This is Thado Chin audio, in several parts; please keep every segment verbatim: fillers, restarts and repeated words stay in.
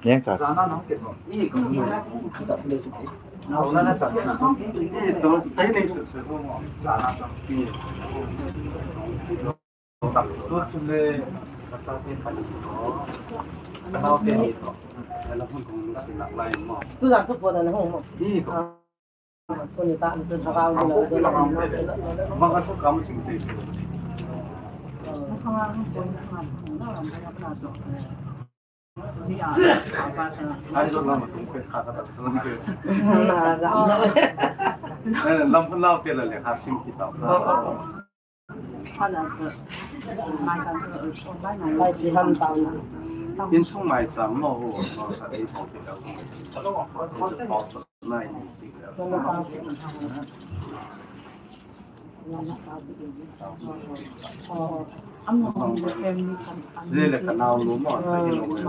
Yang cha. Tu jat tu pon ana hung mo. Kuni ta tu thagau lo de. Lam phun lau te la le ha sim ki tau. Insung maicham mo ho, mo sa dei tau te tau. Nai ni ti. Lele ka nau lu mo, ka ki lu mo.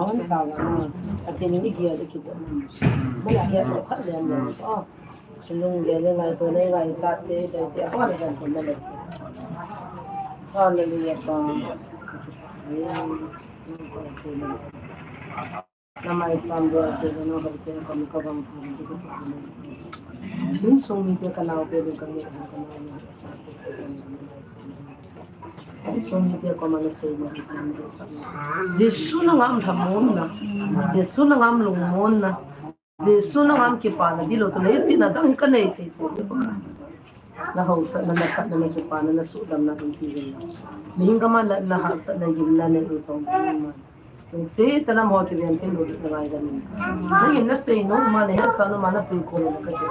Hallelujah, God. Namai sam dua te na ba che ko mi ko bang ko. Insung mite ka nau te ka mi ka nau. Insung mite ko mana sei mo. Jesu na ngam thamon na. Jesu na ngam lungmon na. Jesu na ngam kipana dilo tu le si na dang ka nei thei. Na hausatna, na khatna, na kipana, na sudamna kan ti. Mihem kama na, na hahsatna, gimna, na insung. Satan a mo ki ben tin lo na ngai da ni. Nangin na sei nom ma, na hetsah nom ma, na pui ko na ka ke.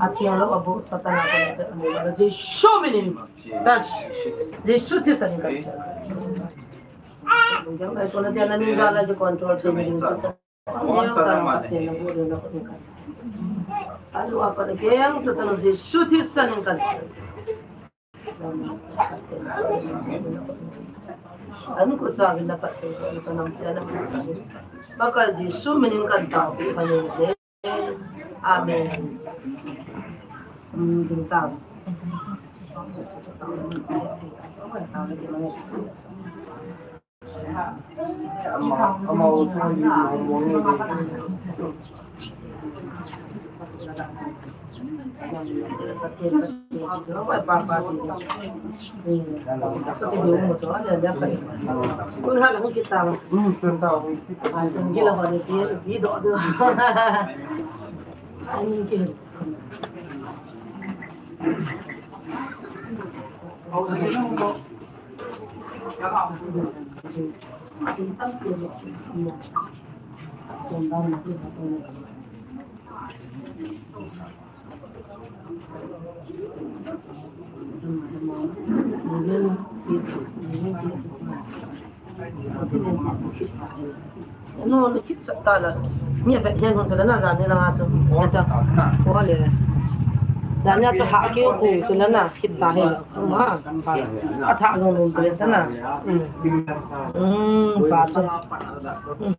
Athiang lo abu Satan a ko na ka ni la Jesu minin. Touch. Jesu thisan ka. Yang ai ko na dia na min ja la je control te min sa. Yang sa ka te na bu na ko ka. Alu apa ke yang tu Jesu thisan ka. An ko chang in na pat ko ko nam te na ko chang. Pakai Jesu minin kan tao pi panin de. Amen. Hmm, kan tao. Ama, ama, No, ni khit chat ta la. Ni vet hian hung chu la na, jan ni la nga chu. Vet ta. Ko le. Jan nia chu ha ki ku chu la na, khit ta he. Ma. A tha jong lum tu le ta na. Mm. Mm, pa chu. Mm.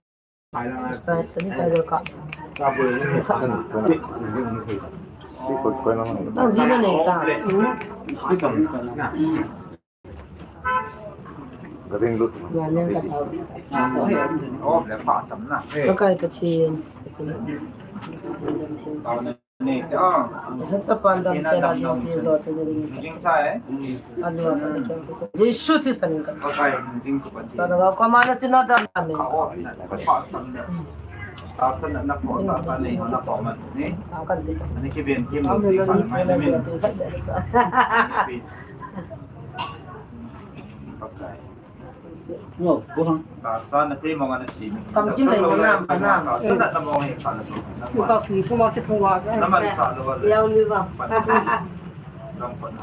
Style, sanitizer ka. Ang zina nei ta. Mm. Ka ring lut. Yan, yan ka tao. Oh, le pa sam na. Pakai Pathen. Ni, ah. Hesa pan dam se la jong ti jo te ni. Jing cha, eh? Anu apa ni. Jesu thisan ka. Pakai jing ko pa. Sa na ko ma na china dam na me. Ka o, na pa sam na. Ta san na ko ta ta ni, na ko man ni. Sa ka ni. Ani ki ben ki mo ti pa mai na min. Pakai. No, ko hang. Ta sa na te mo ngana si. Sam kim lai mo na, mo na. Sa na mo ngi ka na. Ko ka ki ko ma ke thong wa. Na man sa lo wa. Yau li wa. Lam ko na.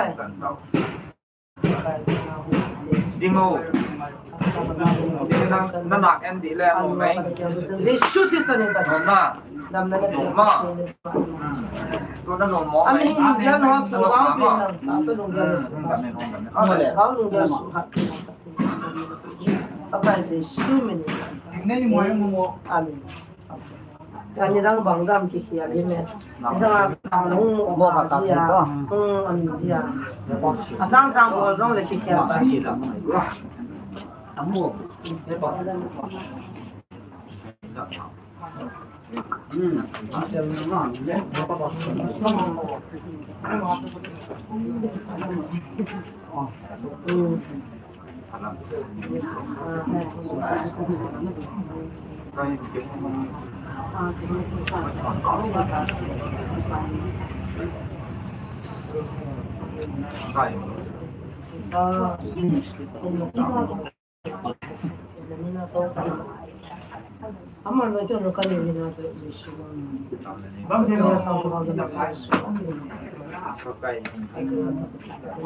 Ding o. Ding na, na nak en di le mo mai. Jesu Christa min in. Nom na. Nom na. Nom ma. Tu na nom mo. Amen. Hing dia no su ga pi na. Ta sa dong dia no su. Amen. Ga dong dia su ha. Pakai Jesu min in. Amen. Ani dang bang dam kikhel in e. Dang a dang lung mo ka ta ko. Hmm, ani dia. A chang chang bol jong le kikhel ta. Hmm.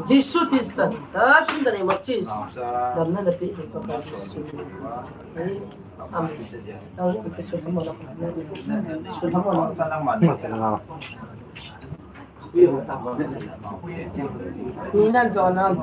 Jesu Christa, touch in the name of Jesus. Damna na pe, Pakai Jesu. Amen. Amen. Ni nan jo nam.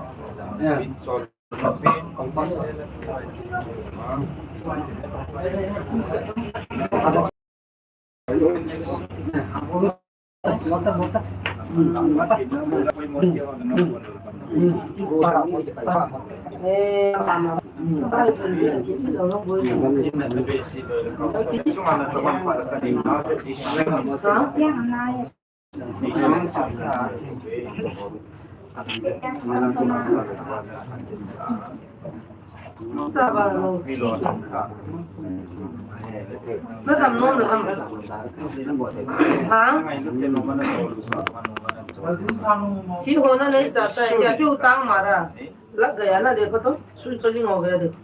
Thi ho na nei cha ta, kya kyu tang mara. Lag gaya na, dekho to, sui choli ngo gaya dekho.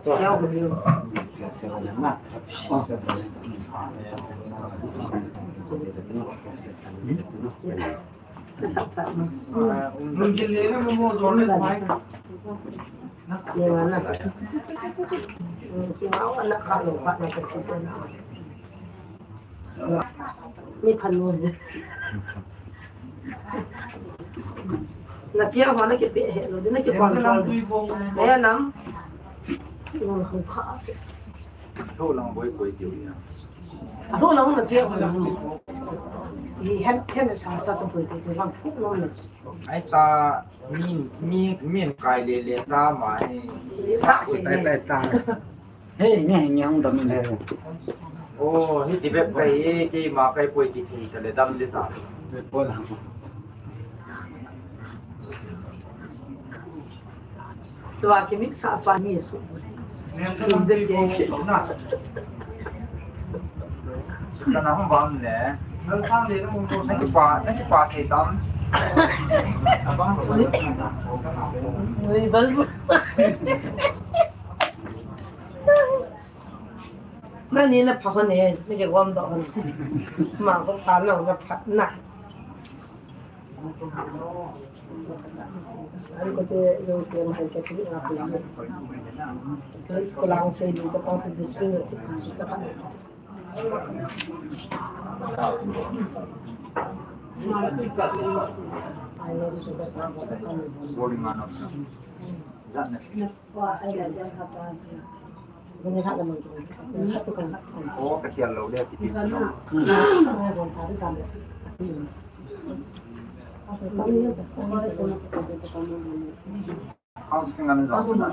Kya ho gaya? Ni phan lo. Na kia ho na kipe he lo, na kipon lo. He nam. Lo ho kha. Lo lang boi boi tiu ya. Lo lang na che ho. Ni hen hen sa sa boi tiu lang phu lo na. Ai ta, mi, mi, mi kai le le ta ma he. Sa ke tai tai ta. He, nge, nge, hung dam in he. Oh, hi ti bep kai e, keima kai poi ti thei ta le dam le ta. Tua ki mix sa pa ni su. Kana hung bam le. Na ki pa, na ki pa thei tam. Abang. Ui, bal. Nani na pha hon e, na kigom doh hon. Ma ko pha na, na pha na. An ko te yung siya mahal ka ti na ko. Please ko lang sa inyo sa pang sa district na ti ka pa. Rolling on up. Oh, ka khel lou le, ti ti. How's the ngan zong? Na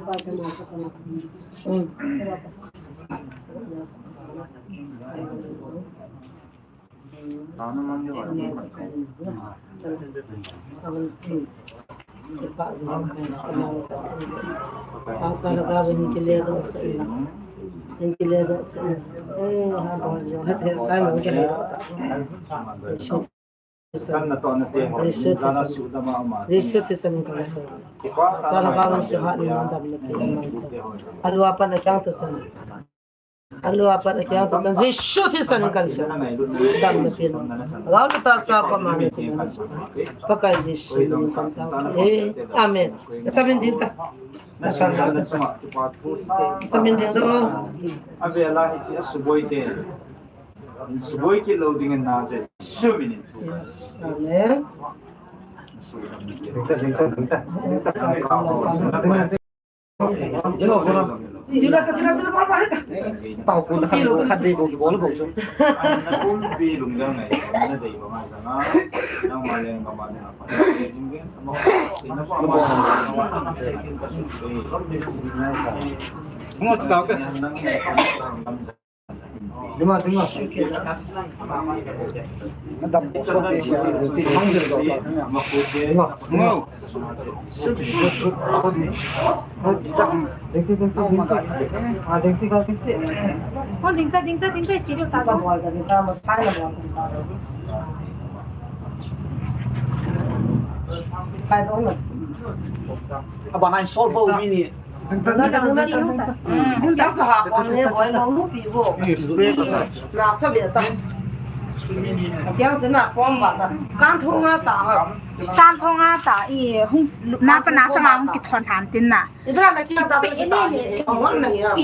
het te na. Mm. Tao na mang de wa. Kipa, kipa, kipa, kipa. Pasal ka bin kile do sa ina. Bin kile do sa ina. Eh, ha, bo jo, ha, te, sa, no, kile do. Kan na to na te, Jesu Christ. Jesu Christ, kan so. Pasal ka bin so ha ni dam na te. Alwa pa na kyang ta chan. Alwa pa na kyang ta chan. Jesu Christ kan so. Dam na te. Gao ta sa pa ma na chan. Pakai Jesu kan sa. Eh, amen. Sa min din ta. Sa min din ta. Avela hichi asuboi te. Suboi kit lou dingin na je. Suminin. Amen. Tao ko na khan ko khan dei ko ki bol ko chu. Ngo chu tao ke. Dima, dima. Madam, ko so te, ko te, ko te, hang de ko. Dima, dima. Dingti, dingti, dingti. Ah, dingti ka, dingti. Kon dingta, dingta, dingta, chiri ta. Ka bol da, dingta, masala bol da. Kai dong na. Aba nai sol bo mi ni. Ding, ding, ding. Yang sa ha kon ne boi long lu pi bo. Na sa be ta. Yang sa na pom ba ta. Kan thong a ta ha. Kan thong a ta i hung na pa na sa ma hung kithon han tin na. I bra na ki ta ta ki ta. Ong na ya.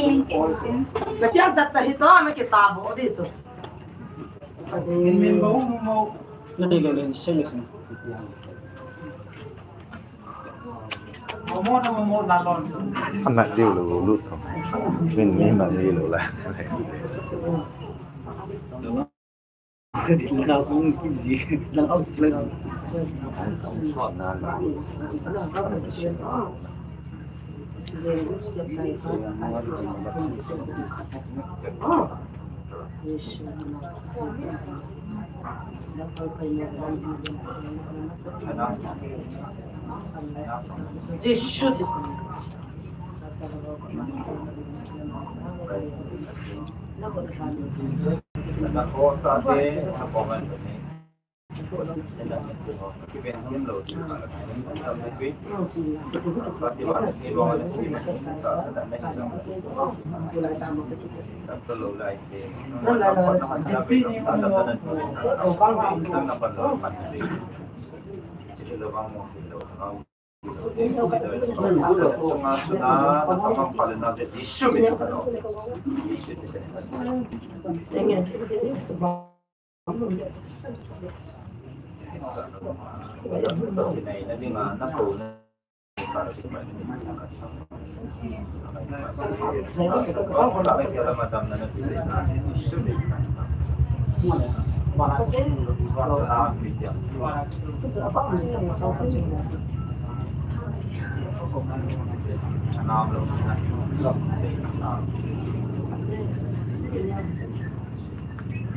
Na ki ta ta hi ta na ki ta bo di chu. Min min bo mo. Na ni le le se le se. Ana diu lo lu. Min ni ma ni lo la.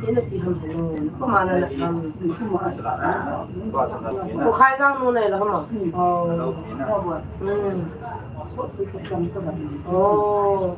Ina ti ham hello. Ko ma na na ham. Ko khai jang nu nei la ham. Oh. Hmm. Oh.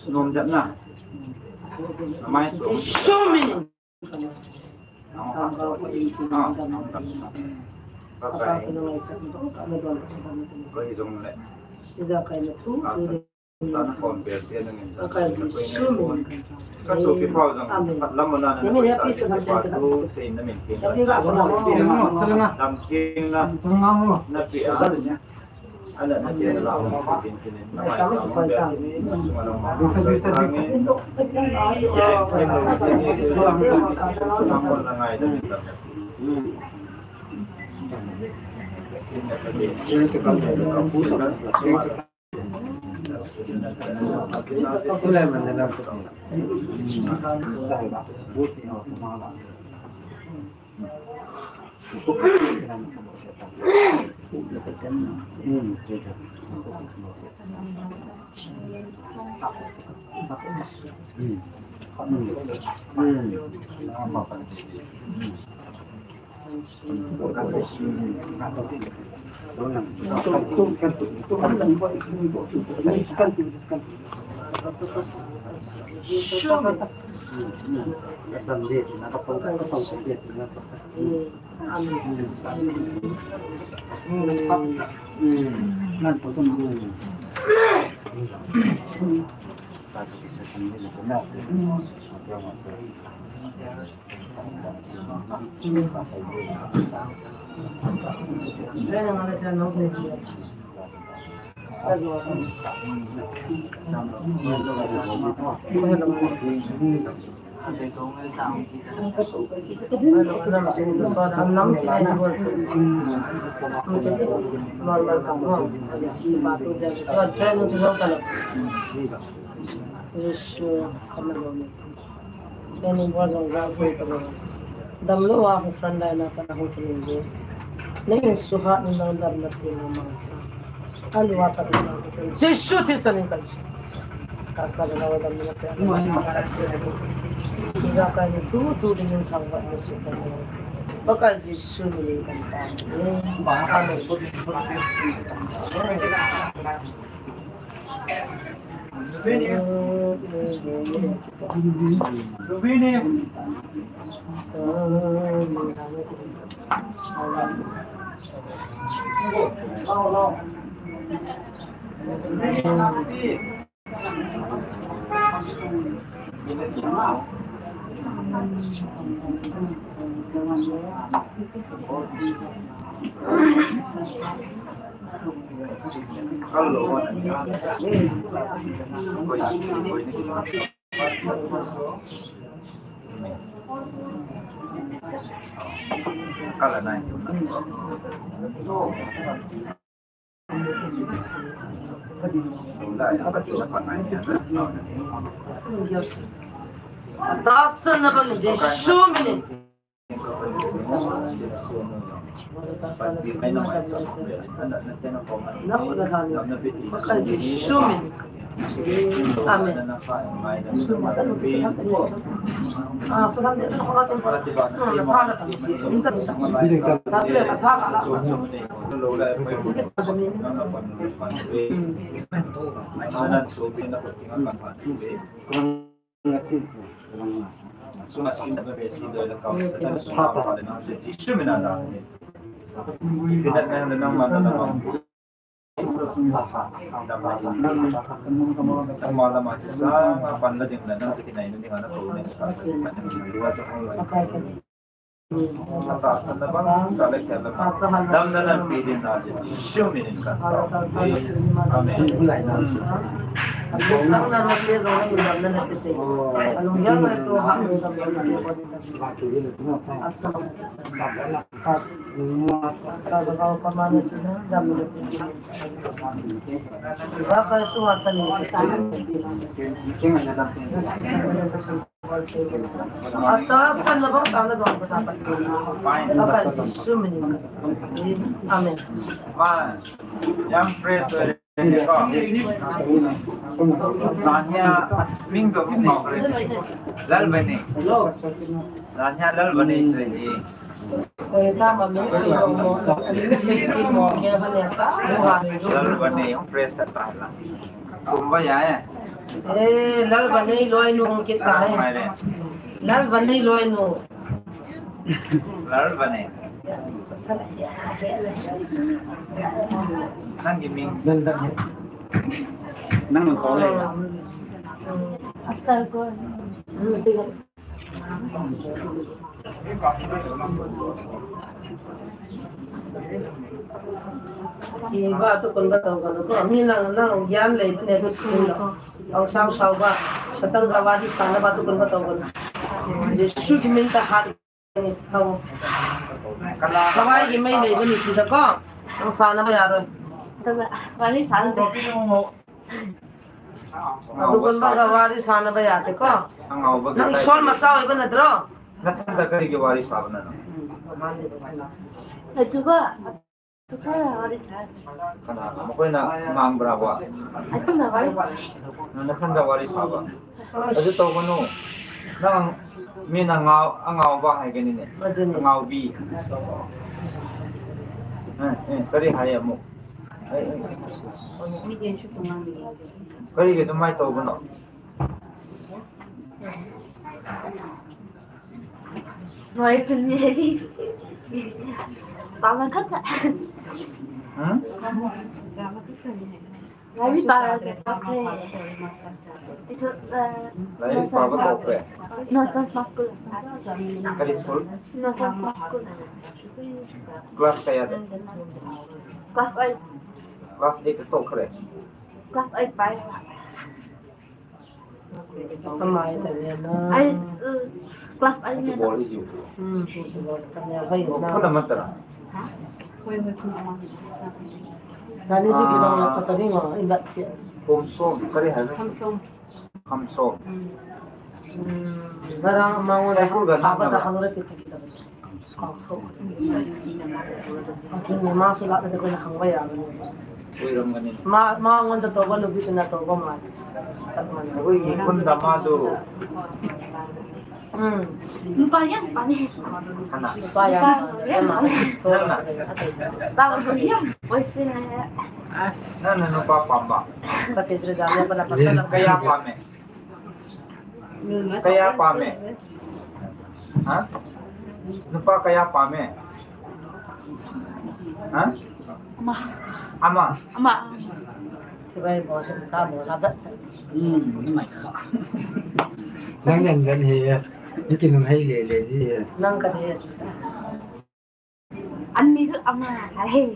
Nom jat na. Amai so. Show me. Ko hi jong le. Tan kon bel te nang in. Ka so ki pau jong. Lam na na. Ni mi ne pi so na. Tu se na min. Lam king na. Na pi a. Damlou a hung front line a pat a hung kimin ve. Nangin suhat in nang damna thei na mangcha. Alua pat in nang Jesu Christa min in kachi. Kasa le nau damna thei na mangcha. Ijakai ni thu thu ding in thangvah in suhat na mangcha. Pakai Jesu min in kachi. Amen. Tahsanna bang Jesu min in. Jesu min in. Amen. Damna nape ding na Jesu min in kathum e. Amen. Atahsan na bang tang na dong ko dapat. Dapat Jesu min. Amen. Ma, yang fresh ko. Zania ming do ko ko. Lal bane. Zania lal bane. Ko ta ma min si do mo. Min si ki mo ke ha ne ta. Lal bane, fresh ta ta la. Tum ba ya. Eh, Lal Vanei loinu hung kit tai. Lal Vanei loinu. Lal Vanei. Nang ki ming. Nang nang ko le. After ko. Ki ba tu kun ba tau kan ko. Mi nang nang gyan lei ne tu sin lo. Au sau sau ba. Satan ka wari sana ba tu kun ba tau kan. Jesu ki min ta hat. Hau. Kawai ki mai lei ba ni si ta ko. Nang sana ba ya ro. Wari sana. Adu kan ba ka wari sana ba ya te ko. Nang sol ma chau ba na dro. Nathanda kari ki wari sa ba na. Adu ka. Kana, makoina mang bra ba. Nathanda wari sa ba. Adu tau kanu. Nang mi na ngau, angau ba hai kani ne. Angau bi. Eh, eh, kari hai amu. Eh, eh. Kari ke tu mai tau kanu. Noi pun ni. Paman khat. Hmm? Lari para de. Itu, eh, Lari para de. No, John Mark School. Kari school? No, John Mark School. Class kaya de? Class eight. Class eight to kare? Class eight pai. Amai ta le na. Ai, uh, class ai ne. Bol isi. Hmm, bol ta ne. Hai na. Khun amat tara. Ha? Hoi, hoi, khun amat. Dani si ki dong la patani ngo, inda ki. Kham som, kari hai. Kham som. Kham som. Hmm. Hmm, garang ma ngo. Sai kul ga na. Apa ta hang re ti ki ta. Akin ni ma sula ta ko na hang ba ya. Ma, ma ngon ta to ba lu bi na to ba ma. Ui, ni kun da ma do. Hmm. Nupa yang pa ni. Kana. Nupa yang pa ni. Nang na. Ba ko yang. Boyfriend na. Nang na nupa pa ba. Kasi tu jangan pernah pasal. Kaya pa me. Kaya pa me. Ha? Nupa kaya pa me. Ha? Ama. Ama. Ama. Sibai bol, ta bol, la ba. Hmm, ni mai kha. Nang yan gan he. Ni kin nung hai le le ji. Nang ka de. Ani chu ama hai.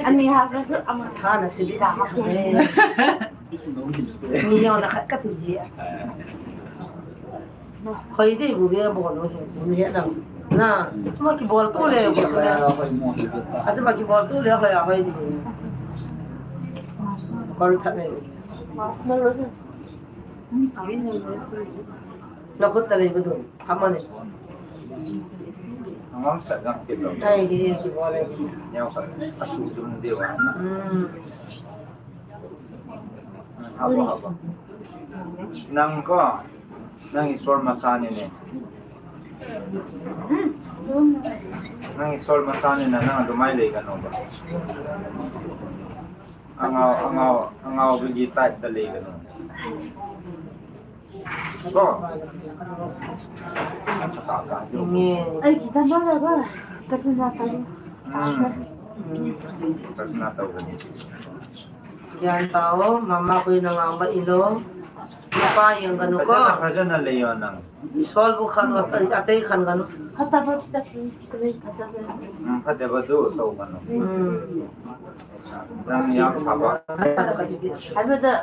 Ani ha chu ama. Tha na si bi ta ha. Ni yo na khat ka ti ji. Hoi de bu be bol lo he chu ni na. Na, ma ki bol tu le bu le. Asa ma ki bol tu le hoi a hoi de. Kol tha ne. Na khut ta le bu du. Amane. Angam sa jang kit lo. Ai, hi, hi, ki bole. Neo ka, asu jum de wa. Hmm. Habo, habo. Nang ko, nang Isor masa ni ne. Nang Isor masa ni na, nang dumai le ka no ba. Angau, angau, angau bigi tai ta le ka no. Ko. Ai, kita mana ba? Kerja tadi. Hmm. Kerja tadi. Yan tao, mama ko yung nangamba ilo. Pa yung gano ko. Kerja na, kerja na le yun nang. Isol bu khan, atay khan gano. Hata ba kita kre, hata ba. Hmm, hata ba do, tao gano. Hmm. Nang yang apa? Hata ba da.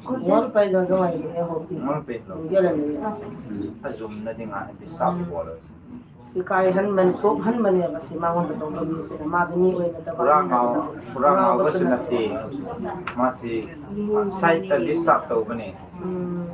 Ngol pai jong jong ai le ho pi. Ngol pai jong. Ngol le. Ajum na ding a, pi sa bol. Pi kai han man, chop han man ya ba si ma ngon ba tong ba mi si ma si mi oi na ta ba. Pura ngau, pura ngau ba si na ti. Ma si sai ta disturb to ba ni. Hmm.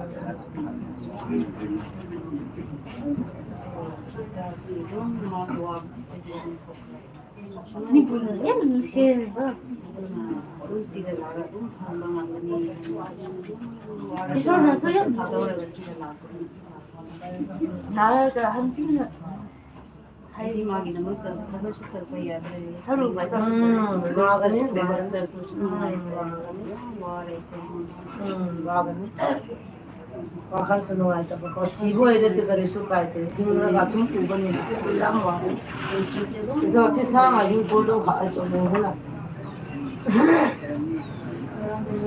Hmm, wagani. Hmm, wagani. Wakhal su nungai ta ko, si boi de te kari su kai te, king na ka tum ku ba ni, lam wa. So, si sa ma yu ko lo ha, so mo la.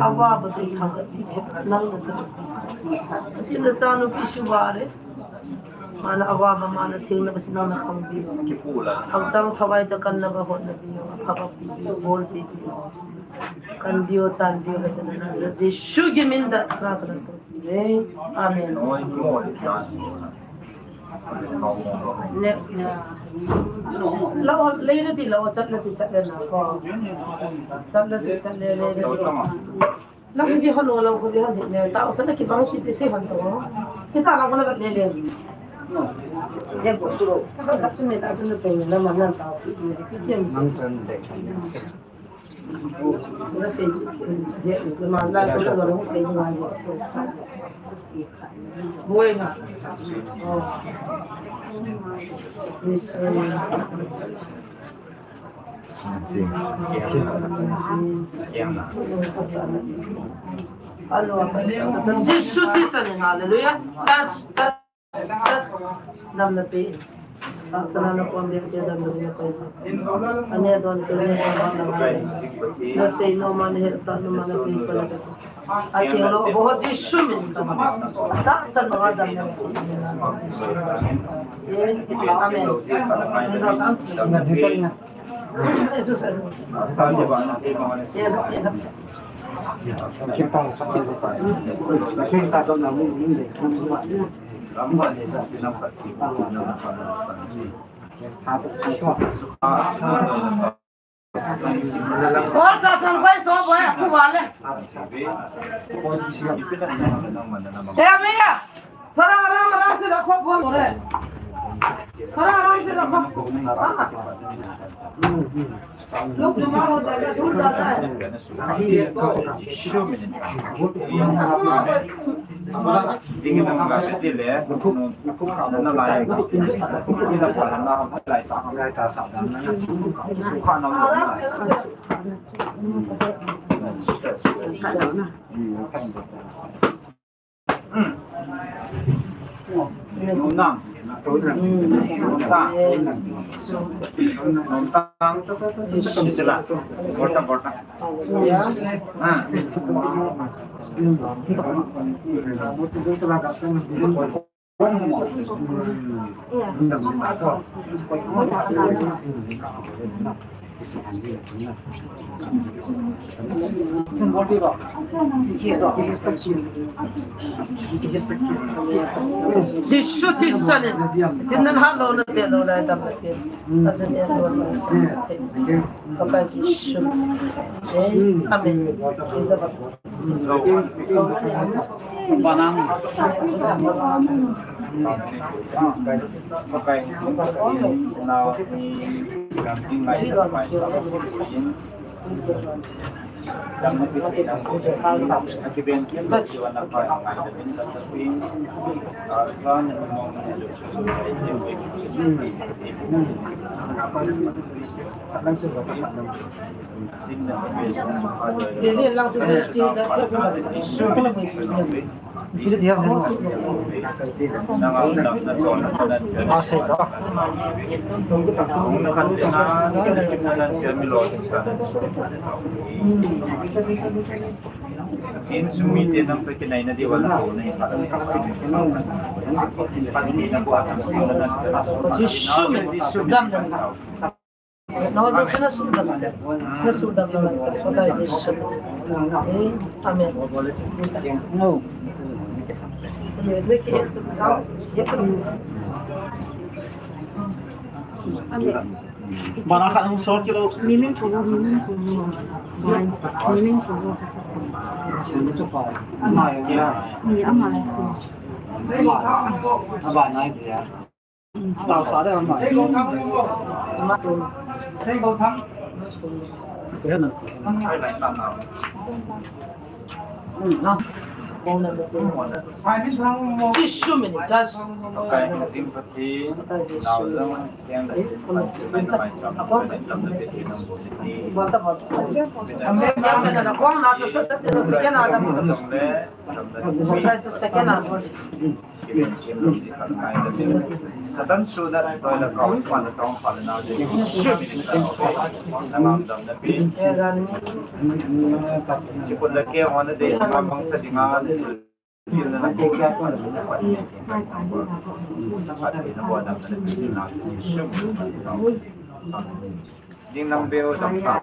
Awa batu thang ka ti. Nang na tu. Sina chanu pi si ware. Mana awa ba mana thing na ba sina na khang bi. Hau chang thawai ta kan na ba hot na bi. Pha ba bi. Bol bi. Kan bi o chan bi o ta na. Jesu ki min da na ta tu. Amen. Next, yeah. Lao, lei le ti lao, chat le ti chat le na ko. Chat le ti chat le, lei le ti. Na ki bi hon lo, ko bi hon le. Ta usa na ki bang ki ti se hon to. Kita la ko na le le. Ya ko su lo. Ta ka chu me ta chu na to na ma na ta. Ki ti am. Jesu Christ, hallelujah. That's, that's Nam na pe. Asana na pon de ke dam na pe. Ane don ke ne na ba na ba. Na sei no ma ne sa no ma na pe ko la. A ti lo bo ji su min ka. Ta sa no adam na. Amen. Ni da san. Jesus. Ye, ye. Koi sa chan koi so boy, aku wale. Eh, Ameya. Thora aram aram se rakho phone kore. Thora aram se rakho. Ha. Log bimar ho jayega, dhul jata hai. Jisu Krista min in, tin nan hatlouna te lou lai damna pen. Asin en lou lai sa the. Pakai Jisu. Amen. Jisu min. Na ho jouse na sudam. Na sudam na man sa. Pakai Jisu. Amen. Amen. Mana khat hung sot kilo. Mimin ko, mimin ko. Mimin ko. Ni ama. Aba nai dia. Tao sa de ama. Jisu min in. Satan suna toila kau, Ismail na tong pala na de. Nangam dam na pi. Sipun la ke hona de, ma mang sa dinga. Ding nam beo dam ta.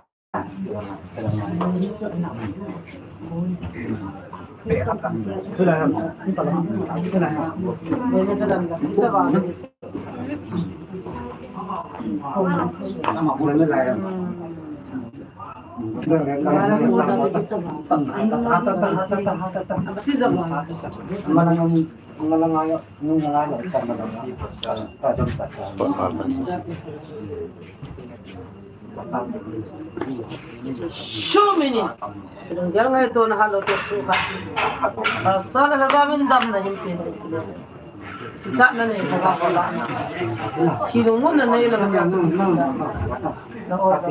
Show me ni. Chilung gel ngaito na halo te su kha. Pasal la ga min damna hin pe. Kichatna nei kha ba ba. Chilung mun na nei la ba ja su. Na o sa.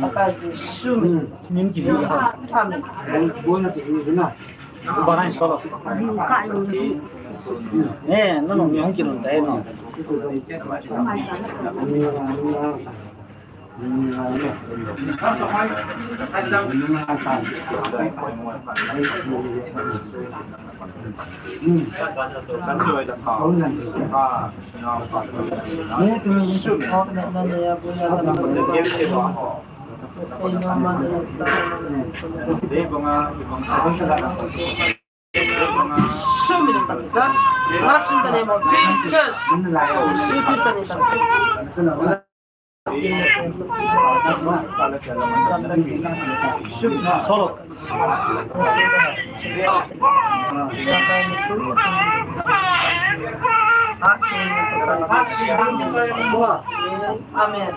Pakai Jisu min. Min ki ha. Amen. Bara solo. Jiu ka lo. Eh, no, no, no, kilo dai no. Show me the Jesus. Show me the Jesus. Solo. Amen.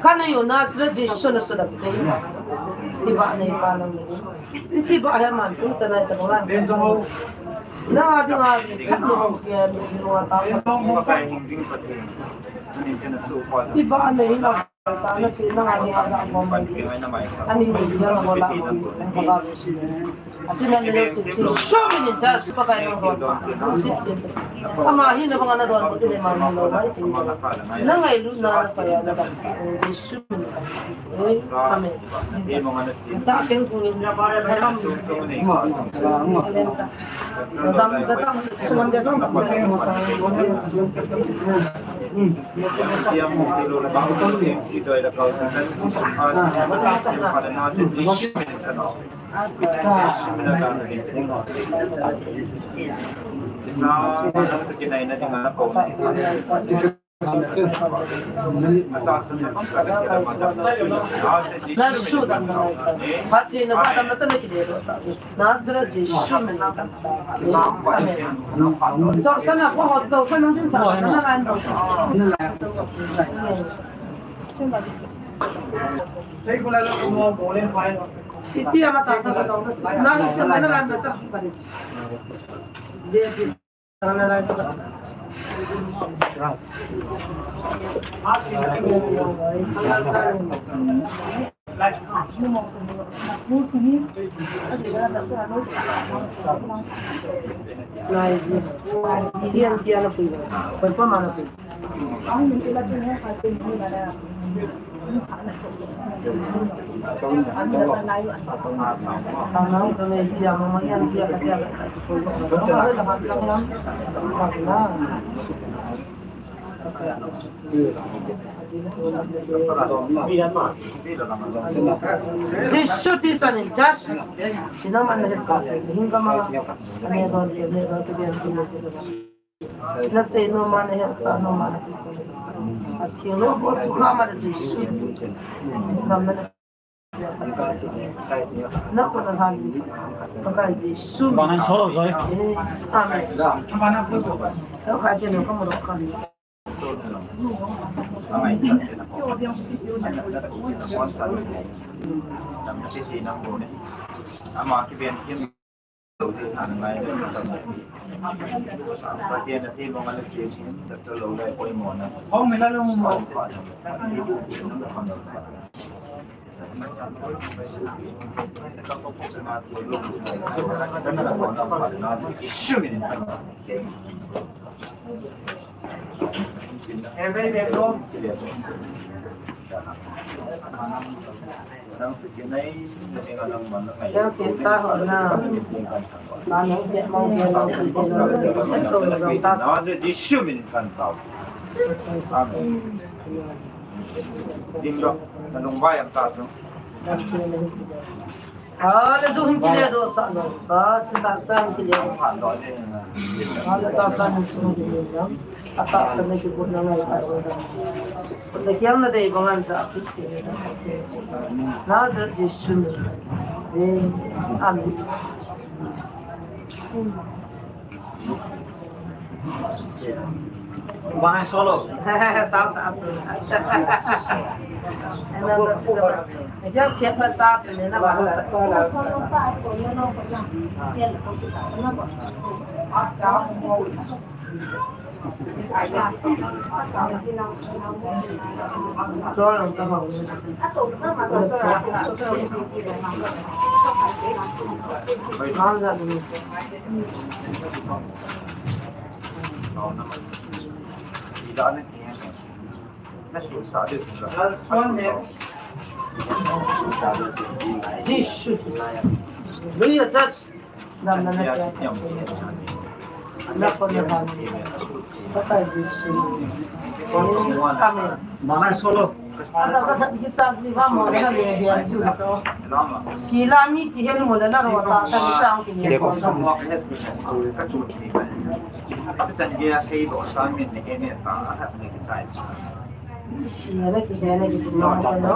Kana yo na sira Jesu na sura pe. Tiba nei pa na mi. Tiba he man tu sana ta bolan. Na di nga khat ni ke ni lo ta. Tiba nei na. Amen. Na sut, Pathen na ba dam na ta na ki de lo sa. Na zira Jesu min na kan. Amen. Chop sana ko hot to sana din sa na na ran do. Amen. Iti ama ta sa sa do. Na na na ran do ta. De. Jesu Christ in just. Sino man na sa hinga ma. Ano ba, ano ba, ano ba. Na sei nom a na hetsah nom a na. Atheng lou, bo sukha ma na Jesu. Nam na na. Na ko na han. Pakai Jesu. Bang han solo joi. Amen. Ka ka ke no ka mo ka. Ama kiben kin. Amen. Ding doh, na lungvai am ta sung. Ah, na zu hin kile doh sah lou. Ah, chu ta sa hin kile doh sah lou. Ah, na ta sa hin sung kile doh. A ta sa na kibut na ngai sa lou. Na kiang na dei bang an sa. Na za Jesu. Amen. Bang solo. Sa ta su. Ena ta su. Ya siap ta su ne na ba. Strong sa ba. Bang za ni. Jesu. Hallelujah, touch. Amen. Sila mi ti hel mo na ro ta ta sang ti ne ko. Sila ki hel ki no no.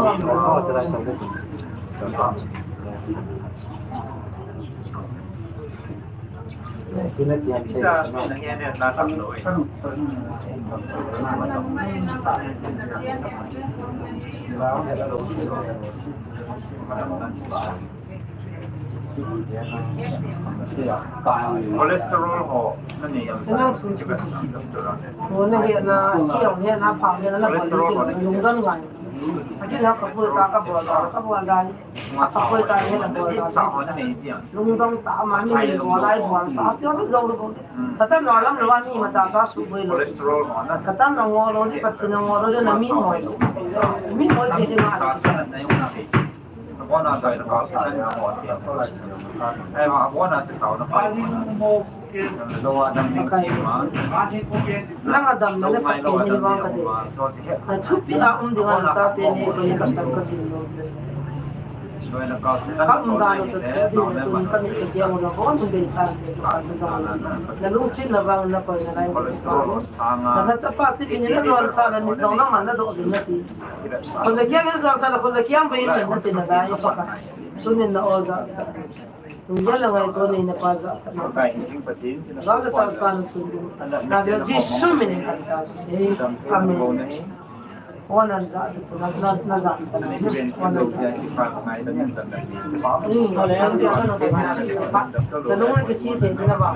Cholesterol ho na nei am? Ho na hi na, siang hi na, phang hi na, cholesterol ho na lungdon ngai. Akin ha ka pui ta ka bol ta, ka bol ta. Apa koi ta ni na bol ta. Lungdong ta ma ni ni bol ai bol sa pio tu zo lo. Satan lo lam lo ni ma cha cha su boi lo. Satan lo ngo lo ji Pathen lo ngo lo ji na mi mo. Mi mo ji ni ma. Abona dai na ka sa na mo ti. Ai ma abona se ta na pa. Nang a damna le Pathen in vang ka ti. Na thupi a um ding a na chate ni ko ni ka chan ka jin lo. Ka um dan u ka thu ding u tuni ka mit ka kiang u na ko nu dei tan te ka sa. Na lungset na vang na koi na lai. Na tha chapa chi ni na jong sa na mi jong na man na do ding na ti. Ko na kiang na jong sa na ko na kiang bai ni na ti na lai pa ka. Tunin na o ja sa. Tunia la ngai to nei na pa ja sa na. Ka hin jing Pathen, Baba le ta sa na sun du. Na de Jesu min in kan ta. Amen. Onan ja de sa na, na, na ja sa na. Onan ja. Hmm, onan ja. Na lung ke si te na ba.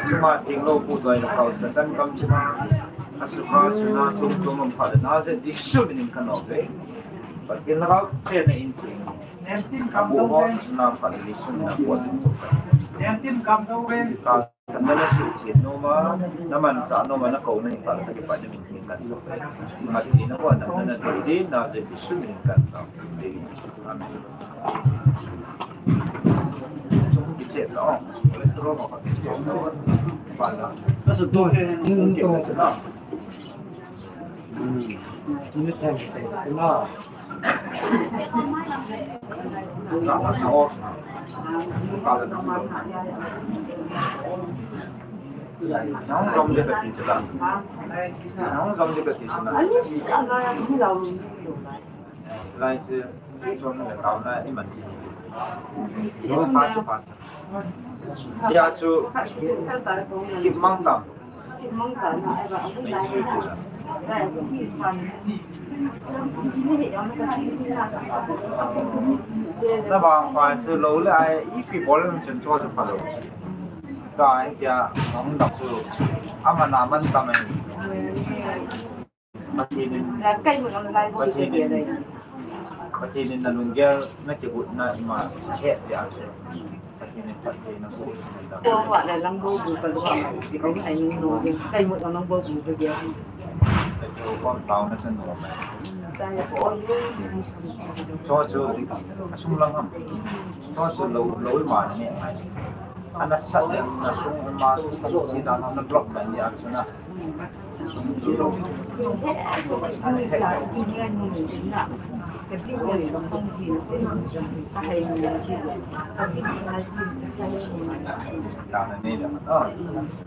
Suma ting lo pu doi na kau sa kan kam suma. Asuka suna tum tum am pha na je Jesu min in kan o ve. Pathen lhagao chena in ching. Abu ho suna phat ni suna pon. Ka sana na su chin noma, na man sa noma na ko na in phat ka pa ni min kin kan. Mat ni na wa na na na di na je Jesu min kan na. Amen. Sung ki chet lo. Cholesterol ma ka chet lo. Pa na. Na su to he. Ni to. Sia chu kip mang tam. Na vang pa chu lo le ai ipi bol chen cho chu pha lo. Ka ai tia hong dam chu ama na man tam ai. Pathen in, Pathen in, Pathen in na lunggel na kibutna ima het dia chu. Pathen in, Pathen in na bu. Ko wa la lang bo bu ka lu ma ti ko ai nu no de. Kai mo lang bo bu de dia. Ko ko tao na sa no ma. Cho chu sum lang ham. Cho chu lo lo ma ne. Ana sa le na sum ma sa si da na block na ni a chu na.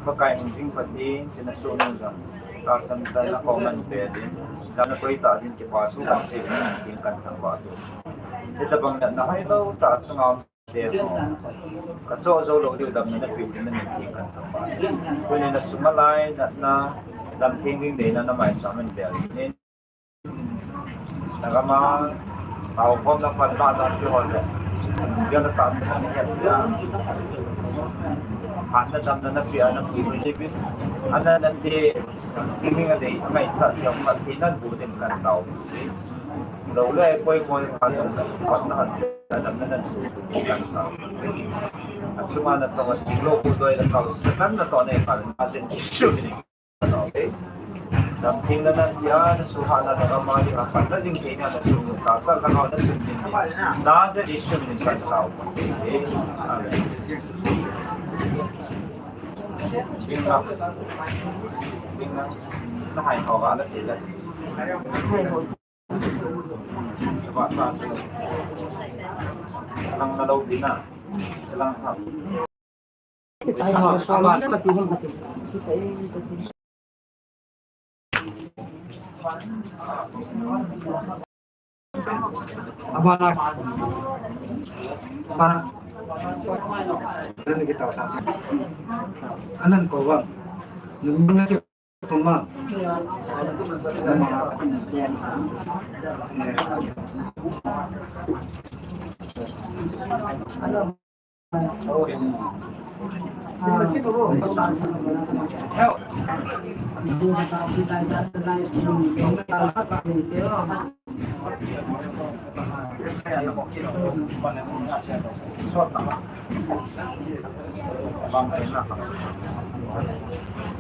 Pakai hing jing Pathen, chena sonu jong, tahsan tahna kong man pe din, dana koi ta din kipa thu kan sei din kan thangvah tu. Hitabang natna hoilou tah chunga Ka cho jou lou diu damna napeh jing na min theng kan thangvah. Tuni na sum a lai natna damtheng ding deina na maicham in bel in. Na gam a taokhomna panlahna kihol le. Gel na tahsan na het dia. Hatna damna napeh a napui jipin. Ana nante ding a dei angaichat dia Pathen in bu din kan tao. Lou le koi koi khat jong khat na han, na dam na nan su tu kan ta. Asuma na tong a thing lou pu doi na kau sa kan na to ne kal na chen Jesu min in kan tao. Damtheng na nan dia na suhahna na gam a ding a pan na jing thei na na sum nu ta sa na kau na sum din na chen Jesu min in kan tao. Amen. Ding na. Ding na. Na hai tho ga la ti la. Abana. Abana. Anan ko bang. Nung na ke puma.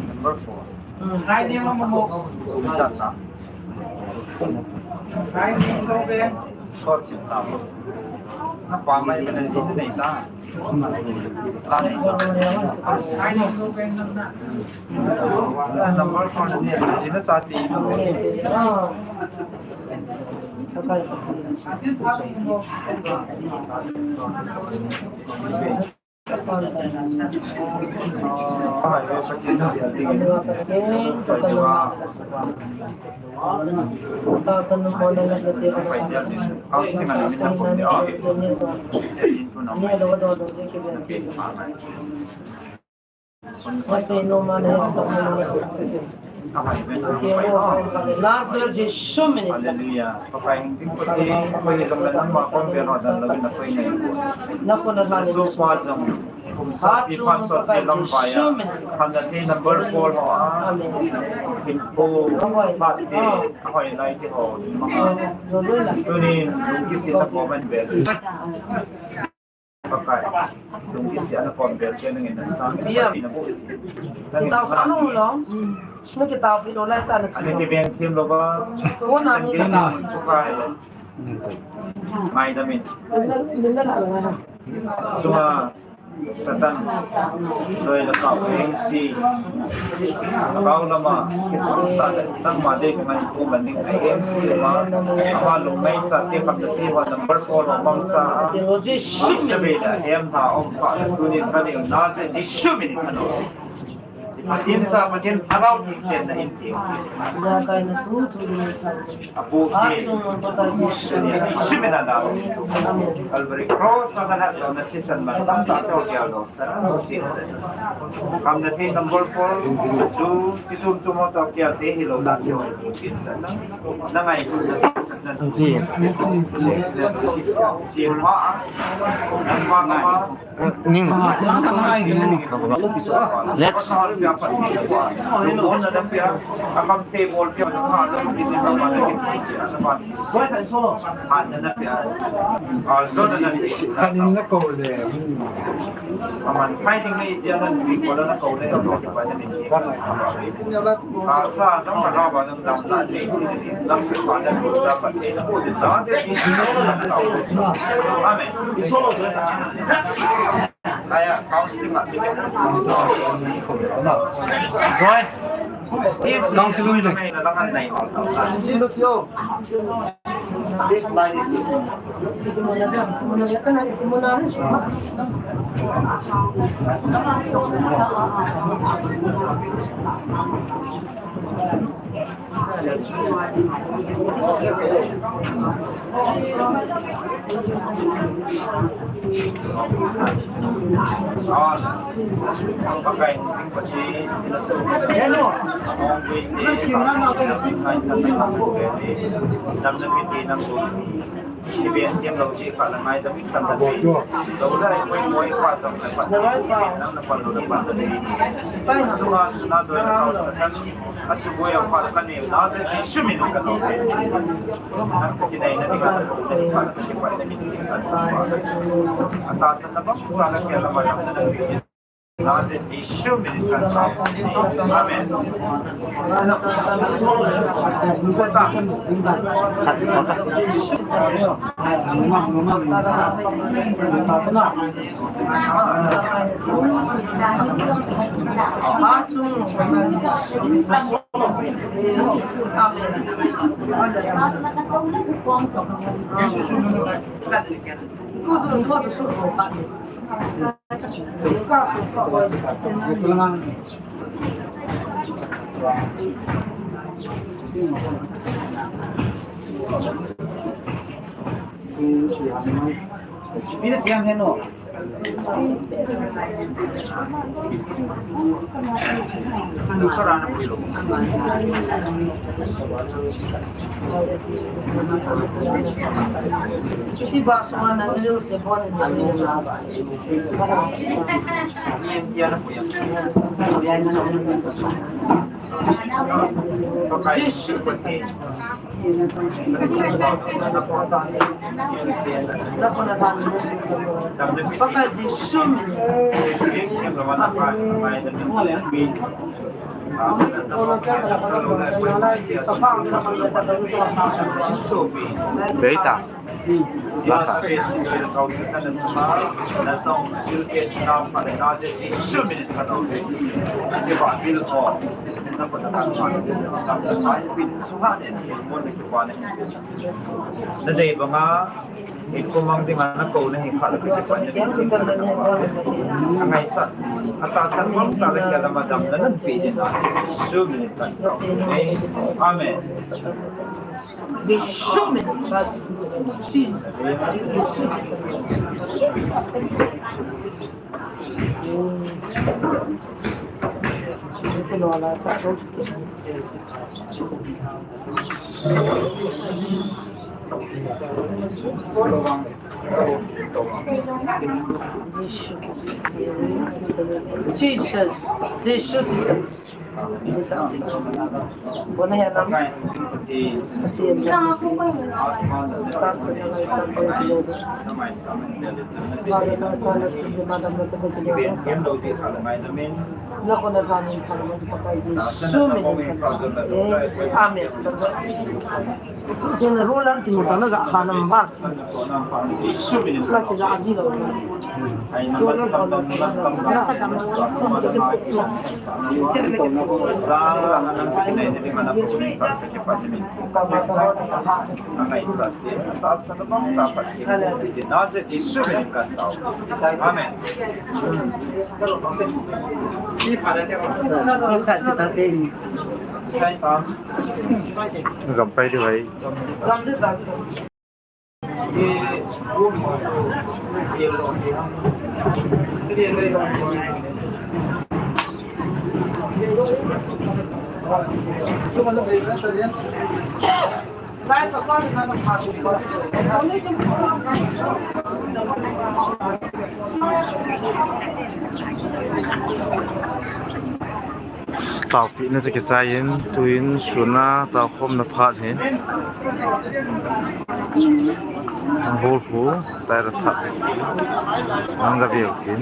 Number four. Hallelujah. Pakai hing jing ko ti, ko ni jong le nangma kon bel ho jan lo na ko ni. Na ko na la so pa jong. Sa pi pa so ti lam pa ya. Hamna ti number four ho a. Hin ko pa ti, hoi lai ti ho. Tuni, kisi na ko man bel. Pakai. Tung kisi ana kon bel che nangin na sang. Iya. Nangin kita sa nung lo. Nung kita pilo lai ta na. Ani ti beng thim lo ba. Tu na ni na. Pakai. Ngai da min. Ni na la la. Sunga Satan. Loi la kau eng si. Kau lama. Tangma de ngai ko ban ding ai em si ma. Ama lung mai cha te kham te wa number four lo mang cha. Sabe da em ha om pa tu ni ka ni na se Jisu min ka no. Pathen cha Pathen Lhagao Theng chen na in ti. Apu ke. Jisu min na da. Calvary cross na da na thisan ma tam ta to ke lo. Kamna thei number four, chu, kichum chum ho to kia te hi lo da kio, chin sa na. Na ngai, na chin sa na. Ji. Ji ma, na ma, na ma. Ning. Let's. Akam te bol pia, akam te bol pia, Khanin na ko le. Aman fighting nei dia nan bi ko la na ko le ko ba ni. Asa dam na ba dam dam na ni. Dam se ba dam dam ba ni. Amen. Aya, counseling lah. Joy. Counseling lah. This line is Amen. Data. Nadei banga eikou mang dinga nakou nahi kha le kiti pa ni. Angaichat. Atahsan bang tah le kia lama damna nanpeh ding a. Jesu min in kan. Amen. Jesus, Jesus, Jesus. Amen. General lang ti mo tang na ga kha na ma. Na ki za ji lo. Amen. Jam pai di bhai. Taopehna chu kichai in, tuin sun a taokhomna phat hi. Ang hol hu, tai ra that. Ang ga veu tin.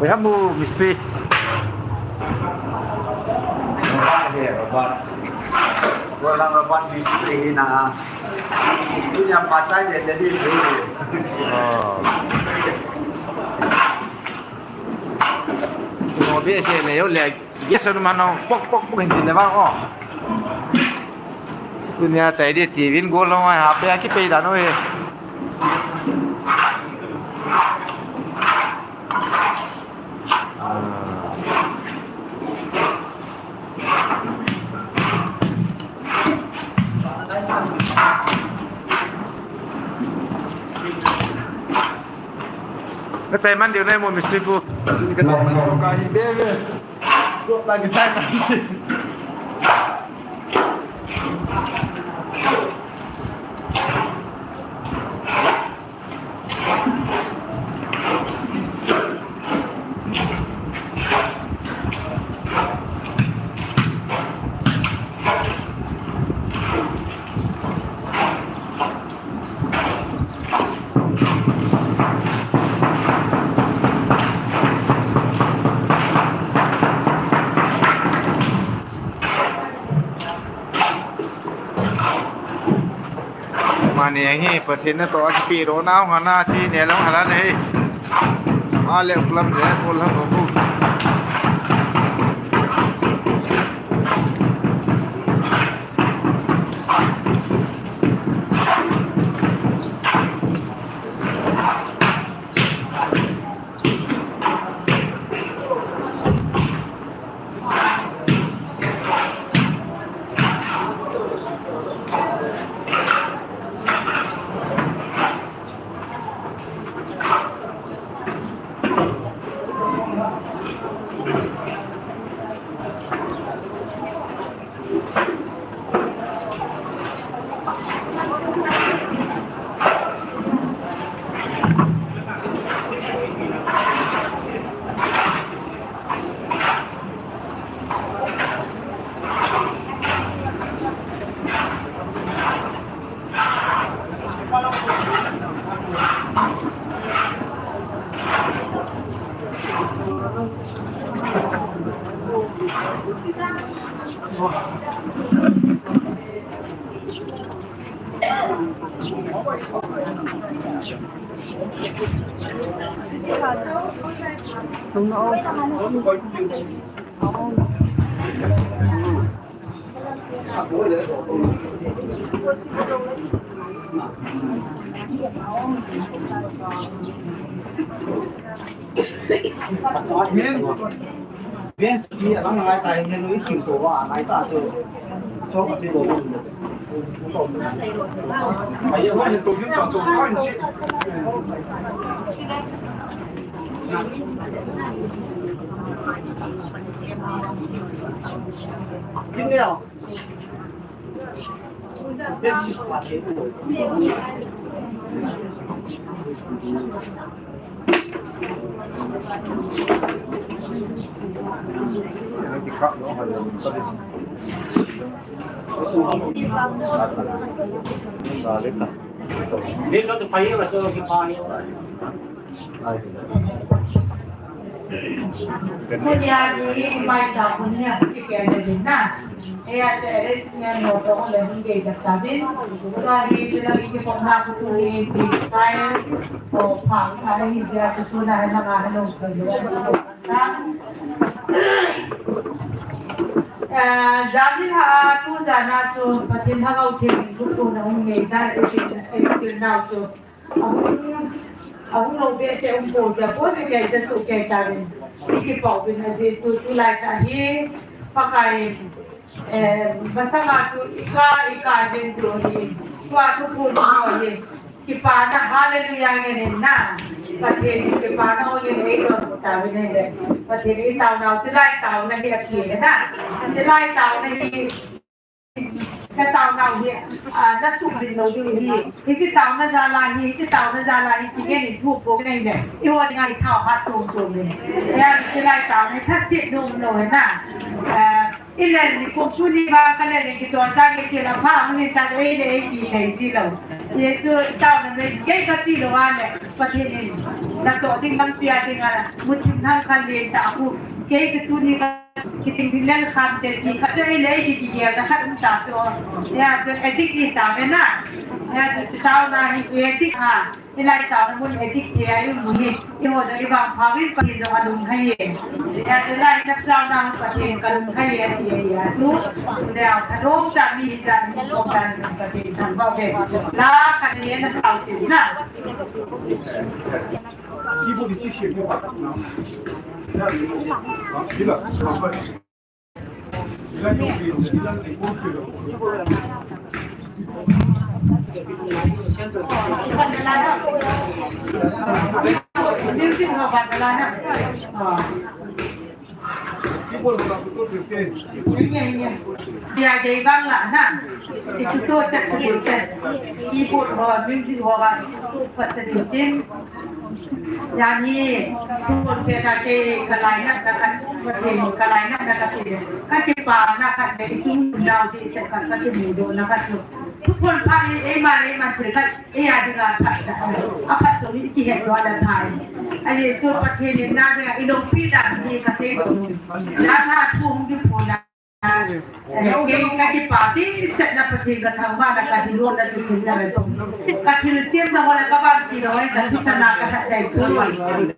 We have more mystery. Robot here, robot. Walang robot mystery na. Ito niya pasay, delivery. Oh. Mo be se le yo le. Gas anu mano, pok, pok, pok, hindi na ba, oh. Tunia chai di, T V in gol long ai, hape aki pei dan, oh, eh. Ah. Ka chai man diu nai mo mistri pu. Ka chai man diu ka hi be be. Ko la ka chai man diu. Mani ahi, Pathen natoh a kipe lona hung ana chi ne long hala nei. Ale uklam je, uklam bu. Amen. Amen. Chi alang ngai tai, amen. Ui, kim to wa ngai ta chu. Cho ka ti lo. Ai, wa ni to yun ta to. Kim leo. Tunia hi mai cha kun nia, ki ke le din na. Eia chu arrangement lo to le hung gei ta ta bin. Tua hi chu la ki ko na ku tu ni si kai. Ko pha ka le hi ja chu tu na na ma ha lo ko lo. Eh, jani ha tu jana chu Pathen ha gau thei ku tu na hung gei ta e ti na chu. Ahung, ahung lo behseh um po, tia po, tia kei cha su kei ta rin. Ki kipah uvin ajeh chu tulai cha hi, Pakai in, eh, masanga chu i ka, i ka jing chu hi, tua thu phun chu hi, kipana, hallelujah ngen in na, Pathen in kipana hoi ngen ei don ta uvin le, Pathen in i taonau, chilai taona hi a ki na, chilai taona hi, Ka taonau hi, ah, na sukdin lou diu hi. Hiche taona jal a hi, hiche taona jal a hi, ti ngen in thu po ngai le. Eiho dinga i thao hat chom chom le. Ya, hiche lai taona hi, thaset nom lou hi na. Ah, i len ni kum tuni vang ka len ni kichon ta nge ti la pha, hung ni ta ei le ei ti nei ji lou. Ye chu taona me kei ka chi lou a le, Pathen in. Natoh ding lampi a ding a la, muthim thang khan len ta khu. Kei ka tuni ka Kiting thing lel khan te ti kha chu ei le ei ki ki gel na khat um ta chu. Ya chu addict i ta ve na. Ya chu chu taona hi addict ha. I lai taona mun addict thei a i um hi. Eiho jong i vang pha uvin Pathen jong alunglhai e. Ya chu lai na taona Pathen ka lunglhai e ti e ya chu. Leo thalom cha mi hi cha ni ko ta ni Pathen thangvah uve. La khat ni na sao ti na. Music ho ba la na. Keyboard ho la photo clip te. Ye, ye, ye. Ya, dei bang la na. Isu to chat clip te. Keyboard ho, music ho ba, isu to phat te tin. Yani, keyboard te ka ke, ka lai na ka ka, ka lai na ka ka te. Ka ke pa na ka te, chung na te se ka ka te mu do na ka tu. Thuphon pha ni, ei ma, ei ma te ka. Eia dinga phat da. Aphat chu mi kihet lou a la thai. Ahi chu Pathen in na dinga i lungpi dan hi ka sei lou. Na na thu hung kiphong na. Eh, kei ka kipa ti set na Pathen ka thangvah na ka hilou na chu tin na ve. Ka thilsem na ho la ka ban ti lou, ka thisan a ka that dai tu.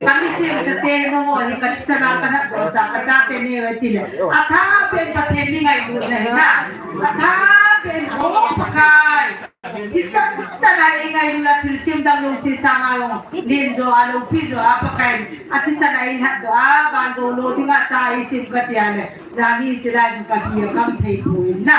Ka mi sem sa te no ho hi ka thisan a ka that dai sa ka chate ne ve ti le. Atha pen Pathen mi ngailut na hi na. Atha pen ho Pakai. Hichan chan a i ngailut a thilsem dang jouse sanga jong, len jo a, loupi jo a, Pakai in athisan a eilhat doh a, van jou lo dinga cha eisem kati a le, jani chilai jong kahi a kam thei poi na,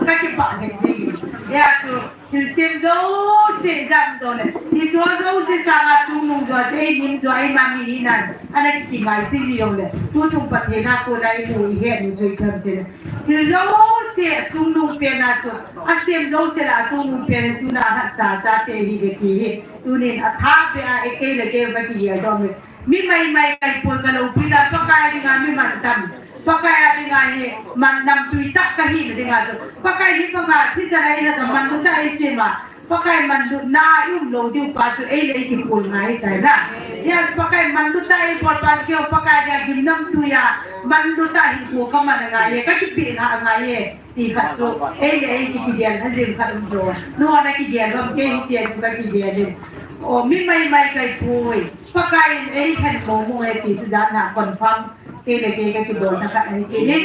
kakipah lheh jeng in. Hia chu, thilsem jouse jam jo le, hiche jouse sanga chungnung jo, chu eini jo, eima mi hina, ana kiti ngai se ji jong le, tuchung Pathen a kona imu ihet u chu ipi ham tile. Thil jouse achungnung pen a chu, asem jouse la achungnung pen a tuna hatsah chate hi ve ti hi. Tunin athah beh a, eh, kei le kei va kigel dom e. Mi mai mai kai poi ka loupi dan Pakai dinga mi mantam. Pakai a dinga hi mantam tui tah kahi na dinga chu. Pakai hi pa ma thisan a eilhat a manlu tah eisem a. Pakai manlutna a i um lou diu pa chu ei le ei kiphul ngai tai na. Yes, Pakai manlut a i bol pa chu kei Pakai dia gimnamtui a manlut a hinkho ka man ngai e, ka kipehna ngai e. Ti khat chu, ei le ei ki, kigel ha jing khat um chu. Nungah na kigel bam kei hi tia chu ka kigel in. O, mi mai mai kai pui. Pakai in ei khen mo mo e ti chu dan na confirm. Kei le kei ka kidon na khat ahi kei ni.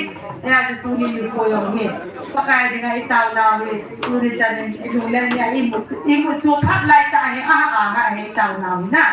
Ei a chu tuni nikho jong hi. Pakai dinga i taonau hi. Tuni chan in i lunglel hi a i mu, i mu su phat lai ta hi a ha a ha hi taonau hi na.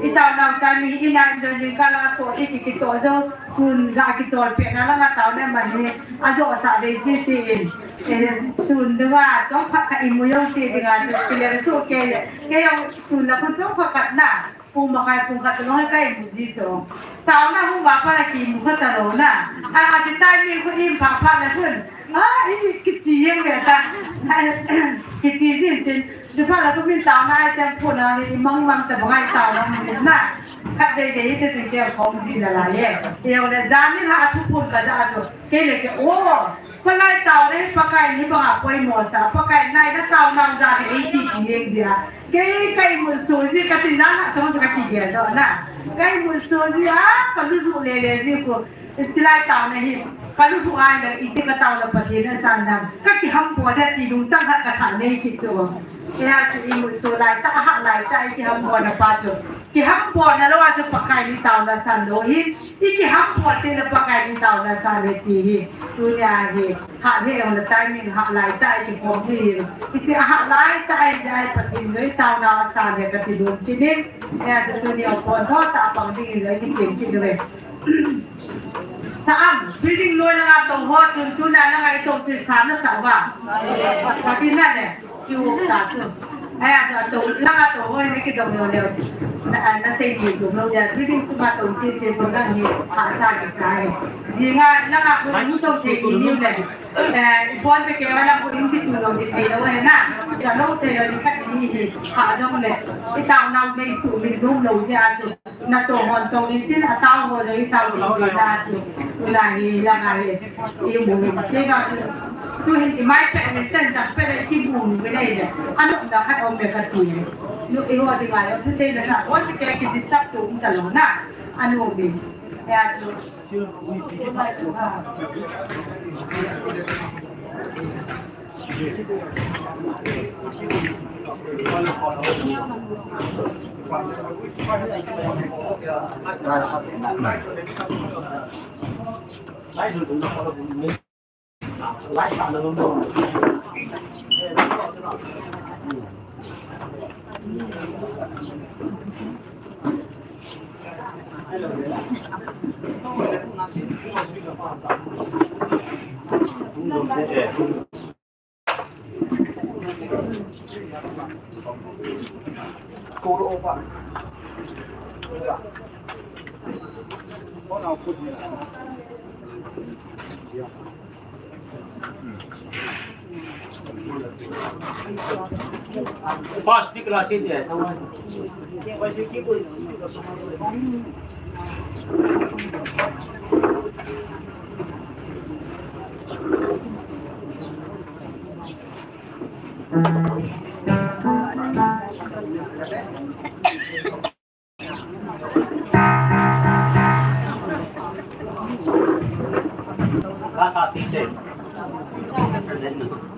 I taonau ta mi hi i na in jong jingkah la toh i ki, kitoh jou, sun ga kichol peh na langa taona man hi, ajoh sah vei sisi in. Eh, sun dinga, chomkhat khat i mu jou si dinga, chu kilel suh kei le. Kei jong sun la khu chomkhat khat na, pung makai pung khat lou ka i mu ji chu. Taona hung va pa la ki mu kha ta lou na. Ai ma chi tai mi khu i pha pha la khun. A, i kichi jeng le ta. Ai, kichi jin tin. Ju pha la tu min taona ai tem phun a ni mang mang ta bang ai taona min na. Khat vei vei te sin ke khom ji la la ye. Te o le jan ni la a thu phun ka ja a chu. Kei le kei o. Palai taona hi Pakai ni bang a poimo sa. Pakai nai na taona ja ni ei ti ki jeng ji a. Kei kai mun su ji ka ti na ha chong ka ti ge do na. Kai mun su ji a ka lu lu le le ji ko. Chilai taona hi, ka luthuh a le, iti ka taona Pathen asan dam. Ka kihampol e ti lungchang khat ka tha nei kit chu. Kei a chu i mu su lai ta, a ha lai ta, i kihampol na pa chu. Kihampol na lou a chu Pakai ni taona san lou hi. I kihampol te na Pakai ni taona san le ti hi. Tunia hi, ha he on the timing ha lai ta, i kikhom hi. I chi a ha lai ta, i jai Pathen ni taona san le ka ti lung kinin. Kei a chu tunia pon tho ta pang ding le, i kichen kit le. Sa am, building loi langa tong ho chun tuna langa i tong chu sa na sa uva. Sa din na le, i u ta chu. Aya chu tong langa tong ho ni ki dong lo le. Na, na sei ni chu lo ya, building suma tong si si tong lang hi, ha sa ni sa hi. Jinga langa ko mu tong thei ni le. Eh, i pon che ke wala ko in ki chu lo ni thei lo he na. Cha lo thei lo ni khat ni hi, ha dong le. I taonau mei su min dum lo ja chu. Na to hon to in tin a tao ho le i tao ho le na chu. Tuna hi la nga le. I mu ni te ba chu. Tu hin i mai pe ni ten sa pe le ki mu ni le le. Ano na khat om le ka ti. Nu i ho di nga yo tu sei na sa. O si ke ki disturb tu um ta lo na. Ano mi. Ya chu. First class in there.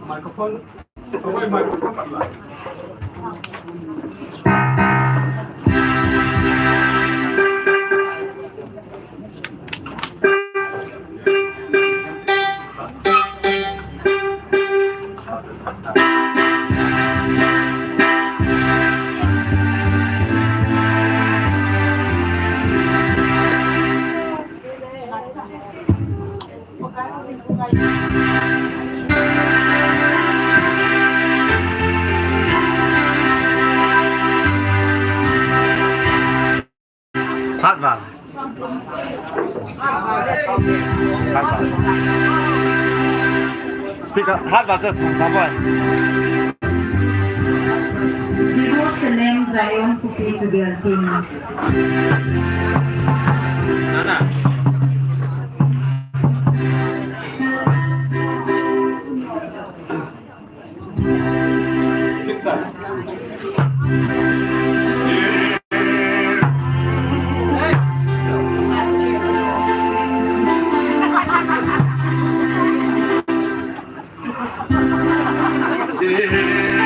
Microphone. Phat vang. Phat vang. Speaker, phat vang chu thang thang boi. Jerusalem, Zion, kupi chu bial tin. Na, na. Jerusalem,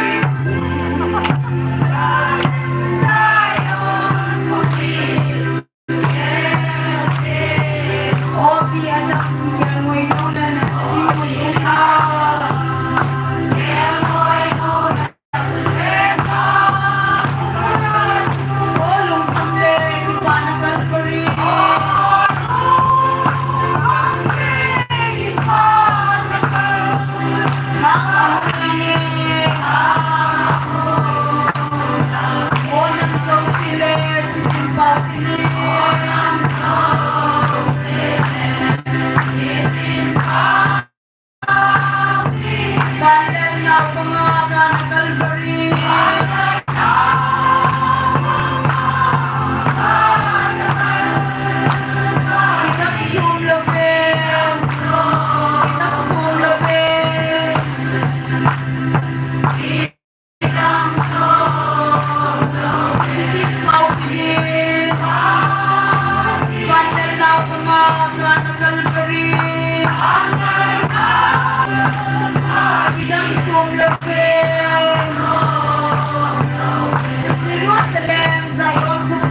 Zion,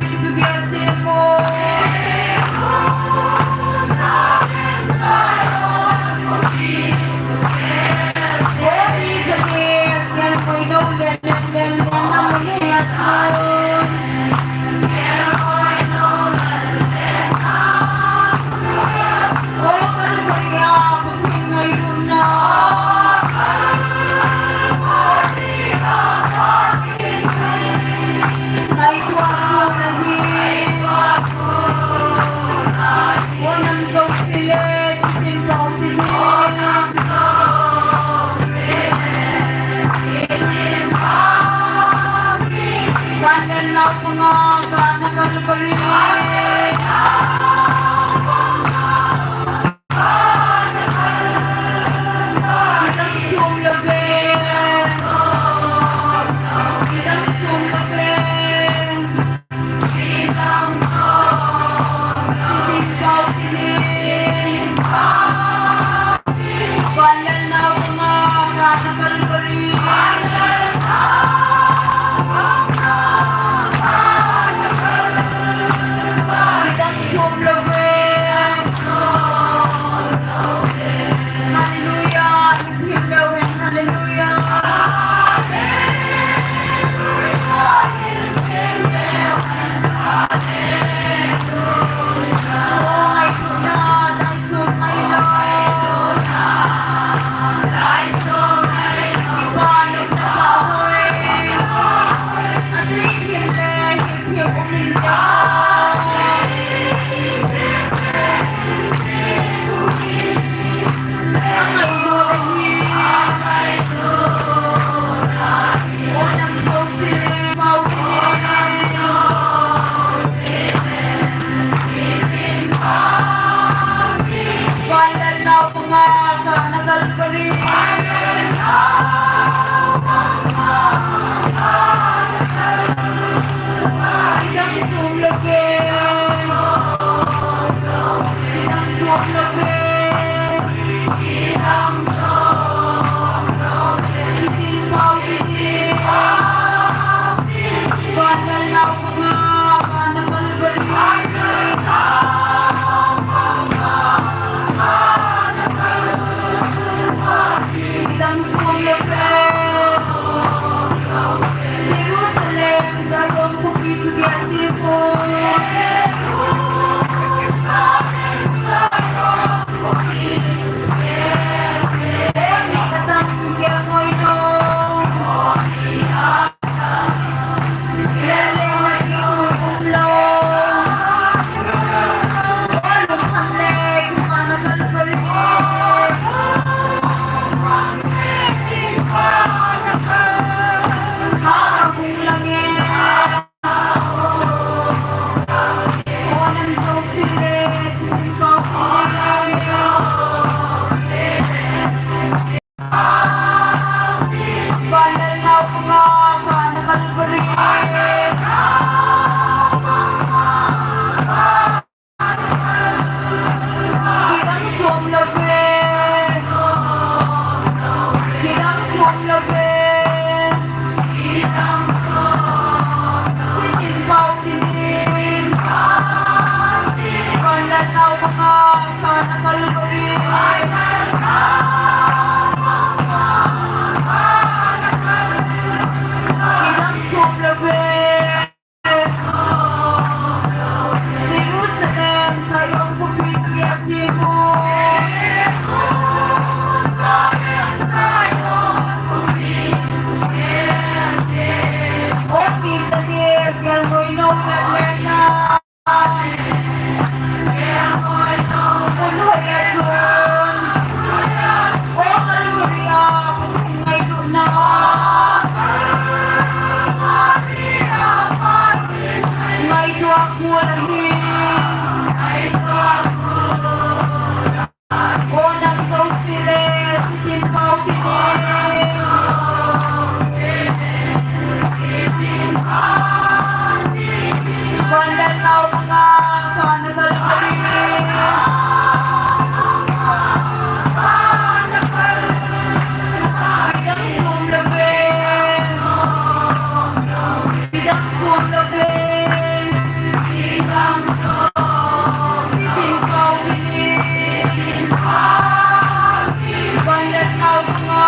Hallelujah.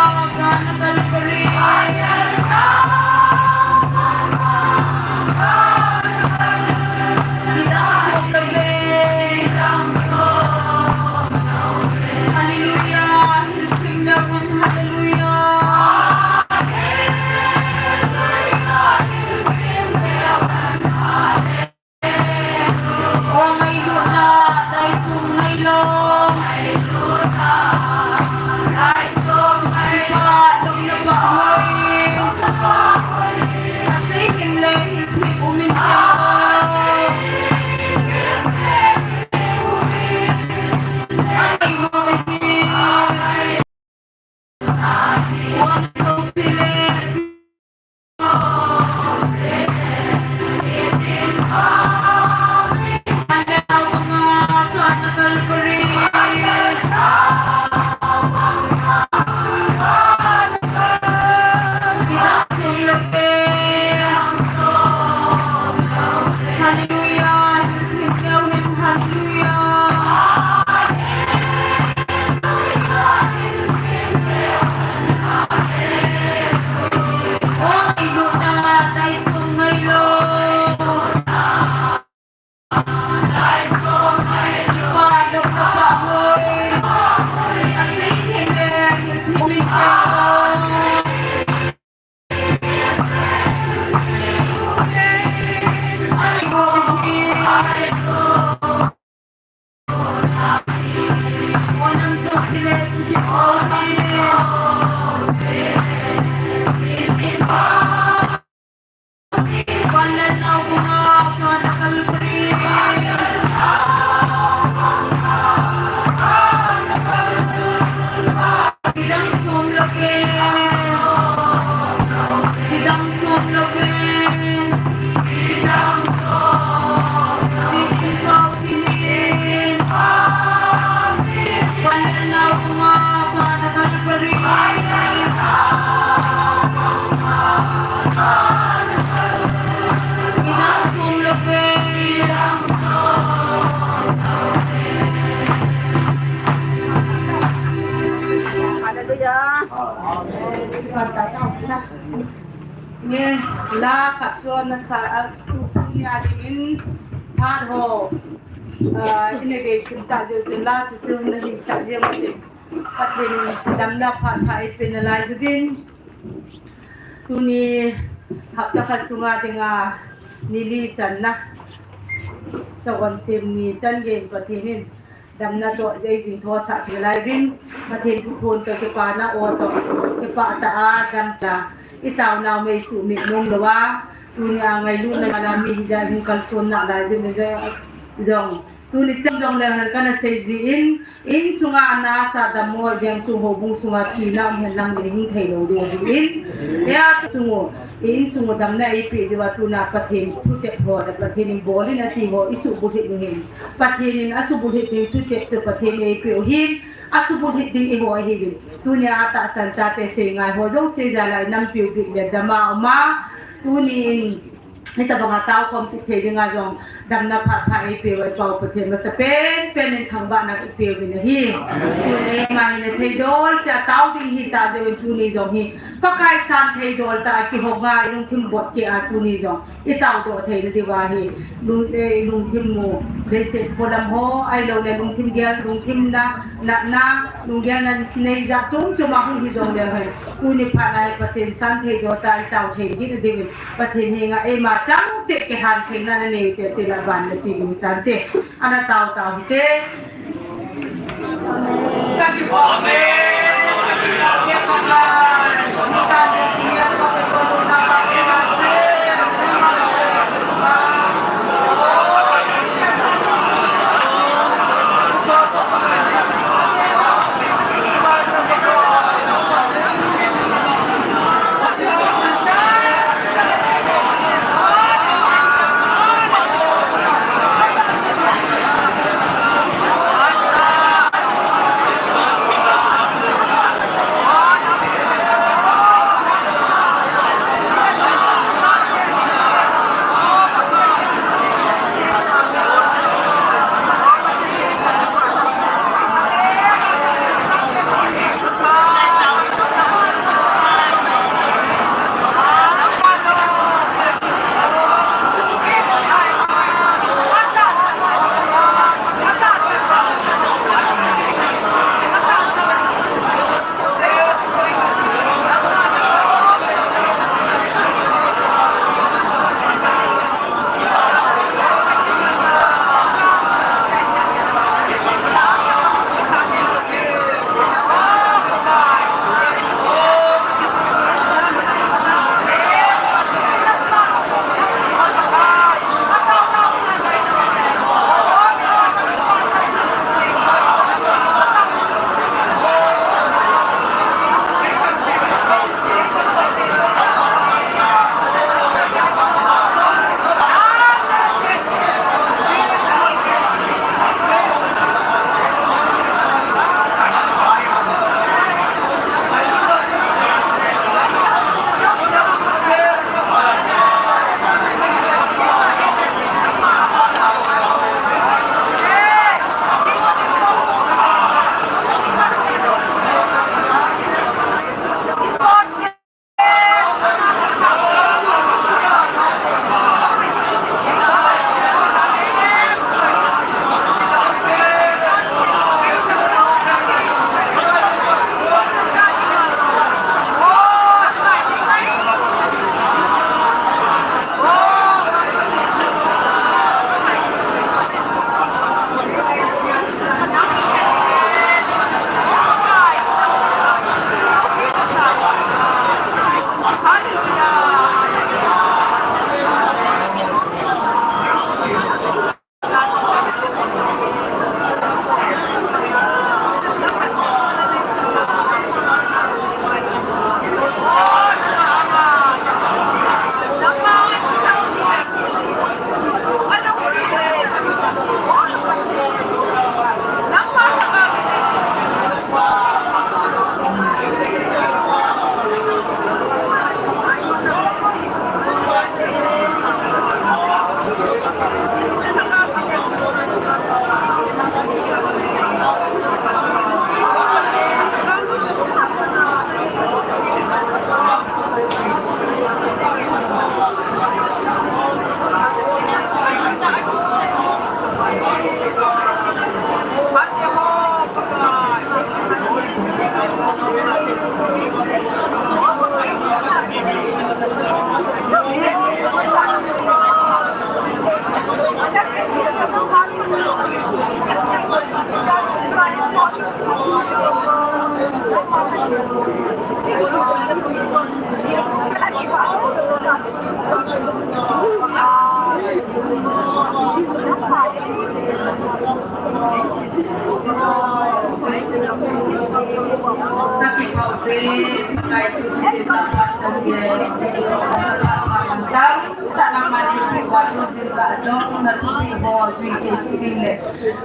Amen. La khat chu nasa a, tunia dingin phat ho, ah, ina gei kum ta jeh chun la chu chu nahin sah jeng u tin. Pathen in damna phat pha eipeh nalai uvin. Tuni hapta khat sunga dinga ni li channa, sawan sem ni chan gei Pathen in damna toh eijing thosah thei lai uvin, Pathen thu thon toh kipana o toh, kipah tah a damcha, i taonau mei suhmit nom louva, tunia ngailutna la mi hijat hung kalson nalai jing jong. Tuni chan jong le han kana sei jin, insunga nasa dammo, veng sung houbung sunga thina um hen lang le hing thei lou diu ahin. Hia sung u, insung u damna eipeh jeh uva tuna Pathen thutep ho, Pathen in bol in ati ho, i subulhit u hin. Pathen in asubulhit ding thutep chu Pathen in eipeh u ahin, asubulhit ding eiho ahiuvin. Tunia atahsan chate sei ngai ho jong sei jal a inampiu bit le dama uma. Tunin hitabanga taokhom kit thei dinga jong damna phat pha eipeh u i Pau Pathen masapen pen in thangvahna ipeh uvin ahi. Tun eima hin atheidol cheh a tao ding hita jeh uvin tuni jong hi Pakai san theidol tah a kihou nga i lungthim bot keh a tuni jong i taodoh theina diuva hi lung, eh, lungthim mu, leiset polam ho, ahilou le lungthim gel, lungthim na, natna, lunggel na nei jat chom chom a hung hijong leu hen, tuni phat a hi Pathen san theidol tah a i tao thei kit na diuvin, Pathen henga eima chang cheh kiham theina nanei u te, te la ban na chi ding tante. Ana tao tao hite. Amen.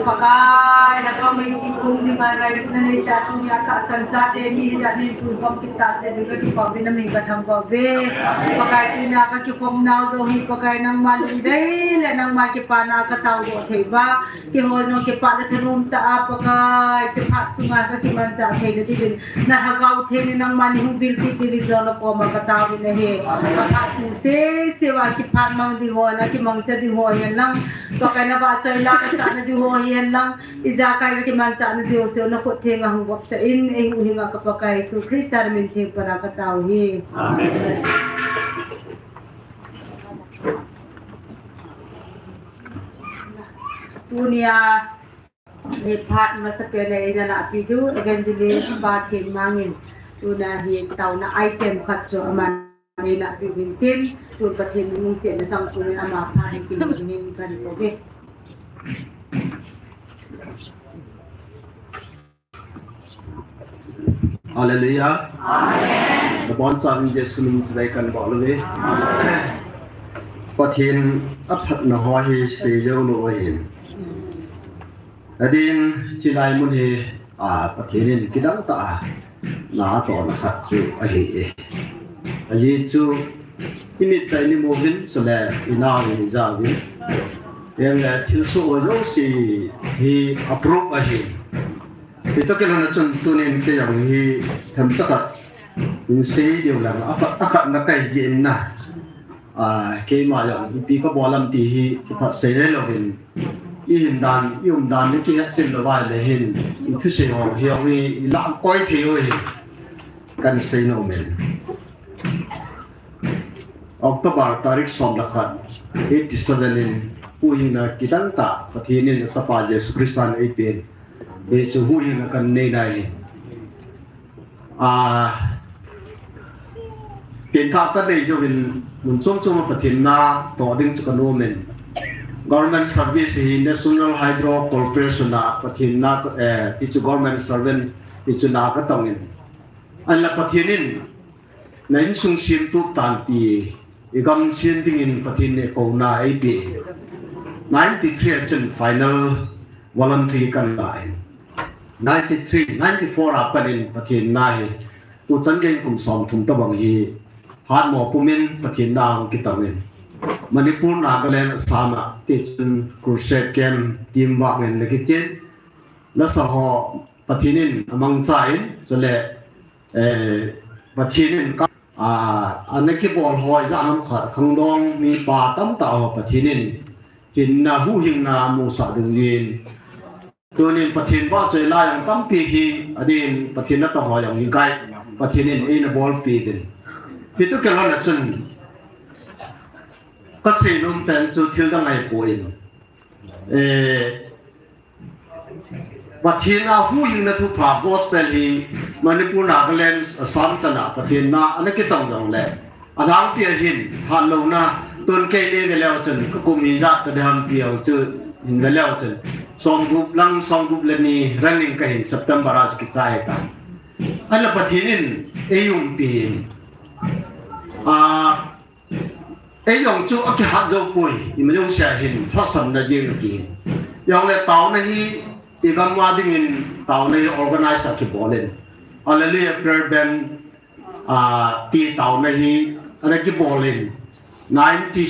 Pakai, na ka mai ki kung ni ngai ngai na nei ta tu nia ka san sa te ni ja ni tu bom ki ta se ni ka ki pa vi na mi ka tham pa ve. Pakai, tu nia ka ki pom nau jo hi, Pakai, nangma lungdei le nangma kipana ka tao jo thei ba. Keiho jong kipah le thalom tah a Pakai, chaphat sunga ka kimanchah theina dingin, na Lhagao Theng in nangman hung bilpeh dingin jong na koma ka taovin ahi. Ka phat sung sese uva kiphat mang ding ho, na kimangcha ding ho hihen lang, Pakai, na vahchoi la ka chahna ding ho hihen lang, ijakai ka kimanchahna ding ho seh na khut theng a hung vopsah in, eihuhhing a ka Pakai Jesu Christa na min theng pan a ka tao hi. Amen. Tunia hi phat masapen a eina lahpeh diu Evangelist Pa Thenmang in, tuna hi taona item khat chu aman eina lahpeh uvin tin, tun Pathen lungsetna chang tunin ama phat hi kimu dingin kahin kouve. Hallelujah. Amen. Nabonchauvin Jesu min chulai kahin bol uve. Pathen aphatna ho hi seilou lou ahin. Adin chulai mun hi, a, Pathen in kidang tah a na atohna khat chu ahi e. Ajeh chu imit tah in imu uvin, chule inao in ijao uvin. Hijongle thilsoh ho jouse hi approve ahi. Hitoh kilhon a chun tunin kei jong hi themcha khat hin sei diu lang, akhat, akhatna kahi jeh in na. A, keima jong ipi kabol ham ti hi kiphatsah lou uvin. Ihin dan, ium dan hi kihet chil lou uva ahile hin, ithusei ho hi jong hi ilah koi thei u ahi. Kahin sei nom in. October tarik som le khat, eighty seven in, huhhingna kidang tah Pathen in achapa Jesu Christa in eipen. Hichu huhhingna kahin nei nai. A, pengthah kanei jouvin mun chom chom a Pathen na toh ding chu kanom in. Government service hi National Hydro Corporation a Pathen na, eh, hichu government servant hichu na katong in. Ahinla Pathen in na insung semtup tan ti, igam sem dingin Pathen in kouna eipeh. Ninety three a chun final voluntary kahin la in. Ninety three, ninety four a pat in Pathen na hi, tuchan gei kum som thum tobang hi, hatmo pum in Pathen na hung kitong in. Manipur, Nagaland, Assam a, tichun crusade camp, team work in ana kichen. Lasa ho Pathen in amangcha in, chule Eh, Pathen in ka, a, ana kibol ho ijat ham khat khangdong mipa tamtah ho Pathen in hinna huhhingna amusah ding in. Tunin Pathen vahchoi la jong tampi hi, adin Pathen natong ho jong hi gai, Pathen in eina bolpeh uvin. Hitoh kilhon a chun, kasei nom pen chu thil dang ahipoi. Eh, Pathen a huhhingna thupha gospel hi Manipur, Nagaland, Assam chan a Pathen na ana kitong jongle, alangpi a hin hatlouna, tun kei nei ve leu chun, kakum ijat tadem ti ho chu hin ve leu chun, somgup lang, somgup le ni running kahin September a chu kichai tai. Ahinla Pathen in eiumpi in. A, Ei jong chu akihat jou poi, ima jouse a hin lhasamna jeng akihin. Jongle taona hi, igam a dingin taona hi organize akibol in. Hallelujah Prayer Band, a, ti taona hi, ana kibol in. Ninety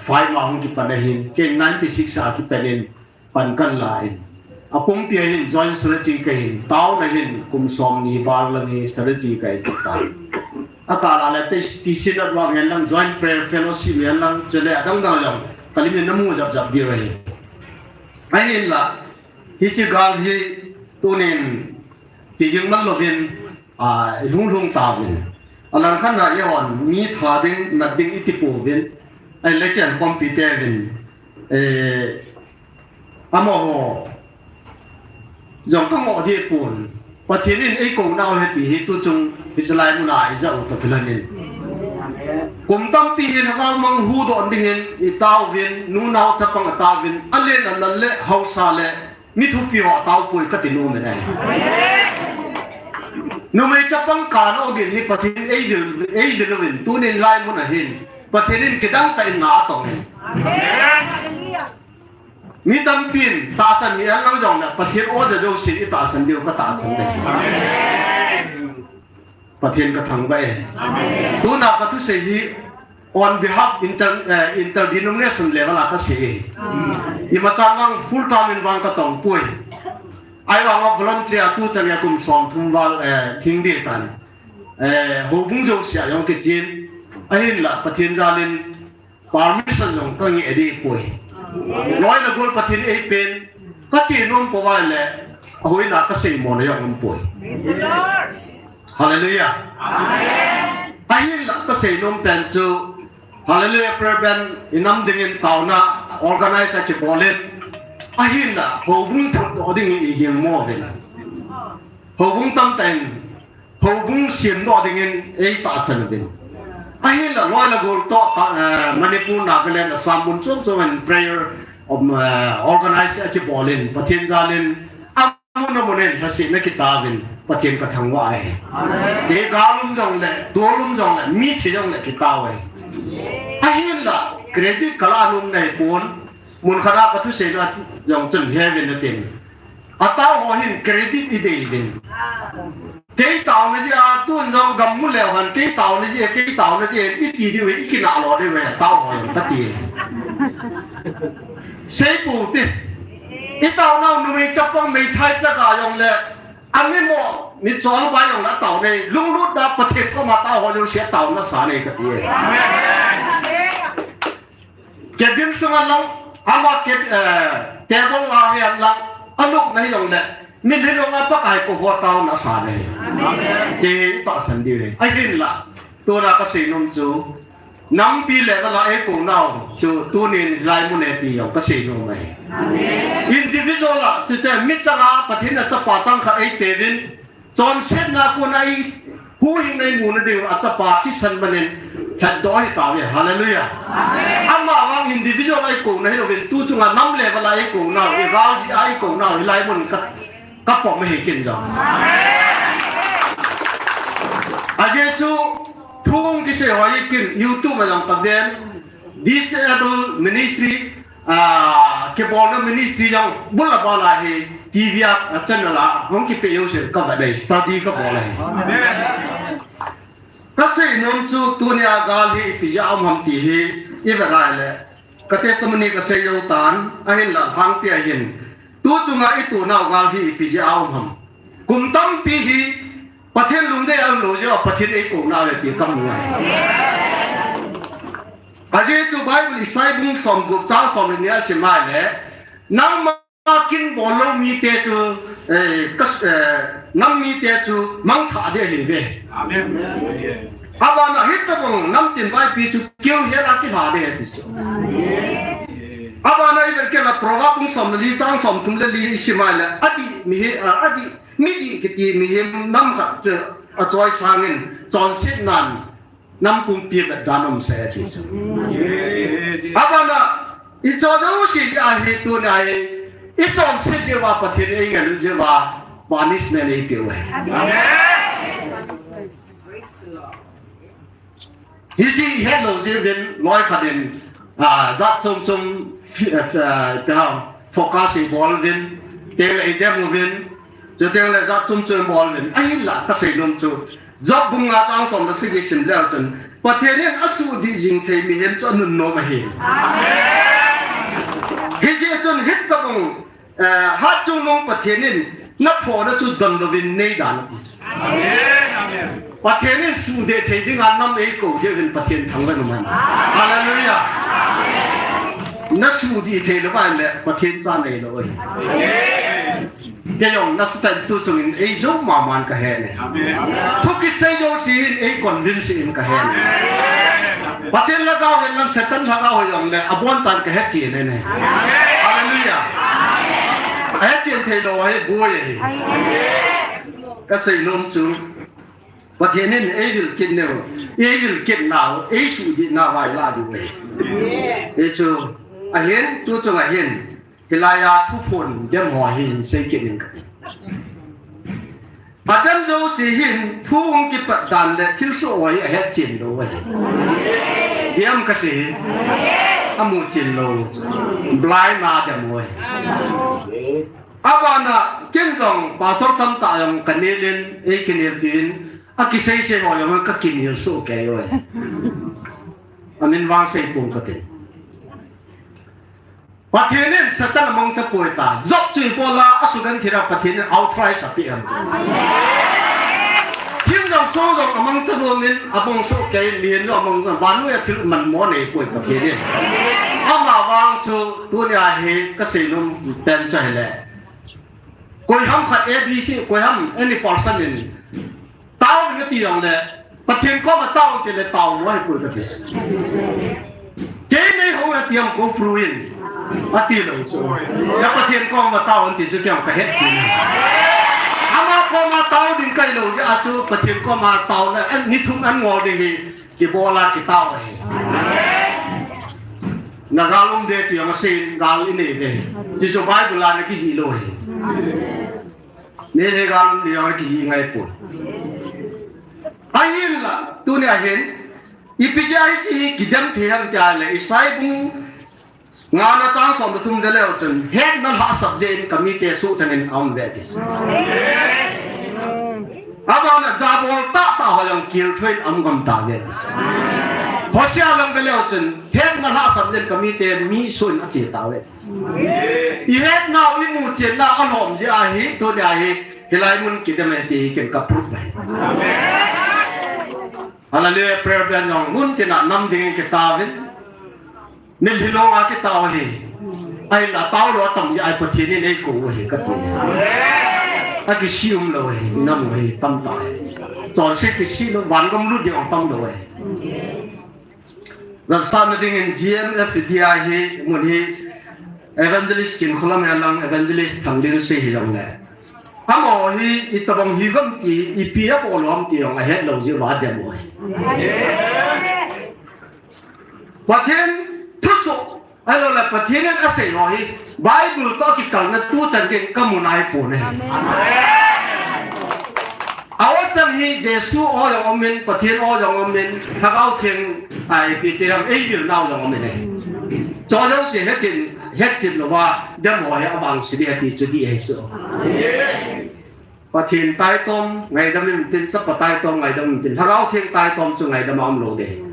five a hung kipan ahin, kei ninety six a kipan in. Pan kahin la in. Apumpi a hin joint secretary kahin, taona hin kum somni val lang hi secretary kahin tai. Akal a le te, ti sin at wang hen lang, joint prayer fellowship hen lang, chule adang dang jong, kalim in namu jap jap diu ahi. Ahinla, hiche gal hi tunin, ti jing man louvin, A, i lhung lhung tauvin. A lang khat na i hon, mi tha ding, nat ding i ti pouvin. Ai le chen pumpi teuvin. Eh, amaho. Jong ka ngoh dih pon. Pathen in ei kou nau ahi ti hi tu chung hi chalai mun a i ja u ta philan in. Kum tampi hin hava mang hu don ding hin i tauvin, nu nau chapang a tauvin, a len a nal le hausa le mi thupi ho a tau poi ka ti nom e. Numei chapang ka lo din hi Pathen ei dil, ei dil uvin tunin lai mun a hin. Pathen in kidang tah in na a tong in. Mi tampin tahsan ni a lang jong le Pathen o ja jo sin i tahsan diu ka tahsan de. Pathen ka thangvah e. Tuna ka thusei hi on behalf inter, eh, interdenomination level a ka sei e. I ma chan vang full time in vang ka tong poi. Ai vang a volunteer tu chan ya kum som thum val, eh, thing di tan. Eh, houbung jo sia jong ke chin. Ahin la Pathen jalin permission jong ka nge dih poi. Loi le gol Pathen ei pen, ka che nom poi le, a hoina ka sei mo na jong um poi. Hallelujah. Ahin la ka sei nom pen chu, Hallelujah prayer band i nam ding in tauna organize a kibol in. Ahin la, houbung phut doh ding i ging mo uvin. Houbung tam tah in, houbung siam doh ding in ei tahsan uvin. Ahin la loi le gol toh, eh, Manipur, Nagaland, Assam mun chom chom in prayer, um, eh, organize a kibol in, Pathen jalin, amun amun in, lhasetna kitauvin, Pathen ka thangvah e. Te gal um jong le, dol um jong le, mi thi jong le kitau e. Ahin la, credit ka la nom na hi pon, mun khat a ka thusei na jong chun he uvin na tin. A tau ho hin credit i dei uvin. Kei tauna jeh a tun jong gam mu leu hen, kei tauna jeh, kei tauna jeh, i ti diu, i kinah lo diu, tau ho jong ka ti. Sei pou te. I tauna u numei chapang meithai chaka jong le, a mi mo, mi chol ba jong le tauna, lunglut da Pathen koma tau ho jong sia tauna sa nei ka ti. Cabin sunga lang, ama ke, eh, table a hi lang, a lupna hi jong le, min hi jong a Pakai koma tauna sa nei. Amen. Kei tahsan diu ahi. Ahin la, tuna ka sei nom chu, nampi level a ei kou nau chu, tunin lai mun e ti jong ka sei nom ahi. Amen. Individual a, chute mi changa, Pathen a chapa chang khat ei pe uvin, Chonsetna kona i huhhingna i muna diu a chapa thisan manin lhatdoh ahi tauve. Hallelujah. Amen. Amavang individual a i kouna hilouvin tu chunga nam level a i kouna, i gal jeh a i kouna, hilai mun ka, ka pom ahi ken jong. Amen. Ajeh chu thu kisei ho hi ken YouTube a jong ka ven, Disable Ministry, ah, kibolna ministry jong bul a bal a hi T V a, a channel a hung kipe jouse ka va dei, study ka bol ahi. Amen. Ka sei nom chu tunia gal hi ipi jeh a um ham ti hi i va dai le. Ka testimony ka sei jou tan, ahinla lhangpi a hin tu chunga i tonau gal hi ipi jeh a um ham. Kum tampi hi Pathen lungdei a um lou jeh a Pathen ei kouna ve ti ka mu ahi. Ajeh chu Bible Isaiah bung somgup chang somni a sim a le, nangma kin bol lou mite chu, eh, ka, eh, nam mite chu mangthah ding ahi ve. Amen. Abana hitabang nam tin vaipi chu keu hel a kilha ding ahi ti chu. Abana i vet kit le Proverb bung somli chang somthum le li i sim a le, adih mihem, ah, adih Midih kiti mihem nam khat chu achoi sangin chonsetnan nam pumpi vet dan um sah e ti chu. Abana i cho jouse ahi tunia hi i chonset jeh uva Pathen ei ngailut jeh uva punishment ei pe u ahi. Amen. Hiche i het lou jeh uvin loi khat in, ah, jat chom chom fi-, ah, ah, focus i bol uvin, teng le i dem uvin, chuteng le jat chom chom i bol uvin. Ahinla ka sei nom chu, Job bung nga chang som le sagi sim leu chun, Pathen in asuhdih jing thei mihem chu anunnom ahi. Amen. Hijeh chun hitabang Eh, Hatchungnung Pathen in na phona chu donlouvin nei dan ati. Amen, amen. Pathen in suhdeh thei dinga nam ei kou jeh uvin Pathen thangvah in um hen. Hallelujah. Na suhdih thei lou vang le Pathen cha nei lou ahi. Amen. Kei jong nasatah in tu chungin ei jou maman kahe ne. Amen. Thu kisei jouse hin ei convince in kahe ne. Amen. Pathen lhagao hin lang Satan lhagao hijongle abonchan kahetchen e ne. Amen. Hallelujah. Amen. Ahetchen thei lou ahi, boi ahi. Amen. Kasei nom chu, Pathen in ei vil kit nau, ei vil kit nau, ei suhdih nau ahi lah diu ahi. Amen. Hichu, ahin, tu chunga hin, hilai a thuphon dem ho hi sei kit in kati. Adem jouse hin thu hung kipat dan le thilsoh ho hi ahetchen lou ahi. Dem kasei hi. Amuchen lou. Blind a dem ho ahi. Abana ken jong pastor tamtah jong kanel in, ei kinelpi in, akisei sei ho jong kakinel soh kei uve. Amin vang sei pong kati. Pathen in Satan amangcha poi ta. Job chu ibola asugenthei a Pathen in authorize apeh em? Thim jong song jong amangcha nom in abang soh kei, mihem jong amangcha, vannoi a thil manmo nei poi Pathen in. Amavang chu tunia hi kasei nom pen chu ahile, koiham khat A B C, koiham any person in Tao in ati jongle, Pathen koma tao in tile tao lou ahipoi kati. Kei nei hou nati ham ko pru in. Ati lou chu. Na Pathen koma tao in ti chu kei jong kahetchen e. Ama koma tao ding kahi lou jeh a chu Pathen koma tao le, an ni thum an ngol ding hi. Kibol a kitao ahi. Na gal um de ti jong asei in gal inei de. Ti chu Bible a na kijih lou ahi. Nei le gal um de jong kijih ngai poi. Ahinla, tunia hin, ipi jeh a hiche hi kidem thei ham tia le, Isaiah bung nga na chang som le thum ve leu chun, hetna lhahsam jeh in kamite suhchang in aum ve ati. Abana jabol tahtah ho jong kilthoh in aum gam tauve ati. Hosea lang ve leu chun, hetna lhahsam jeh in kamite mi suh in ache tauve ati. Ihetnau imuchennau alhom jeh ahi, tunia hi, hilai mun kidem e ti hi ken ka proof ahi. Hallelujah, prayer band jong mun tina nam dingin kitaovin. Mitlhi longa kitao ahi. Ahinla tao lou atam jeh a Pathen in eikou u ahi kati. Akisih umlou ahi, nam u ahi, tamtah ahi. Chonset kisih lou, vangam lut ding atam lou ahi. Rajasthan na dingin G M F India hi mun hi Evangelist Chinkholam helang Evangelist Thangdinsei hijongle. Amaho hi itobang hiuvem ti, ipi abol u ham ti jong ahetlou jeh uva adem u ahi. Pathen thusoh, ahiloule Pathen in asei ho hi, Bible toh kikalna tuchan gei kamu naipon ahi. Amen. A-o chang hi Jesu o jong umin, Pathen o jong umin, Lhagao Theng a ipi ti ham, eivilnau jong umin ahi. Chujouse hetchen, hetchen louva, dem ho hi avangse ding ahi ti chu dih ahi chu. Pathen taitom ngaidam intin, Chapa taitom ngaidam intin, Lhagao Theng taitom chu ngaidam a umlou ding.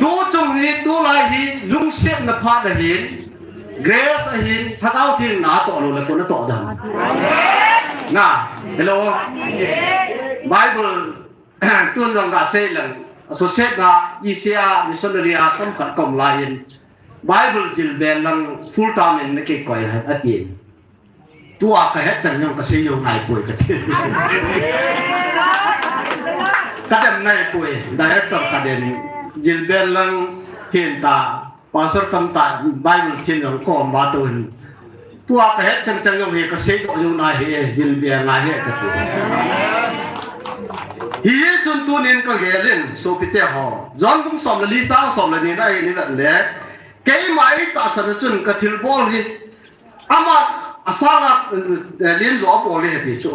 Tuchung hi, tulai hi, lungsetna phat ahin, grace ahin, Lhagao Theng natoh loule koi natoh ding. Na, hello. Bible, tun jong gasei leng, associate na, E C A, missionary a, chomkhat kaum laiyin, Bible jilbel lang full time in nakikoi ahi, atin. Tua kahet chan jong kasei jou naipoi kati. Kadem naipoi, director kadem, jilbel lang hin ta, pastor tamtah Bible thiem jong kaum ba toh hin. Tua kahet chan chan jong hi kasei doh jou nai ahi, jilbel ngai ahi kati. Hichun tunin kagel in, sopite ho. John bung som le li chang som le ni na hin ivet le, keima eitahsan a chun kathilbol hi, ama asanga, eh, lenjo abol e ti chu.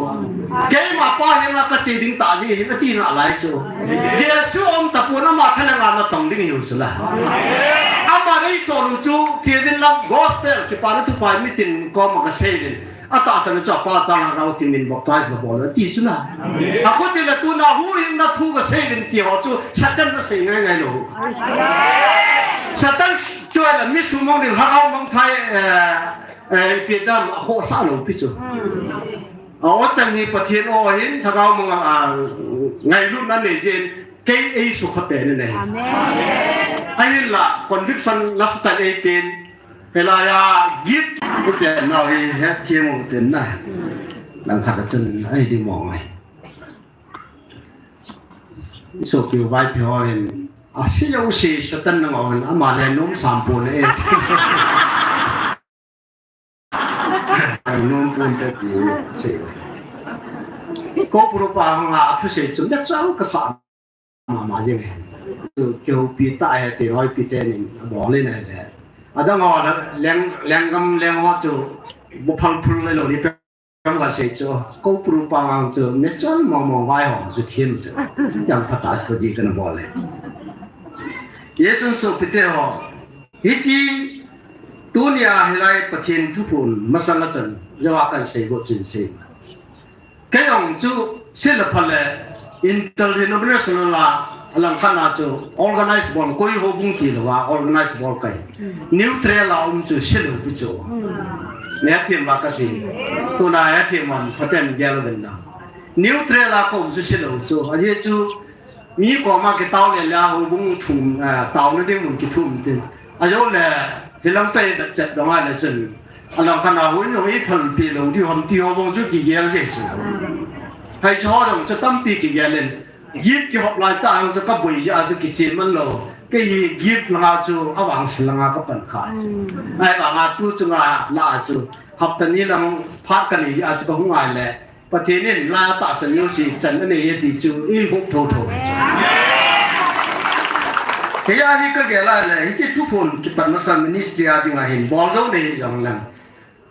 Keima Pa henga kache ding tah jeh hin ati nalai chu. Jesu aum tapon ama thalhenga natong ding ahiu chu la. Ama eisol u chu, che uvin lang gospel, kipana thupha mitin koma kasei uvin. Atahsan a chu apa chang Lhagao Theng min baptize nabol un ati chu la. Akhuti le tuna huhhingna thu kasei uvin ti ho chu Satan nasei ngai ngai lou. Satan chu ahile mi sumang ding, Lhagao mangthai, eh, eh, ipi dam akhohsah lou pi chu. A-o chang hi Pathen o ahin, Lhagao mang a, a, ngailutna nei jeh in, kei eisukha pen in ahi. Amen. Ahinla, conviction nasatah in eipen, hilai a gift, kuchen nau hi, hetthem u tin na. Langkhat a chun ahi ding mong ahi. Sopi Vaiphei hon, a si lo si Satan nang on, ama le nom sam pon e. Nom pon te ti si. Ko puru pa hong a thu sei chun, le chang ka sa mama jing e. Chu keu pi ta he ti roi pi te nin a bol in a le. Adang ho la leng, lenggam leng ho chu bu phal phul le lo ni pe kam ka sei chu. Ko puru pa ngang chu me chon mo mo vai ho chu thim chu. Yang pha ta sto ji kan bol le. Ye chun sopi te ho. Hichi tunia hilai Pathen thuphon masang a chan. Jawa kan sei go chin sei. Kei jong chu sil a phal le interdenominational a, alangkhat a chu organize bol koi houbung ti lou a organize bol kai. Neutral a um chu sil u pi chu. Ne thim ba ka si. Tuna he thim man phaten gel ben na. Neutral a ko um chu sil u chu. A ye chu mi koma kitao le la houbung thum, eh, taona ding mun kithum tin. Ajo le, hilang tai da chat dong a le chun. Alangkhat a hun jong i phal pi lo di hom ti ho bong chu kigel je su. Hai chu ho dong chu tampi kigel in. Gift kihop lai ta ang chu ka boi ja chu kiche man lo. Kei hi gift langa chu avang si langa ka pan kha. Ai vanga tu chunga la chu. Hapta ni lang phat ka ni ja chu ka hung ai le. Pathen in la tahsan jouse chan anei e ti chu i hup tho tho. Hiya hi ka gel a le, hiche thuphon kipat masa ministry a dinga hin bol jou nei jong leng.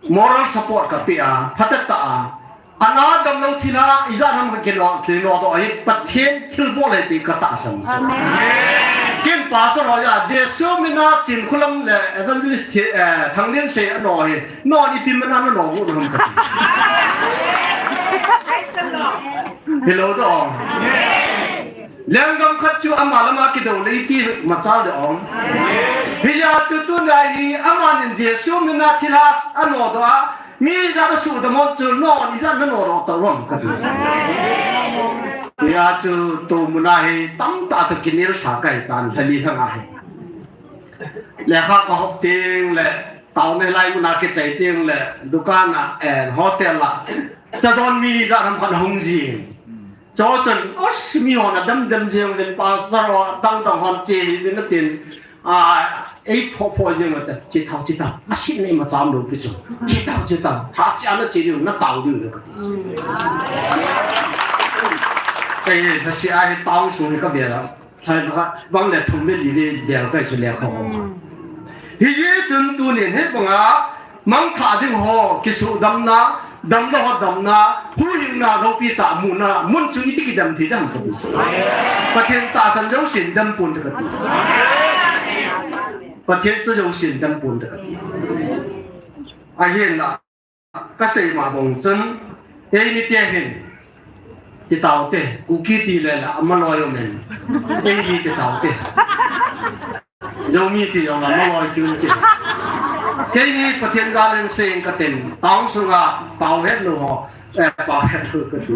Moral support ka pe a, phatah tah a. Ana damlou thil a, ijat ham ka kilo, kilo doh hi Pathen thilbol e ti ka tahsan. Amen. Ken pastor ho ja, Jesu mina Chinkholam le evangelist thi, eh, Thangliansei ano hi. Non ipi mana na no gu na ham kati. Hello doh. Lenggam khat chu ama lama kidou le iti machal doh. Hiya chu tuna hi amanin Jesu mina thilha ano doh a mi ja da su da mon chu non ijat na no doh tau ham kati. Hiya chu tu muna hi tamtah ta kinel sa kai tan hali thang a hi. Lekha ka hop teng le, taona lai muna kichai teng le, dukan a, eh, hotel a, cha don mi ja ram khat hung ji. Cho chun, os, mi hon a dam dam jeng uvin pastor ho, dang dang hon che hi uvin atin, a, ei pho pho jeng uvin, che thau che thau, a sin nei ma cham lo pi chu, che thau che thau, ha che ana che diu, na tau diu le ka ti. Ei, ha si a hi tau su ni ka bia la. Hai bang le thum le li le bel kai chu le kho. Hi ye chun tunin hi banga mangthah ding ho kisuhdamna, damna ho damna, huhhingna, loupi tah muna, mun chu iti kidam thei dam ka ti. Pathen tahsan jousen dam pon ka ti. Pathen chu jousen dam pon ka ti. Ahin la. Ka sei ma bang chun, ei mite hin, ti tau te, Kuki ti le la, ama loi um in. Ei mi ti tau te. Zomi ti jong la, ama loi ti um te. Kei ni Pathen jal in sei ka tin, tau sunga, pau het lou ho, eh, pau het lou ka ti.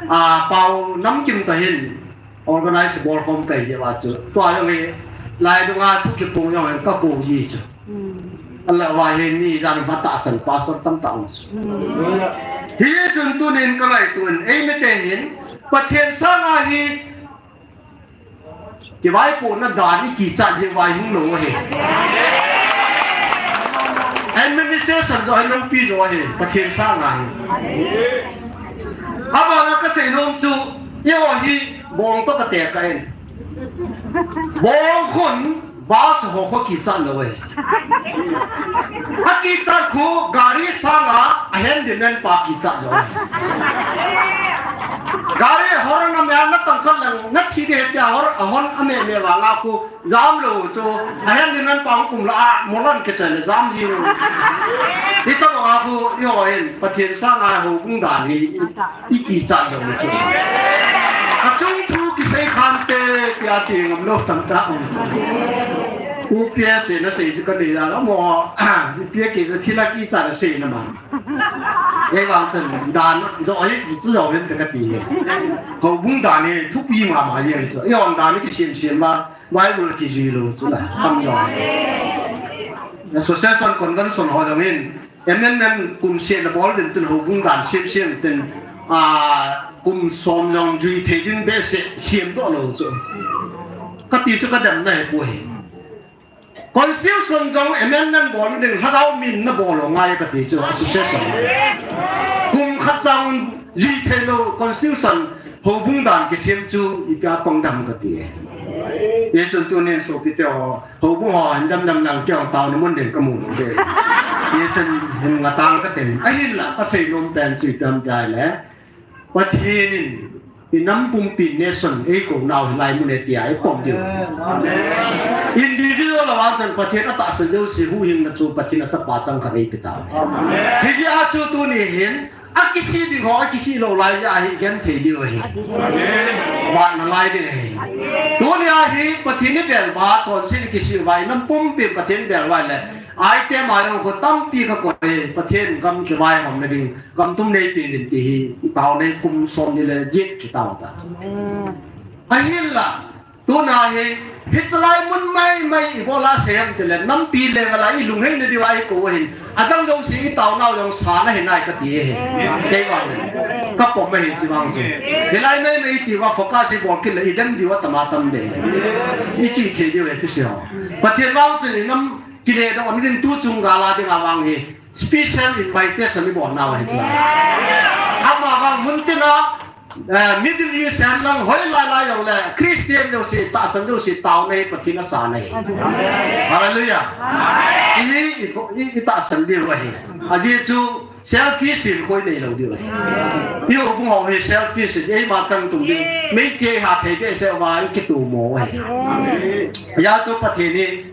A, pau nam kim ta hin, organize bol khom kai je wa chu. Tua jong hi, lai dunga thu kipung jong hin ka ko ji chu. Ala wa hi mi jan ma tahsan pastor tam ta um chu. Hi chun tunin ka ngaito in, ei mite hin, Pathen sanga hi, kivaipohna dan i kichat je vai hung lou hi. Administration jo hi loupi jo hi, Pathen sanga hi. Abanga ka sei nom chu, eiho hi bong to ka te ka in. Bong khun, bus ho kho kichat lou e. A kichat khu, gari sanga, a handyman pa kichat lou e. Gari hor na me na tang khat lang, na thi de he tia hor, a hon a me me vanga khu, jam lou chu, a handyman pa hung kum la a, molan ke chan jam ji. Hi ta vanga khu, eiho hin, Pathen sanga houbung dan hi. I kichat jong chu. Achung thu kisei khan te, tia ti ngam lou tam ta um chu. U P S na sei chu ka nei la mo. U P S ke chu thila kichat na sei na ma. Ei vang chan dan jo hi chu jo hin te ka ti. Houbung dan hi thupi ma ma jeng chu. Eiho dan hi kisem sem ma. Bible kijui lou chu la. Tam jo. Association convention ho jong hin. Amendment kum seh na bol ding tin, houbung dan siam siam tin, a, kum som jong jui thei ding behseh siam doh lou chu. Kati chu kademna hi poi. Constitution jong amendment bol ding, lhagao min na bol lou ngai kati chu association. Kum khat jong jui thei lou constitution houbung dan kisiam chu ipi a pang dem kati. Hichun tunin sopite ho, houbung ho hin dem dem lang kei taona mun ding kamu lou ding. Hichun hin ngatang katin. Ahinla kasei nom pen chu ipi ham tia le, Pathen in i nam pumpi nation eikou nau hilai mun e tia eipom diu. Individual a vang chun Pathen atahsan jouse huhhingna chu Pathen achapa chang khat eipe tau. Hijeh a chu tuni hin akisih ding ho, akisih lou lai jeh a hi genthei diu ahi. Vatna lai ding ahi. Tuni a hi Pathen ibel uva, chonset kisih uva, i nam pumpi Pathen ibel uva le, item a jong kho tampi kakoi, Pathen gam kivaihomna ding, gam tum neipe uvin ti hi, i taona hi kum som ni le get kitao ta. Ahinla, tuna hi, hichelai mun maimai ibola sei ham tile, nampi le ngalai ilungheina diuva eikou ahin, adang jouse i taonau jong sana hinai kati ahi. Kei vang le, kapom ahi chi vang chu. Hilai maimai iti uva focus ibol kit le, idem diu atam atam le. Ichi thei diu ahi chu sei ho. Pathen vang chun i nam kile doh ding tu chung gal a dinga vang hi. Special invitation ibol nau ahi chu. Ama vang mun tina, eh, Middle East hen lang hoilai lai jong le Christian jouse, tahsan jouse, taona hi Pathen asana ahi. Hallelujah. I, i, i, i tahsan diu ahi. Ajeh chu selfish in koi neilou diu ahi. I houbung ho hi selfish in, eima chang tum ding. Meichei ha thei behseh uva i kitomo ahi. Hijeh chu Pathen hi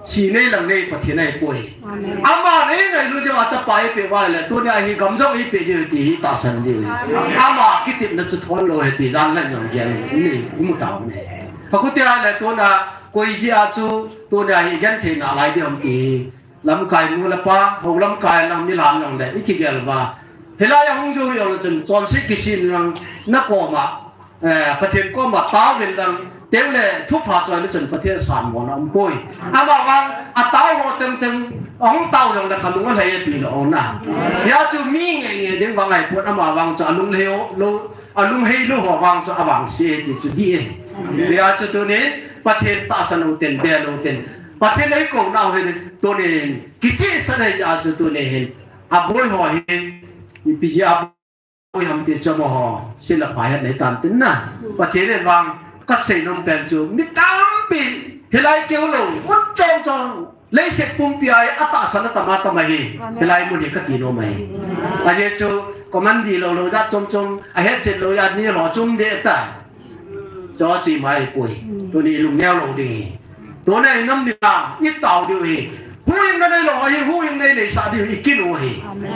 Sih nei lam nei Pathen ahipoi. Amen. Ama nei ngailu jeh a chapa eipeh uva ahile, tunia hi gam jong eipeh diu ahi ti hi tahsan diu ahi. Amen. Ama kitepna chu thon lou ahi ti jan lan jong gel nei, imu tau ne. Pakhutia ahile tuna koi jeh a chu tunia hi genthei nalai diu ham ti hi. Lamkai nu le pa, hou lamkai lang milam jong le, ikigel uva. Hilai a hung jou hi jong le chun, chonset kisih lang na koma. Eh, Pathen koma tao uvin lang, teu le thupha choi le chun Pathen sanmona umpoi. Ama vang, atao ho cheng cheng, ahung tao jong le kalung alhai e ti lou na. Hia chu mi nge nge ding vang ahipon ama vang chu alung lhei lou, alung hei lou ho vang chu avangse e ti chu dih e. Hia chu tunin, Pathen tahsan u tin, bel u tin. Pathen eikou nau hin, tunin, kichehsah e hia chu tunin hin. Aboi ho hin, ipi jeh a Ui ham ti chu amaho, sil le pha het nei tan tin na. Pathen in vang, kasei nom pen chu, mi tampi, hilai keu lou, mun chom chom, leiset pumpi a atahsan atam atam ahi, hilai mun hi kati nom ahi. Ajeh chu, command di lou lou jat chom chom, ahet chet lou jat ni lou chom de ta. Cho chi mai pui. Tuni lung neo lou ding. Tuni i nam ni a, i tao diu ahi. Huhhingna nei lou ahi, huhhingna nei sah diu ahi, i kin u ahi. Amen.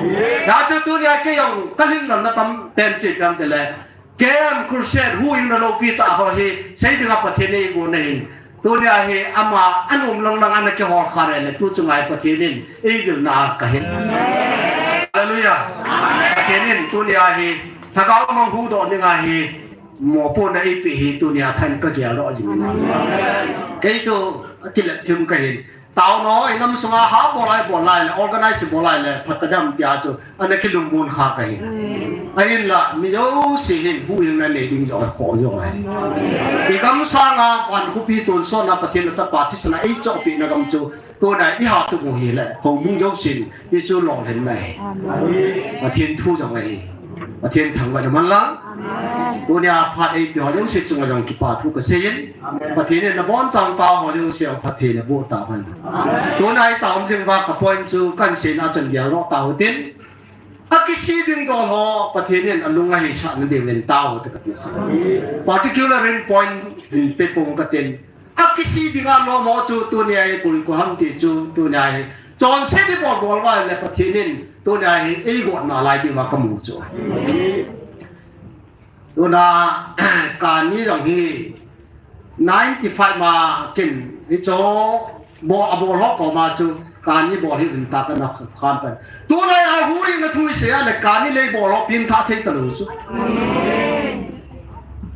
Hia chu tunia kei jong, ka lhinglel na tam pen chu ipi ham tile. Camp Crusade, huhhingna loupi tah ho hi, sei dinga Pathen in eigon ahin. Tunia hi ama, anom lang lang ana kihol kha le, tu chunga hi Pathen in, eivilna kahin. Amen. Hallelujah. Amen. Pathen in, tunia hi, lhagao mang huhdoh dinga hi, mopohna eipeh hi tunia than kagel doh jing in. Kei chu akilep thim kahin. Taona ho i nam sunga ha bol lai bol lai le, organize bol lai le, phatah dem tia chu ana kilungmon kha kahi. Ahinla, mi jouse hin huhhingna nei ding jong akhoh jong ahi. I gam sanga van khopi tonsotna Pathen na chapa thisan a eichohpeh na gam chu Tuna i ha tup u hile, houbung jousen, hichu lolhinna ahi. Amen. Pathen thu jong ahi. Pathen thangvah in umhen lang. Amen. Tunia phat eipeh ho jouse chunga jong kipa thu kasei in. Amen. Pathen in nabonchauvin tao ho jouse phatthei naboh tauhen. Amen. Tuna i taona ding uva ka point chu kahin seina chun geldoh tauhitin. Akisih ding dol ho, Pathen in alung aheisah na diuvin tao te kati. Particular in point hin pe pong katin. Akisih dinga lom ho chu tunia hi koi koi ham ti chu tunia hi. Chonset i bol bol uva le Pathen in tunia hi eigot nalai diuva kamu chu. Tuna kani jong hi ninety five ma kin hichu bol, abol ho koma chu kani bol hi vin ta kana khan pen. Tuna a huhhingna thu isei a le kani le bol ho pengthah thei talou chu.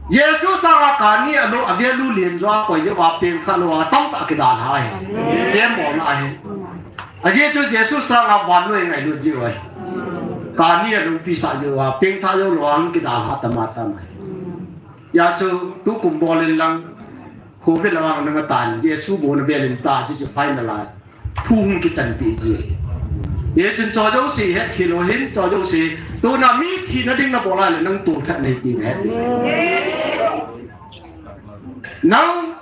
Jesu sanga kani a lou, a value len jo a koi jeh uva pengthah lou a tamtah kidalha ahi. Amen. Kem bolna ahi. Ajeh chu Jesu sanga vannoi ngailut jeh u ahi. Kani alungpi sah jeh uva, pengthah joulou a hung kidalha tama tama ahi. Hijeh chun tukum bol in lang, Covid lang nanga tan, Jesu bou na bel in ta, chu chu final a thu hung kitanpeh ji. Hichun chu jouse hetkhel u hin, chu jouse, tuna mi thina ding nabol a le nang tolthat nahi ti nahet. Nang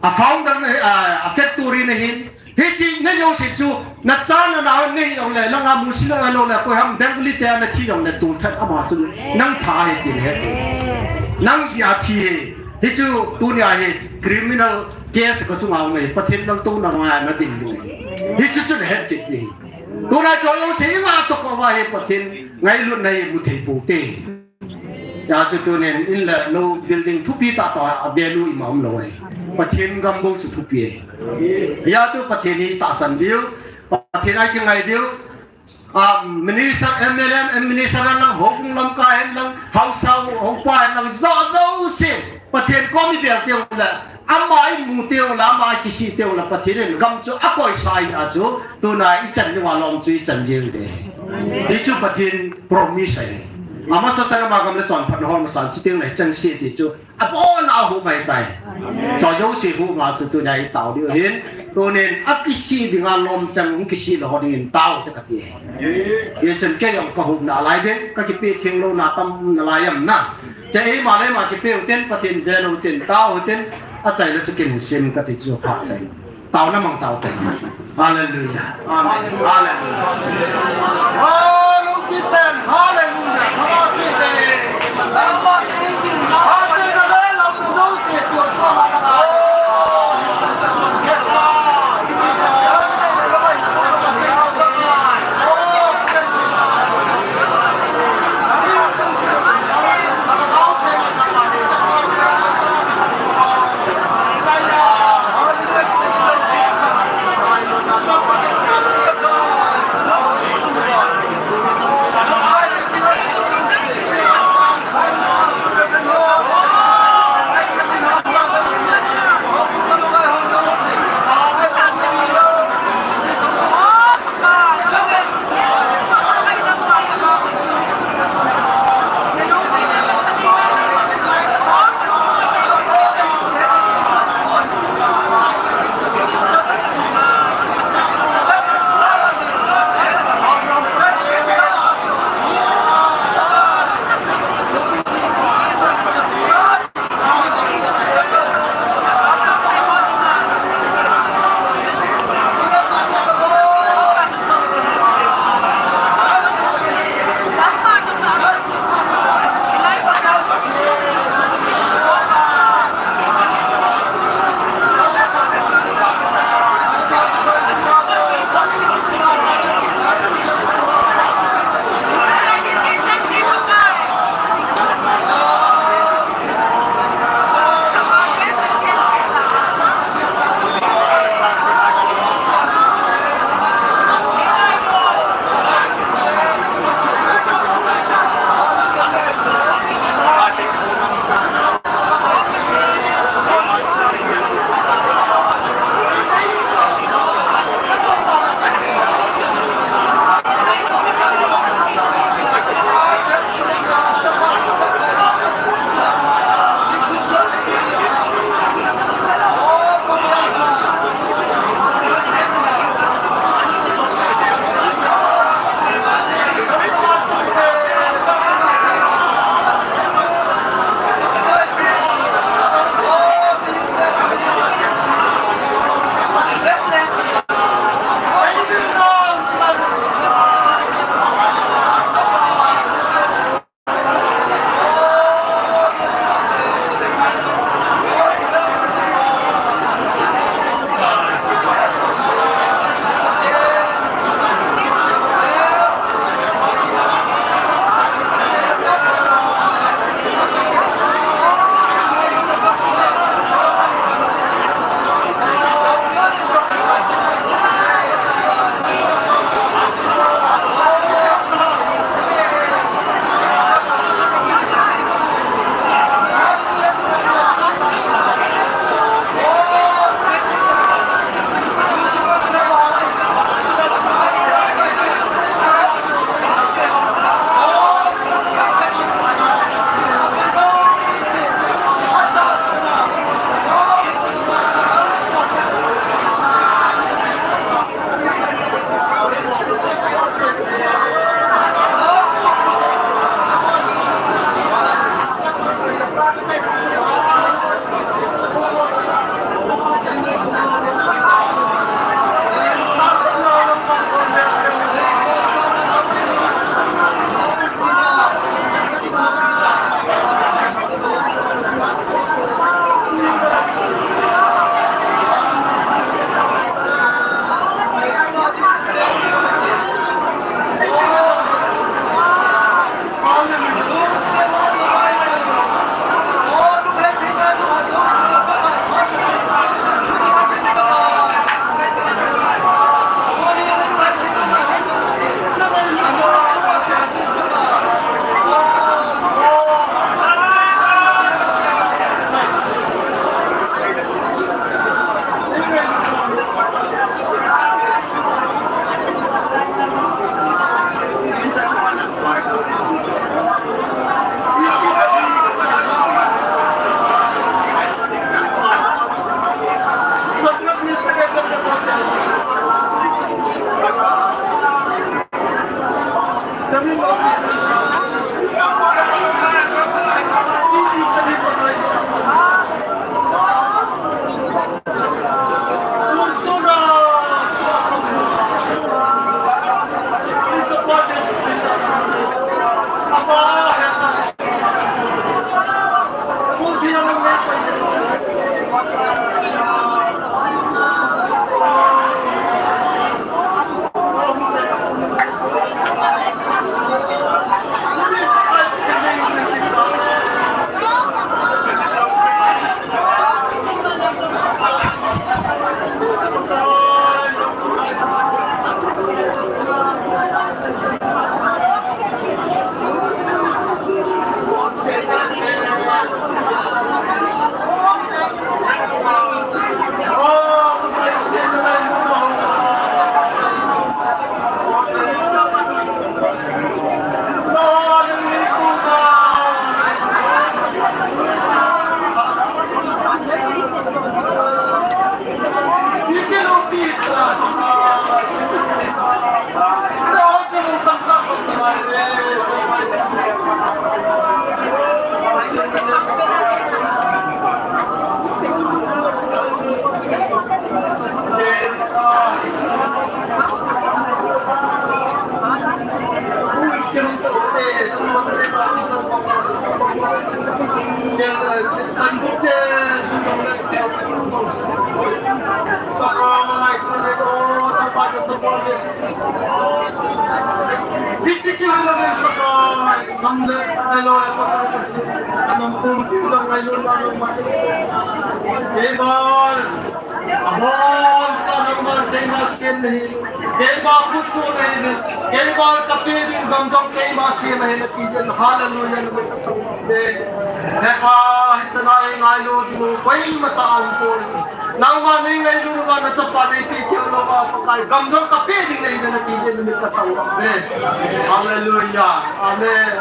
a founder na, a, a factory nahin, hiche na jouse chu, nacha nanao nahi jongle, langa musi na lou le, koiham Bengali te nathi jongle, tolthat ama chu nang tha ahi ti nahet. Nang jeh a thi ahi. Hichu tunia hi criminal case kachunga um ahi, Pathen nang touna ngai nading ding ahi. Hichu chu nahet chet ding ahi. Tuna chu jouse inga toh kah uva hi Pathen ngailutna hi mu thei pou te. Hijeh chun tunin in le lou building thupi tahtah a value ima umlou ahi. Pathen gam bou chu thupi ahi. Hijeh chun Pathen hi tahsan diu, Pathen a kingai diu, a, minister, M L A, minister hen lang, houbung lamkai hen lang, haosa, houpa hen lang, jo, jouse, Pathen kom ibel teng le, ama imu teng le, ama ikisih teng le, Pathen in gam chu akoisa ahi. Hijeh chun, tuna ichan diuva lom chu ichan jeng ding ahi. Hichu Pathen promise ahi. Amasa tah in ama gam le chonphatna hol masa, chuteng le ichangseh ti chu, abon a ahuhmang tai. Chu jouse huhmang chu tunia itao diu hin, tunin akisih dinga lomchang, kisih lou ho dingin tao te kati. Hichun kei jong kahupna lai ding, kakipeh theng louna tam nalai am na. Chu eima le eima kipeh u tin, Pathen vel u tin, tao u tin, achaina chu kin sim kati chu phat chai. Taona mang tao te. Hallelujah. Amen. Hallelujah. Hallelujah. Hiche kihouna vel Pakai, nam le, le lo le Pakai, nam pumpi u jong ngailut na nangma. Keiman, abon cha nangman keima sem nahi, keima khutsoh nahi, keima kapeh ding gam jong keima sem nahi nati jeng, hallelujah. He Pa, hiche lai ngailut ding u koima cha aumpoi. Nangma neingailut uva nachapa neipeh kit lou uva Pakai, gam jong kapeh ding nahi nati jeng, namit kathangvah e. Hallelujah. Amen.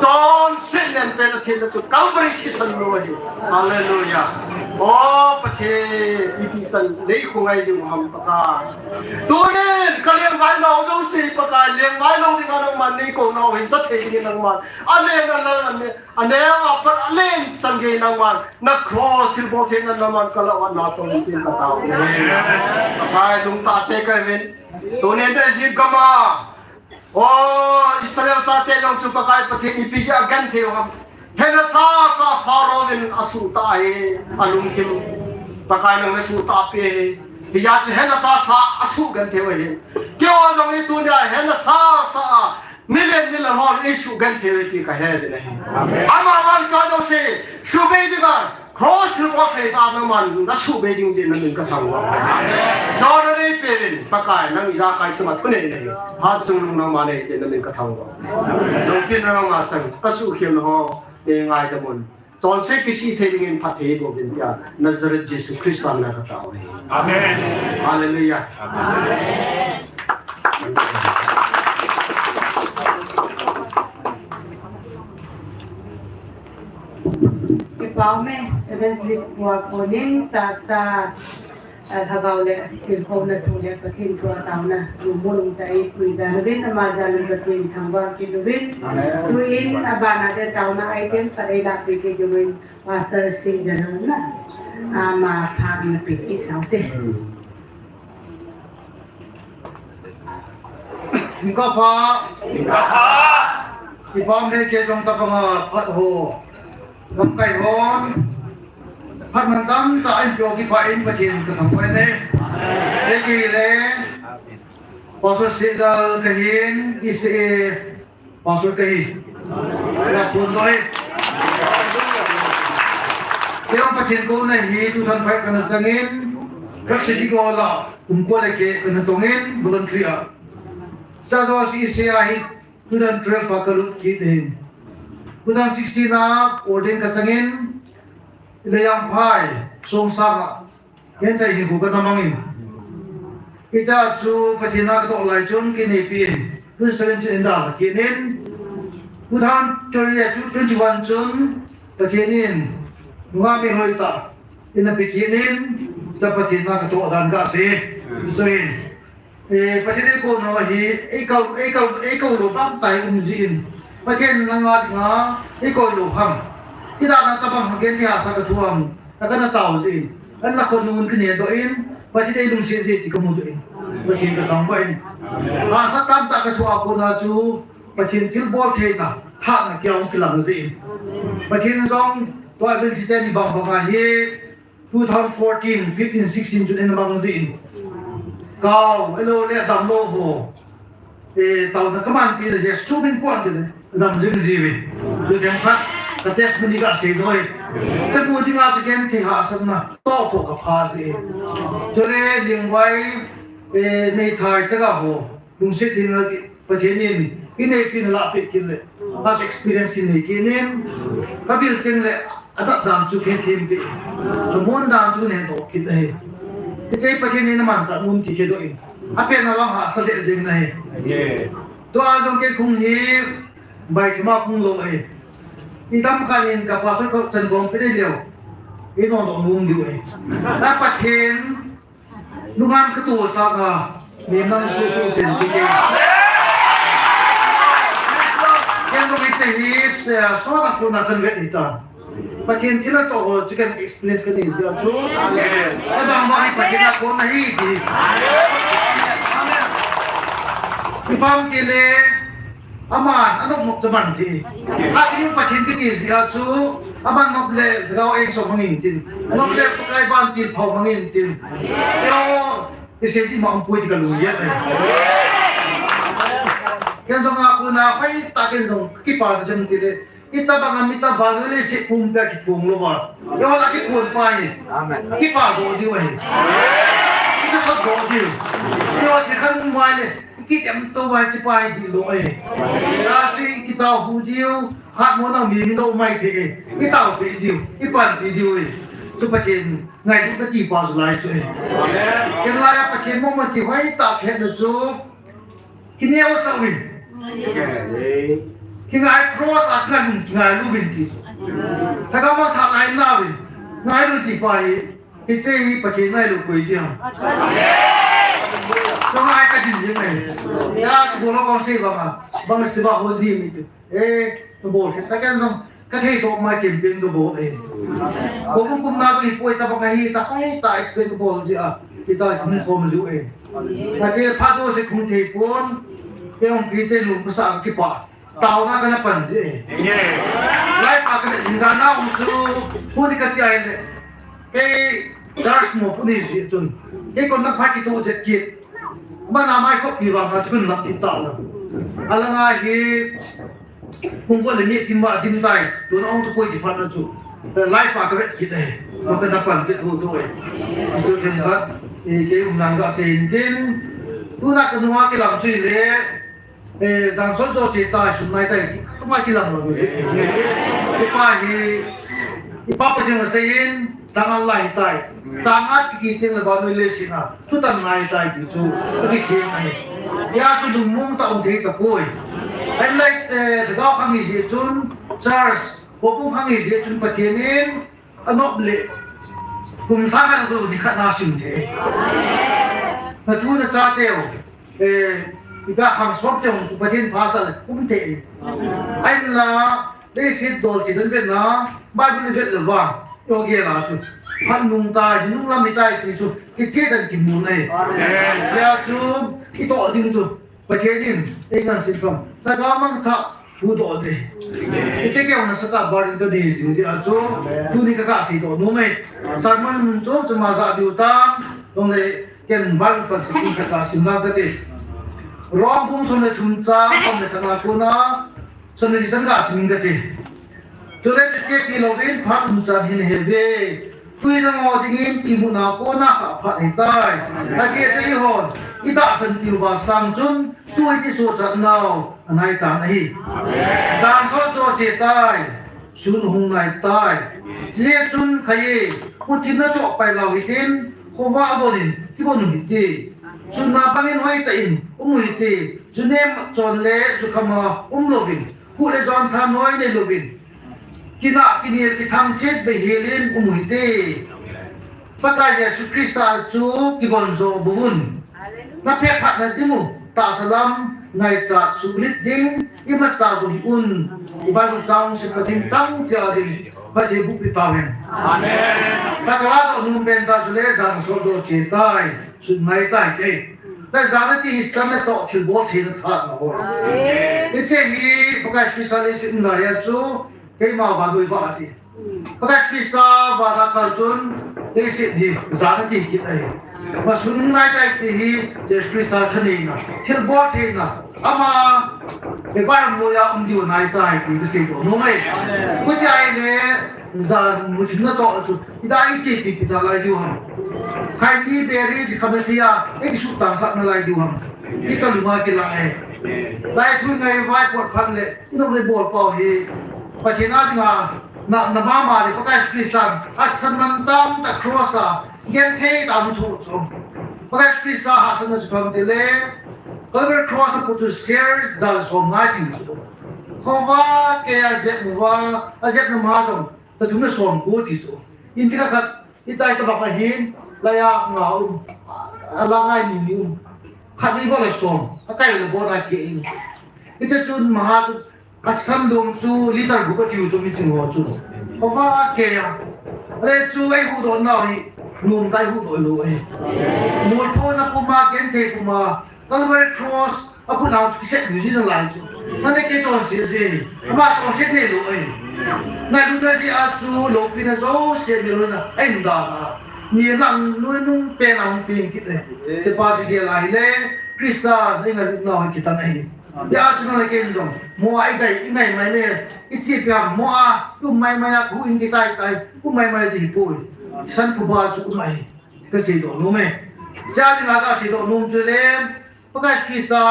Chonset nen pen a thina chu Calvary thisan lou ahi. Hallelujah. O Pathen, iti chan nei khongai diu ham Pakai. Tunin kalengvai nau jouse Pakai, lengvai lou dinga nangman neikou nau hin jathei dingin nangman alen, alen, alen. Aneo apat alen chan gei nangman, na cross thilbol theina nangman kalah uva natong tin katao e. Pakai lungtah tah kahiuvin. Tunin Egypt gam a, o Israel chate jong chu Pakai Pathen ipi agenthei u ham. Hena sasa Pharaoh in asuhtah e, alungthim. Pakai nang nasuhtah peh e. Hijeh chun hena sasa asugenthei u ahi. Keiho jong hi tunia hena sasa a Milen, milen hon eisugenthei uve ti kahe ding ahi. Amen. Amavang cha jouse, subei dinga, cross thilbol theina nangman, nasuhbei ding jeh in namin kathangvah. Amen. Jona neipeuvin, Pakai, nang ijakai chunga thunei nahi. Hatchungnung nangma nei jeh in namin kathangvah. Loupina nangma chang, kasuhkhel ho, neingaidam un. Chonset kisih thei dingin phatthei boh uvin tia Nazareth Jesu Christa mina katao ahi. Amen. Hallelujah. Amen. Kipah ume, Evangelist Pua Konin, tahsa, ah, lhagao le tilkhouna thu le Pathen thu a taona, lungmon lungtah a eipui jal uvin, ama jal in Pathen thangvah kit uvin. Amen. Tuin, abana te taona item khat eilahpeh kit uvin, Pastor Singh jal in na, ama phat na pe kit taute. Jingkah pha. Jingkah pha. Kipah ume, kei jong tabang a phat ho. Lamkai hon. Phat mantam tah in peo kipah in Pathen kathangvah e. Kei le. Pastor Singh jal kahin, I C A Pastor kahi. Kipah pon doh e. Kei jong Pathen kouna hi two thousand five kana changin, Krak City Hall a kum ko le keh kana tongin, voluntary a. Chajo si I C A hi two thousand twelve a kalut kit in. Two thousand sixteen a ordain kachangin, Leijaphai, Songsang a. Ken thei hi hu kana mangin. Hita chu Pathen a katoh lai chun kinepin. Two thousand seventeen in dalha kit in. Two thousand twenty, two thousand twenty-one chun Pathen in nunga mihoitah in apeh kit in. Cha Pathen a katoh dan kasei. Chu in. Eh, Pathen eikou nau hi, eikou, eikou, eikou lou bang tah um jin. Pathen nanga dinga, eikou lou ham. Idana tabang ha ken thei hahsa kathu ham. Takana tao jin. An la khonung kine doh in, Pathen eilungset ji ti kamu doh in. Pathen kathangvah in. Hahsa tamtah kathu a kona chu, Pathen thilbol theina, thahna kei jong kilang jin. Pathen jong, tua vel si teni bang bang ahi, two thousand fourteen, fifteen, sixteen chun eina mang jin. Kau, elo le damlou ho. Eh, taona kamanpi le Jesu min pon ti le, dam jing jiuvin. Luthem khat, ka testimony kasei doh e. Chamu dinga chu ken thei hahsatna, toh po kapha jin. Chule Lingvai, eh, Meithai chaga ho. Lungset thei na Pathen in, ineipi na lah peh kit le. Past experience kinei kit in, kavil teng le, adat dan chu kei them peh. Kamon dan chu neidoh kit ahi. Hiche Pathen in amanchah nom ti kei doh in. Apen na vang hahsa lheh jeng nahi. Tua jong kei khung hi, bai kima khung lou ahi. Idam khan in ka pastor kachan gong pe dei leu. Inodoh nom diu ahi. Ka Pathen, Nunga katoh sanga, mi nang su su sin ti ke. Ken nung hiche hi, eh, sona kona kan vet hita. Pathen thil atoh ho chu ken experience kanei jeh chu. Abang bang hi Pathen a kona ahi ti. Kipah ti le, Aman, anop nop chu man thei. Haching Pathen kiti jeh a chu, aman nop le, lhagao eiso mangin tin. Nop le, Pakai vantil phao mangin tin. Yo, Isei ti ma umpoi ti kalung jeng e. Ken jong a kona hoitah ken jong kakipah chan tile. Itobang a mi ta vannoi leiset pumpi a kiphong louva. Eiho la kiphong pa hi. Amen. Kipah jo diu ahi. Kisot jo diu. Eiho thil khat um uva ahile. Kijem tou uva hiche pa hi dihlou ahi. Hijeh chun kitaohu diu. Hatmo nau mi mi lou mai thei e. Kitaopeh diu. Kipanpi diu ahi. Chu Pathen ngailutna ti pa chu lai chu ahi. Ken laiya Pathen momo ti hoitah kahetna chu. Kineosah uvin. Kingai cross a kingai lum, kingai luvin ti chu. Lhagao Mangthah ngaina uvin. Ngailu ti pa hi. Hiche hi Pathen ngailu koi ti ham. Kangai kadin jeng e. Hijeh chun bol ho kong sei banga. Bang sei ba hol di mi tu. Eh, kabol kit ta ken jong, kathei toh ma campaign kabol e. Kum kum na jong hipoi, tabang ahi, ta khai ta explain kabol jeh a. Hita hung khom jiu e. Kati phat jouse hung thei pon, kei hung kichen lung kasa kipah. Taona kana pan jeh e. Live a kana jing jana hung chu, hung ni kati ahile. Kei church mo pu ni jeh chun. Kei kon na phat kitoh chet kit. Bana mai khopi vang a chun nap kit ta la. Alanga hi Kung ko le ni tim ba dim tai. Tuna ong tu poi ti phat na chu. Live a kavet kit e. Ko kana pan kit tho tho e. Chu themkhat. E, kei umdan kasei in tin. Tuna kanunga kilam chu le. E, Jansot jo che tai, sum nai tai. Tuma kilam lo. Kei pa hi. I pa pa jeng sei in. Chang-at lai tai. Chang-at kiti teng le vannoi leiset a. Thutan ngai tai ti chu. Kati thei ahi. Hijeh chun lungmong tah um thei tapoi. Ahin lai, eh, Lhagao khang hi jeh chun church. Houbung khang hi jeh chun Pathen in anop le. Kum sang a chu ni khat na sim thei. Natu nachateu. Eh, ipi a khang som te hung chu Pathen phasah le um thei. Ahinla, leiset dol che dan vetna, Bible vet le vang, i gel a chu. Phat nung tai, nung lam hi tai ti chu, kiche dan kimu nai. Amen. Hijeh chun, itoh ding chu, Pathen in, ei ngansei kham. Lhagao Mangthah, Huhdoh ding. Hiche keu nasatah a bar in kadei jing jeh a chu, tuni kakasei doh nom e. Sermon chom chom a ja diu tan, tong le ken Bible pansan in kakasim lang kate. Rom bung som le thum chang, som le khat na kona, som le li chan kasim in kate. Chule chuche tilouvin phat um chan hin he uve. Tui le ngo dingin imutna kona kha phat ahitai. Ajeh chu eihon, itahsan tiu va sang chun, tu hiti suhchatnau anai tan ahi. Jansot jo che tai, sun hung nai tai. Hijeh chun khai e, muthim natoh pai lou hitin, khovah a von in, kivon u hite. Sun na bangin hoitah in, um u hite. Ju nem chon le ju kham a um louvin, khuh le jon thanhoi nei louvin. Kinah, kinel, kithangset, beihel in um u hite. Pakai Jesu Christa chu kivon jo bouvun. Naphek phatna ding u, tahsa lam ngaichat suhlit ding, imacha bou hih un. I Bible chang sim pa ding chang cheh a ding, Pathen bohpi tauhen. Amen. Takala doh nom pen tah chule Jansot jo che tai, sun nai tai te. Tua jana ti hi Satan natoh thilbol theina tha na ho. Amen. Hiche hi Pakai Christa leiset a um lai a chu, Keima vannoi vah ati. Pakai Christa vana kal chun, leiset hi jana ti kit ahi. Ama sun nai tai ti hi, Jesu Christa thaneina, thilbol theina, ama, e vai moya um diu nai tai ti kasei doh nom e. Amen. Khuti ahile, jan muthim natoh chu, ida ichepi pi nalai diu ham. Khaini beri chi khamna thia, eisuh tangsah nalai diu ham. Ti kalunga kilang e. Lai thu ngai vai pot phat le, Inop le bol pau hi, Pathen a dinga, na, na mama le Pakai Jesu Christa, athasan man tamtah cross a, genthei tah a um thu chu. Pakai Jesu Christa hahsatna chu ipi ham tile, Calvary cross a put chu ser jal som ngai ti chu. Khovah kei a jep uva, ajepna ma jong, tathum le som ko ti chu. In ti khat khat, Hitia hi tabang ahin, laiya nga um, a la ngai ni ni um. Khat ni vo le som, a kai le vo na ke in. Hiche chun maha chu, a san dong chu liter gup a tiu chu mi ching ho chu. Khovah a kei a. Ale chu ei huhdoh nau hi, nom tai huhdoh lou ahi. Molphona puma, genthei puma, Calvary cross, a put a chu kisep ni ni nalai chu. Nang le kei chonset jeh. Ama chonset neilou ahi. Ngailutna jeh a chu loupina jouse melhoina ahin dan a. Ni lang nuinung pen a hung ping kit e. Chepa chu gel a hile, Christa nei ngai lupna hoi kitang ahi. Tia chu nang le ken jong, mo a i gai, i ngai mai le, i chi pia, mo a, tu mai mai a, khu in ki kai kai, khu mai mai di pui. San khu ba chu um ahi. Ka sei doh nom e. Cha ding a ka sei doh nom chu le, Pakai Jesu Christa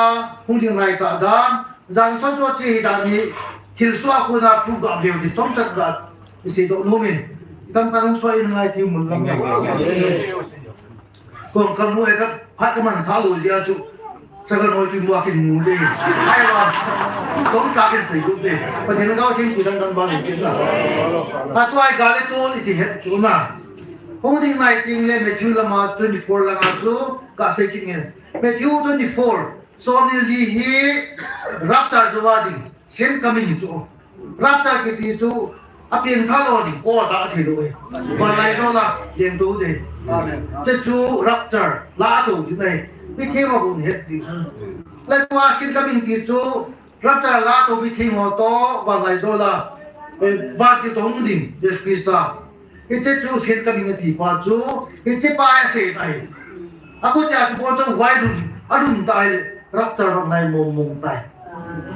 hung ding ngai ta dan, jan so chu chi hi dan hi, thil so a kona phu ga veu ti chomchat ga, i sei doh nom in. Kam ka nung so in ngai ti mun lam. Kong ka mu e ka phat ka man tha lo jia chu. Sa ka noi tu mu a kin mu de. Ai wa. Chomchat kin sei doh de. Pathen ka theng ku dan dan ba ni kin na. Ka tu ai ga le tu i ti het chu na. Hung ding ngai ting le Matthew lama twenty-four lama chu ka sei kin nge. Matthew twenty-four, som ni li hi rapture jou a ding, second coming chu. Rapture kiti chu, a peng tha lou ding, ko sa a thei lou e. Vanlaijol a, leng tou ding. Amen. Che chu rapture, la tou ding e. Mi thei ma bun het ding. Le tua second coming ti chu, Rapture la tou mi theng ho toh, vanlaijol a, eh, vantil toh hung ding, Jesu Christa. Hiche chu second coming ati pa chu, hiche pa a sei tai. A ko tia chu bon chu vai lum, a lum tai le, rapture vang nai mong mong tai.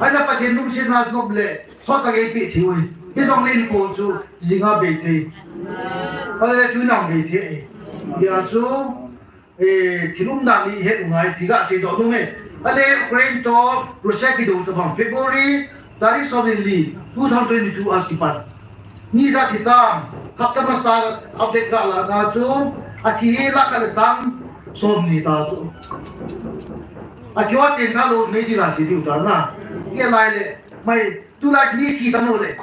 Ai na Pathen lungsetna nop le, sot a gei pi thiu. Hi jong le in ko chu, jinga bei thei. Ale tu nang bei thei. Tia chu, Eh, thil umdan ni het u ngai ti ka sei doh nom e. Ale Ukraine toh Russia kido tabang February tarik som ni li, two thousand twenty-two a kipan. Ni ja thi tam, hapta masa update ka la na chu, a thi hi lakh khat le sang som ni ta chu. A thi wa pen tha lou mei di la chi diu ta na. Ye lai le, mai tu lai ni thi ta no le.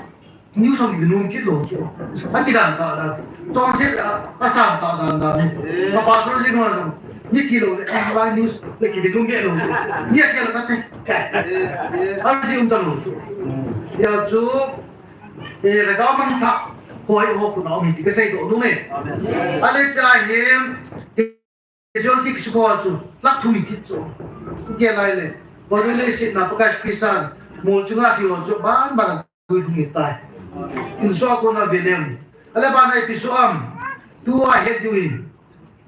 News hung kinung kit lou chu. A kidan ta dan. Chonset a, a sang ta dan dan ni. Eh. Ma pastor jing ho jong. Ni thi lou le, eh, ba news le kinung kit lou chu. Ni a kidan ta te. Eh, eh. A ji um ta lou chu. Ya chu, eh, le ga mang tha. Hoi ho khu na um hi ti ka sei doh nom e. Amen. A le cha hi, Casualty kisukha chu, lakh thum kit chu. Kei lai le. Bawile sitna Pakai Christian, mol chunga si ho chu, ban ban a tui thum tai. Inso a kona velem. Ale ban a ipi so am. Tua het diu in.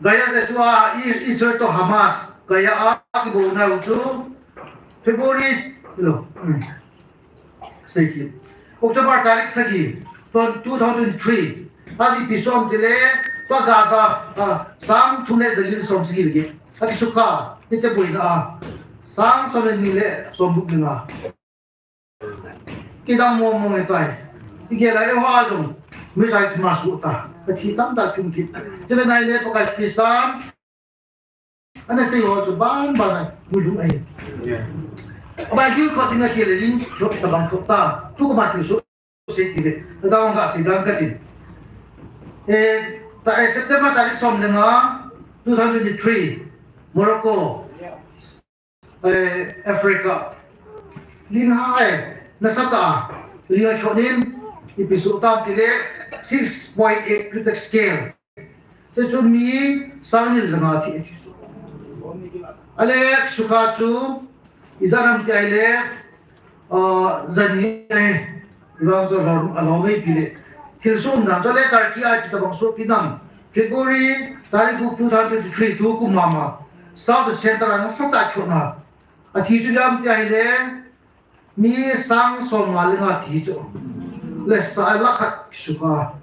Gaza tua I-, Israel to Hamas. Gaza a kibol nau chu. February, lo. Hmm. Sei kit. October tarik sagi, two thousand three. Aji ipi som tile, tua Gaza, ah, sang thum le jali som sagi lagi. Aki sukha, ni che boina a. Sang som le ni le som buk ni nga. Kidang mo mo ngai tai. Igel a e ho a jong. Mi tai thum a su ta. Ka thi tam ta thum kit. Chele nai le Pakai Christian. Ana sei ho chu ban ban a, mu lung ai. Yeah. Aba gil ko tinga ki le ling, ko ta bang ko ta. Tu ko ma ti so sei ti le. Ta dang ka sei dang ka ti. Eh, ta, eh, September tarik som le nga, two thousand twenty-three, Morocco. Eh, Africa. Ling hai, na sa ta. Ling a khon in, ipi so ta ti le, six point eight Richter scale. Te chu mi sang ni le ja nga thi. Ale sukha chu ijat ham ti ahile, ah, jani ahi. Ivang chu alom, alom ei pi le. Thil sum dam chu le Turkey a ipi tabang so pi dam. February tarik gup two thousand twenty-three tukum mama. South Central a nasatah a khona. Athi chu dam ti ahile, Mi sang som nga le nga thi chu. Le sa lakh khat kisukha.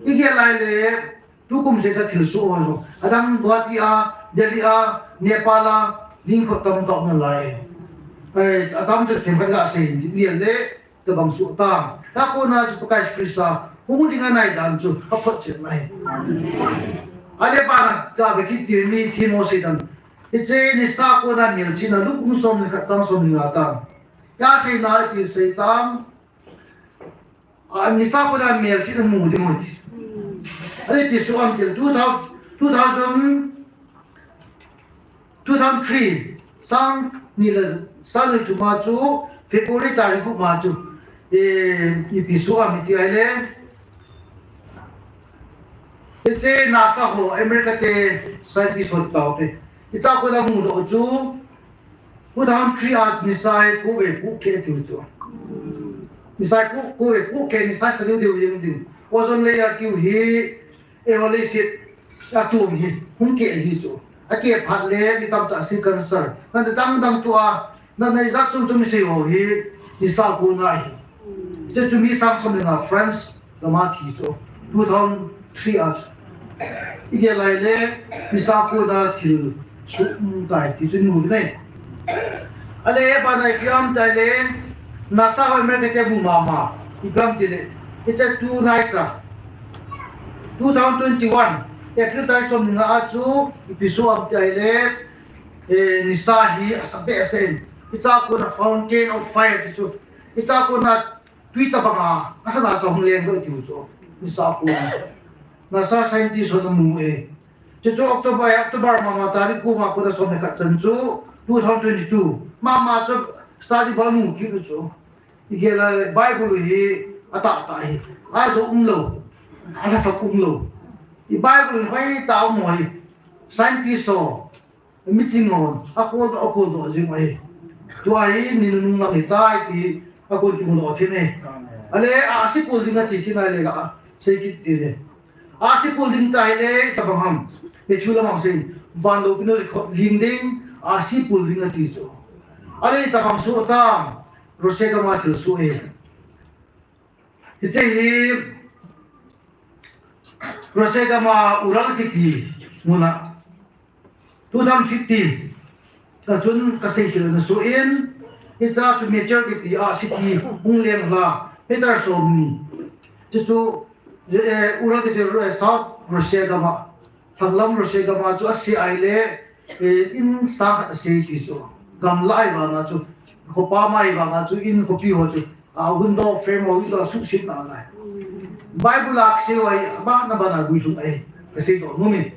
Igel lai le, tukum seisa thil so ho. Adang Guwahati a, Delhi a, Nepal a, ling kho tam tam na lai. Ai, atam chu themkhat ga sei, ni le, tabang so ta. Ta kona chu Pakai Christa, hung ding anai dan chu, aphot chet nai. Ale bana, ka be kit ti mi thi mo sei dan. Hiche nisa kona melchihna lukum som le khat chang som le nga ta. Ka seina ipi sei tam. A, nisa kona melchihna mu ding hoi ti. Ale ipi so am ti le two thousand, two thousand, two thousand three, sang ni le, sang ni le thum a chu, February tarik gup ma chu. Eh, ipi so am ti ahile. Hiche NASA ho, America te, scientist ho tao te. Hiche a kona mu doh chu, two thousand three a missile khu ve khu khe tiu chu. Missile khu, khu ve khu khe missile sa diu diu jeng ding. Ozone layer tiu hi, eh, ho leiset. Atom hi hung keh ji chu. Akeh phat le mi tamtah skin cancer, natna dang dang tua, natna ijat chom chom sei ho hi nisa kona ahi. Hiche chu mi sang som le nga France gam a thi chu, two thousand three a chu. Igel lai le nisa kona thil suh um tai ti chu imu uve. Ale, abana ipi ham itile, NASA ho America te mu mama, ipi ham itile, hiche tu nai cha, two thousand twenty-one April tarik som le nga a chu ipi soh ham itile, eh, nisa hi asap behseh in, hiche a kona Fountain of Fire ti chu, hiche a kona tui tabang a, asa nasa hung leng doh tiu chu, nisa a kona NASA scientist hon amu e. Chuchu October, October mama tarik ko ma kona som le khat chan chu, two thousand twenty-two mama chu study bol mu kit u chu. Igel lai Bible hi atah tah hi, ajo umlou, alhasam umlou. I Bible hi hoitah a um ho hi scientist ho, miching hon akhol doh, akhol doh jing u ahi. Tua hi ni nunung lam hitai ti akon kimu doh thei e. Ale, ahsi pul ding ati kit nai le la, sei kit ti le. Ahsi pul ding tai le, tabang ham. Matthew lam a sei, van loupina khop ling ding, ahsi pul ding ati chu. Ale, tabang soh tam, Russia gam a thil soh e. Hiche hi Russia gam a Ural kiti mun a two thousand fifteen a chun kasei khel na soh in, hiche a chu meteor kiti ahsi thi hung leng lha, meter som ni. Chuchu, eh, Ural kiti, eh, South Russia gam a, thanglam Russia gam a chu ase ahile, eh, in sang khat ase ti chu. Gamla ahi vang a chu, khopa ma ahi vang a chu, in khopi ho chu, a, window frame ho, window suhset nalai. Bible a kasei u ahi, abana bana guilhung ahi, kasei doh nom in.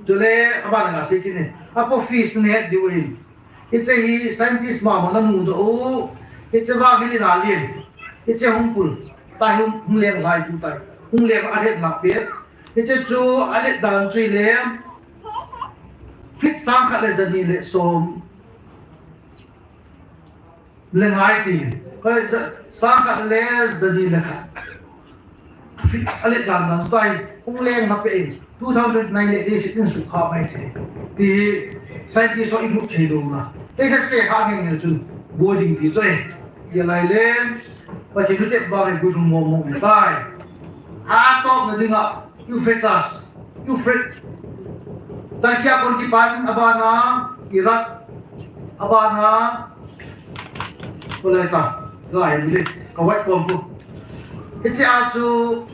Chule, abana kasei kit e. Apophis nahet diu ahi. Hiche hi scientist mama ana mu doh u. Hiche vang hi lin a lin. Hiche hung pul. Tai hung, hung leng lai tu tai. Hung leng a het na pet. Hiche chu alet dan chu ahile, feet sang khat le jani le som le nga ti. Ka ja, sang khat le jani le khat. Feet alet dan dan chu tai. Hung leng na pe in. Two thousand twenty-nine le, leiset in sukha mai thei. Ti scientist ho imu thei lou na. Leiset se kha ngen ngen chun boi ding ti chu ahi. Igel lai le, Pathen thutep vang in guilhung mong mong ahitai. Atopna dinga Euphrates, Euphrates. Turkey a kon kipan, abana Iraq, abana, koi lai ta, lai mi le, Kuwait kom ko. Hiche a chu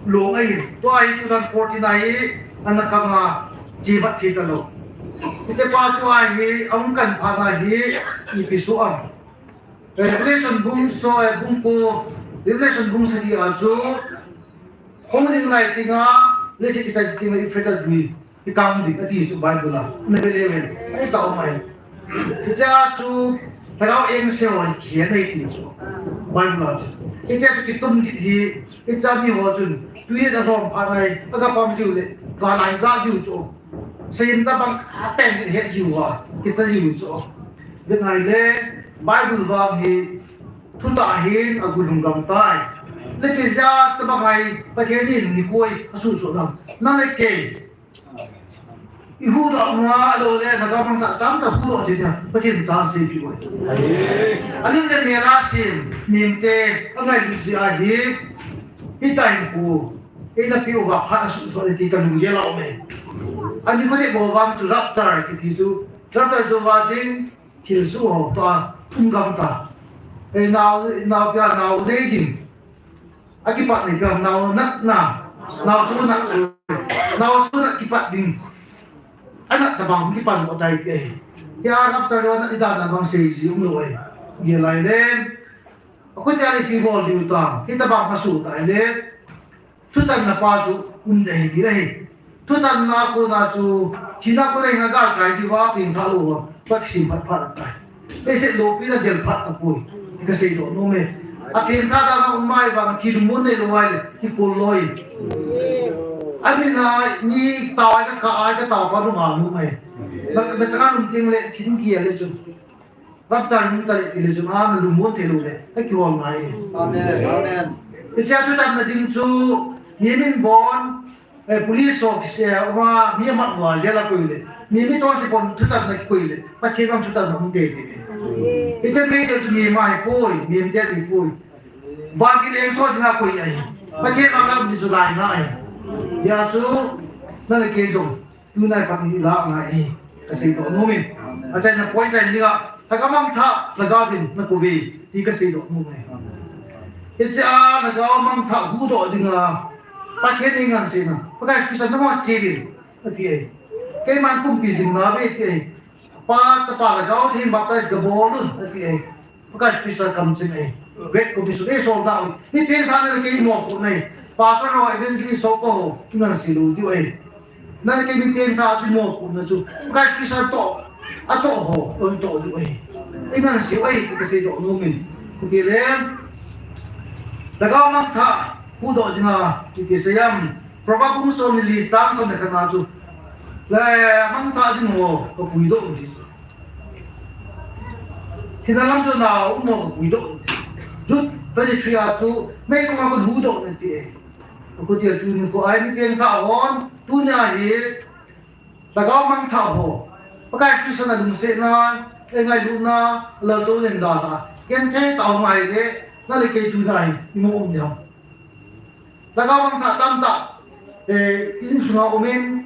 long ahi, tua hi two thousand fourteen a hi, ana kang a, chi bat thei talou. Hiche pa tua hi, ahung kan phat na hi, ipi soh am. Revelation bung som, eh, bung ko, Revelation bung sagi a chu, hung ding lai tinga, leiset kichai tinga Euphrates tui hi kang ding ati chu Bible a. Na ve le ve. Ahi ta um ahi. Hiche a chu, Lhagao angel ho kikhen ahi ti chu Bible a chu. Hiche a chu kitum kit hi, hiche a mi ho chun, tui a lhom phat nai, aga pang jiu le, ga lai ja jiu chu. Seiyin tabang a pen het jiu a, kicha jiu chu. Ve ngai le, Bible vang hi, thutah hin aguilhung gam tai. Le pia tabang ahi, Pathen in nikho asuhsuh dam. Nang le kei. Ihuhdoh ma lou le, na gam a tamtah huhdoh thei dia, Pathen in chance eipeh uve. Alim le mel a sem, mimte, angailut jeh a hi, hitia hin pu, eina peh uva phat asuhsuh le ti kalunggel a um e. Ani kho deh bou vang chu rapture kiti chu, rapture chu va ding, thilsoh ho toh a, um gam ta. Ei nao, naopi a nao nei ding. Akipat nei ding, nao natna. Nao soh nat, nao soh nat kipat ding. Anat tabang kipan mo tai te. Hia rapture lou nat i dan a bang sei ji um lou e. Gel lai le. Akhu tia le ipi bol diu ta. Hitabang asuh tai le. Thutanna pa chu um ding ahi ti ahi. Thutanna kona chu, thina kona hin agalkai diuva pengthah lou uva, pat kisim phat phat tai. Leiset loupina del phat tapoi. Kasei doh nom e. Apengthah dan a um mai vang thi lungmon neilou ahile, kikol loi. Amin a ni tao ai ka, ka ai ka tao pa lung a lung mai. Na, na changa lum teng le, thi lung kia le chu. Rapture hung ta le ti le chun, a, na lungmon thei lou le, ka kihol ngai. Amen. Amen. Hiche a thutanna ding chu, mihem in bon, Eh, police ho kise, eh, ama mi amat lua, jail a koi le. Mi, mi chonse pon thutanna koi le. Pathen vang thutanna um tei tei. Hiche mi te chu mi ma ahipoi, mi te ahipoi. Vantil lengso dinga koi ahi. Pathen vang lam ni chu laina ahi. Hijeh chun, nang le kei jong. Tunai phat hi la ngai hi, kasei doh nom in. Achaina point a dinga, lhagao mangthah, lhagao vin, nakou ve, ti kasei doh nom e. Hichea, lhagao mangthah huhdoh dinga, Pathen in engansena, Pakai Christa nangho chevin, ati e. Keiman kumpi jing nauve, ati e. Pa, Chapa, Lhagao Theng baptize kabol un, ati e. Pakai Christa kamcheng ahi. Great Commission, eisol tauve. Mi pengthah nang le kei imopohna ahi. Pastor ho, evangelist ho, koi ho, ingansei lou diu ahi. Nang le kei mi pengthah chu imopohna chu. Pakai Christa atoh, atoh ho, atoh diu ahi. Ingansei u ahi, ti kasei doh nom in. Kati le, lhagao mangthah, huhdoh dinga, ti kisei am. Proverb bung som le li chang som le khat na chu. Le, mangthah ding ho, kapuidoh un ti chu. Thina lam chu na um ho kapuidoh. Jude twenty-three a chu, mei kong a kon huhdoh un ti e. Akhuti a tuni kho a mi pengthah hon, tunia hi, lhagao mangthah ho. Pakai Christa na lungsetna, eingailutna, laltoh len dan a. Genthei tah ngai le, nang le kei tunia hi, imo um diam. Lhagao mangthah tamtah, eh, insunga umin,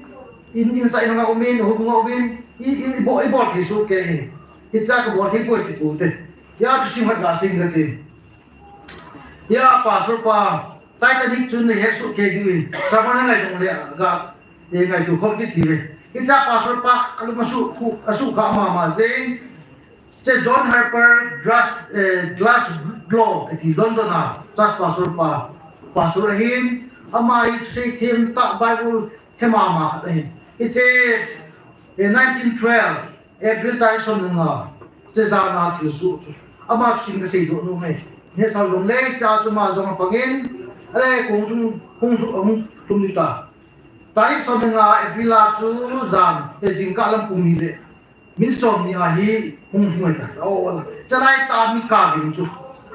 in, insung a umin, houbunga umin, i, i, ibol, ibol thei soh kei hi. Hichea kabol thei poi ti poute. Hia thusim khat gasei inge kati. Hia pastor pa, Titanic chu nahet soh kei diu in. Sermon nangai jongle ga, eh, ngaitu khom kit ti ve. Hichea pastor pa, alung asuh, khu, asuh kha mama jeng. Hiche John Harper Glass, eh, Glasgow kiti London a, church pastor pa, pastor ahin, ama hi thusei them tah Bible he mama khat ahin. Hiche, eh, nineteen twelve, April tarik som le nga, hiche jan a thilsoh chu. Ama thusim kasei doh nom e. Nehsau jongle, hichea chu ama jong apangin, ale kong chung, kong chung, kong chung ta. Tarik som le nga April a chu jan, eh, jingkah lam pung ni le. Min som ni a hi hung hung ta. O, chalai tah mi kagin chu.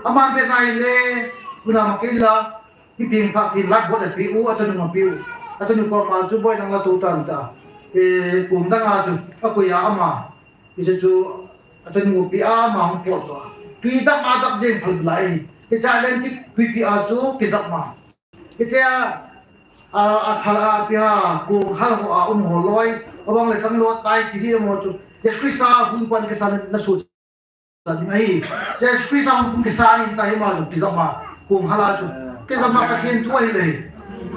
Aman ve nai le, kuna ma kei la, mi pengthah tin lifeboat apeh u, achanu apeh u. Achanu koma chu boi nang la tou tan ta. E, kum dang a chu, akoi a ama. Hiche chu, achanu apeh a ama hung pot to. Tui dap a dap jeng phal lai. Hiche Atlantic tuipi a chu, kijap ma. Hichea, a, a thal a pia, kong hal ho a um ho loi, abang le chang lou tai ti di mo chu. Jesu Christa hung pan kisa na, nasu sa ding ahi. Jesu Christa hung pan kisa ni ta hi ma chu, kijap ma, kong hal a chu. Kijap ma Pathen thu ahi le.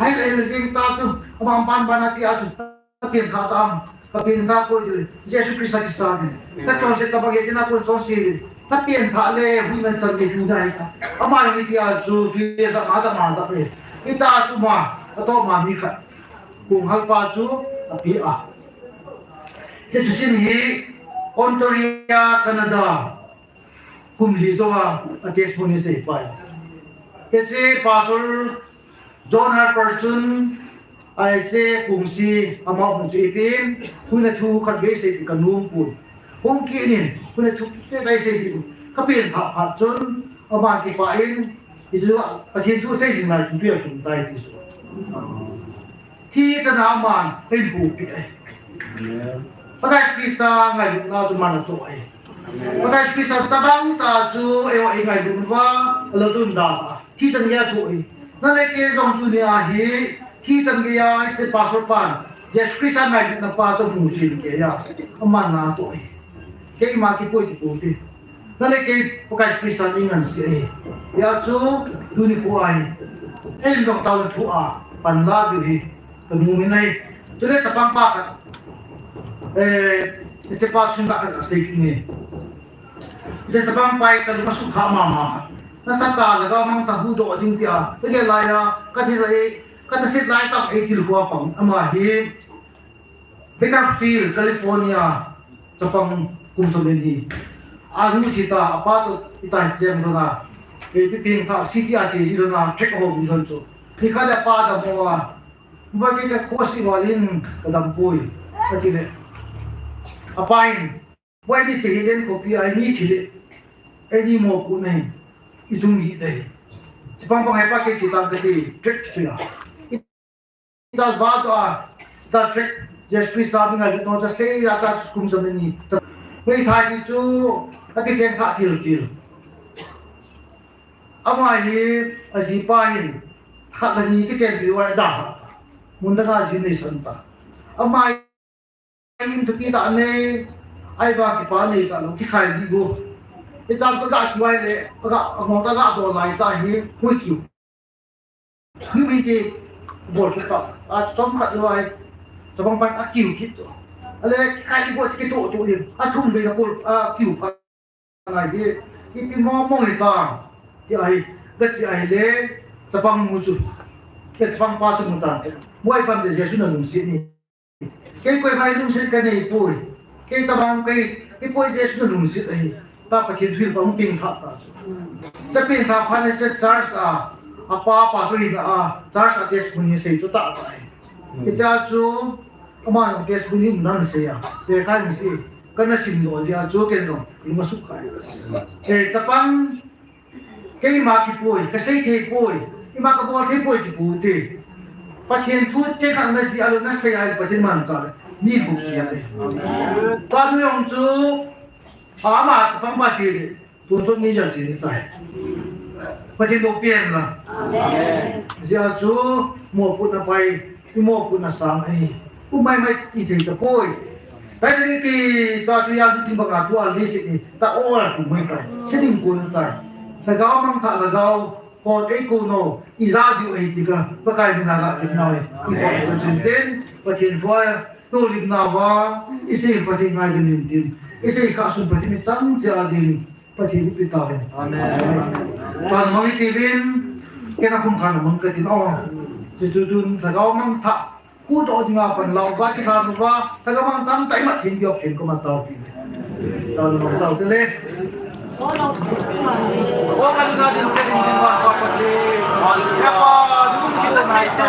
Ahi le le jing ta chu, abang pan ban a ti a chu. Ka pengthah tam, ka pengthah koi le, Jesu Christa kisa ni. Ka chonse ka bang e tina kon chonse le. Ka pengthah le, hui nan chan le tu dai ta. Ama ni ti a chu, tu ye sa ma ta ma ta pe. Ita chu ma, atoh ma mi khat. Kong hal pa chu, apeh a. Hiche thusim hi, Ontario, Canada. Kum li jou a, a testimony sei pai. Hiche Pastor John Harper chun, hiche kong si ama hung chu ipi in, huhhingna thu khat vei sei ka nom pon. Hung kit in, huhhingna thu khat vei sei ti ka pengthah phat chun, ama kipah in, hichu Pathen thu sei jing lai, thu a lhung tai ti chu. Thi chan a aman, ahin puipi e. Amen. Pakai Christa ngailutna chu aman atoh e. Amen. Pakai Christa tabang tah chu, eiho eingailut uva, alolhin dan a. Thi chan geiya atoh e. Nang le kei jong tunia hi, thi chan geiya, hiche Pastor pan, Jesu Christa ngailutna pa chu amu jing geiya, aman atoh e. Keima kipui ti pute. Nang le kei Pakai Christa in angansei e. Hijeh chun tuni kho a hi. Ei jong taona thu a pan la diu hi. Ka nom in ahi. Chule chapang pa khat. Eh, hiche pa chun la khat asei kit e. Hiche chapang pa hi ka lung asukha mama khat. Nasatah a lhagao mangthah huhdoh ding tia. Ka gel lai a, ka thi lai, ka thi lai tah a thil kho a pang. Ama hi Bakersfield, California, chapang kum som le ni. Anu thi ta, apa toh, ita hi cheng lhon a. Ipi pengthah, city a che ji lhon a, trek ho ji lhon chu. Nikhat le apa adammo a. Ba kei ka kho si val in ka dam poi. Ati le. Apa in. Ba ini che hi len khopi a, ini thi le. Ini mo ku nei. I chung hi dei. Chapang pang he pa kei che ta kati, trek chu ya. ta va to a, ta trek, Jesu Christa mi ngai no ta sei ya ta kum sa ni. Hoi thai ti chu, a kicheng kha thil thil. Ama hi, ajipa hin, khat le ni kichenpi uva da ha. Mun dang a ji nei san ta. Ama hin thupi ta nei, ai va kipa nei ta lo, kikhai di go. Ita ko da ki vai le, aga, amo ta ga do lai ta hi, hui kiu. Ni mi ti, bol ki ta, a chom khat lo ai, chapang pan a kiu kit to. Ale, kikhai di go, ki to to ni, a thum ve na kul, a kiu pa. Ngai hi, ipi mo mo hi ta, ti ahi, ka chi ahi le, chapang mu chu, ke chapang pa chu mu ta, mo ai pam de Jesu na lungset ni. Kei koima lungset ka nei poi, kei tabang kei, kei poi Jesu na lungset ahi, ta Pathen thu pa hung ping tha ta chu. Cha ping tha pha ne cha church a, a pa pa chu hi na a, church a testimony sei chu ta ta ahi. Ke cha chu, Ama jong testimony um nan sei a, te kan si, kana sim lo jia chu ken jong, lung a suk kai. Eh, chapang, keima kipoi, ka sei thei poi, ima ka bol thei poi kipu te. Pathen thu te kan na si a lo na sei a Pathen man cha le, ni bu ki a le. Ka nu jong chu, ama chapang pa chi le, Tun sot ni jal chi ni tai. Pathen bou pian la. Amen. Jia chu mo put na pai, i mo put na sang ai. U mai mai ti thei ta poi. Kai ta ni ki ta tu ya tu ting banga tu a li si ni. Ta o la tu mai tai. Si ding kun tai. Ta gao mang ta la gao. Ko ei ko no. I za diu ei ti ka. Pakai ni na ga ti na ei. I ko sa chun ten. Pathen bou. Tu lim na va. I si Pathen ngai din tin. I si ka sun Pathen ni chang cha din. Pathen ipi tauvin. Amen. Pan mang iti vin, kena khum khan mang katin o. Chuchu tun lhagao mangthah, khuhdoh dinga pan lau, va chi khan va, lhagao mang tam tai ma thin diop thin ko ma tau ti. Tau mang tau te le. O ma na din se din sin va pa pa ti. Ya pa, dum ki lo nai ta.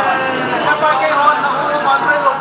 Ya pa ke ron na ko ma ta lo.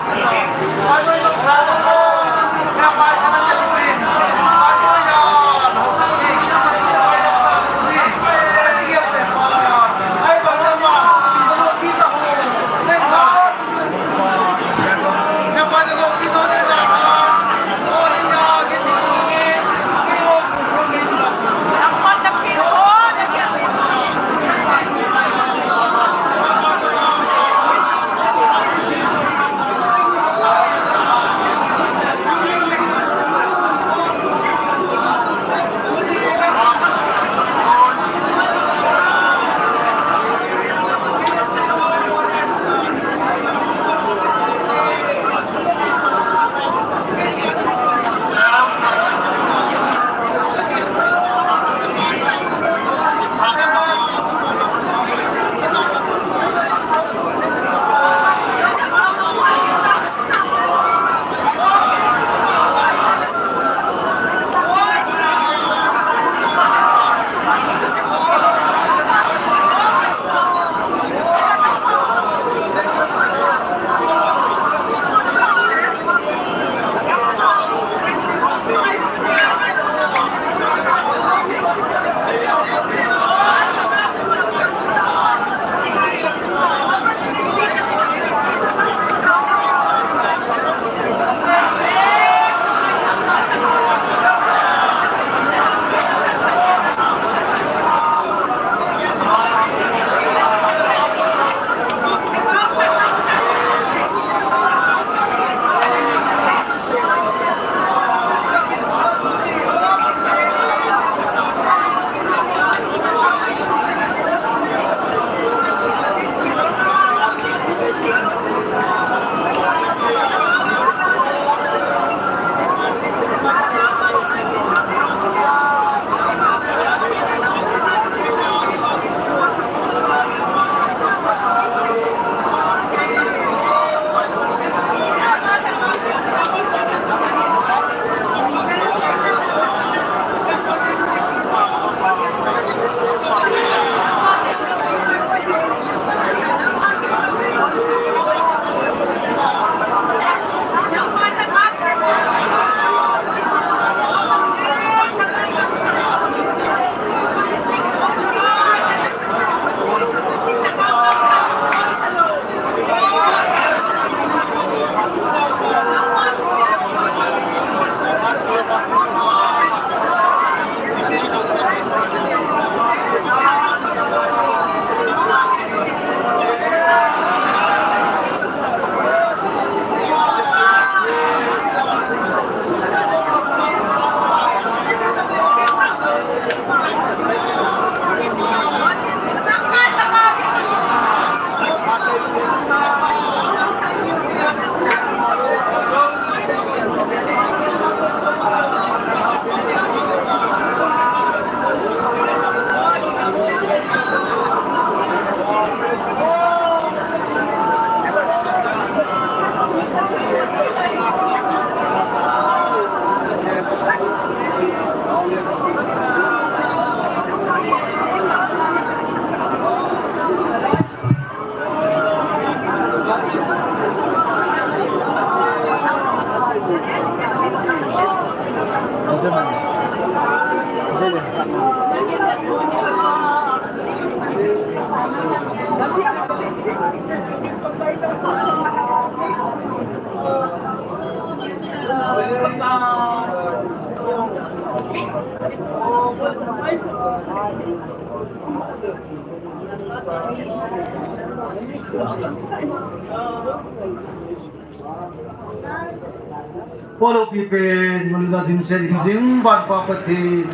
Polo pipen, nulda dimset hing jing van pa Pathen.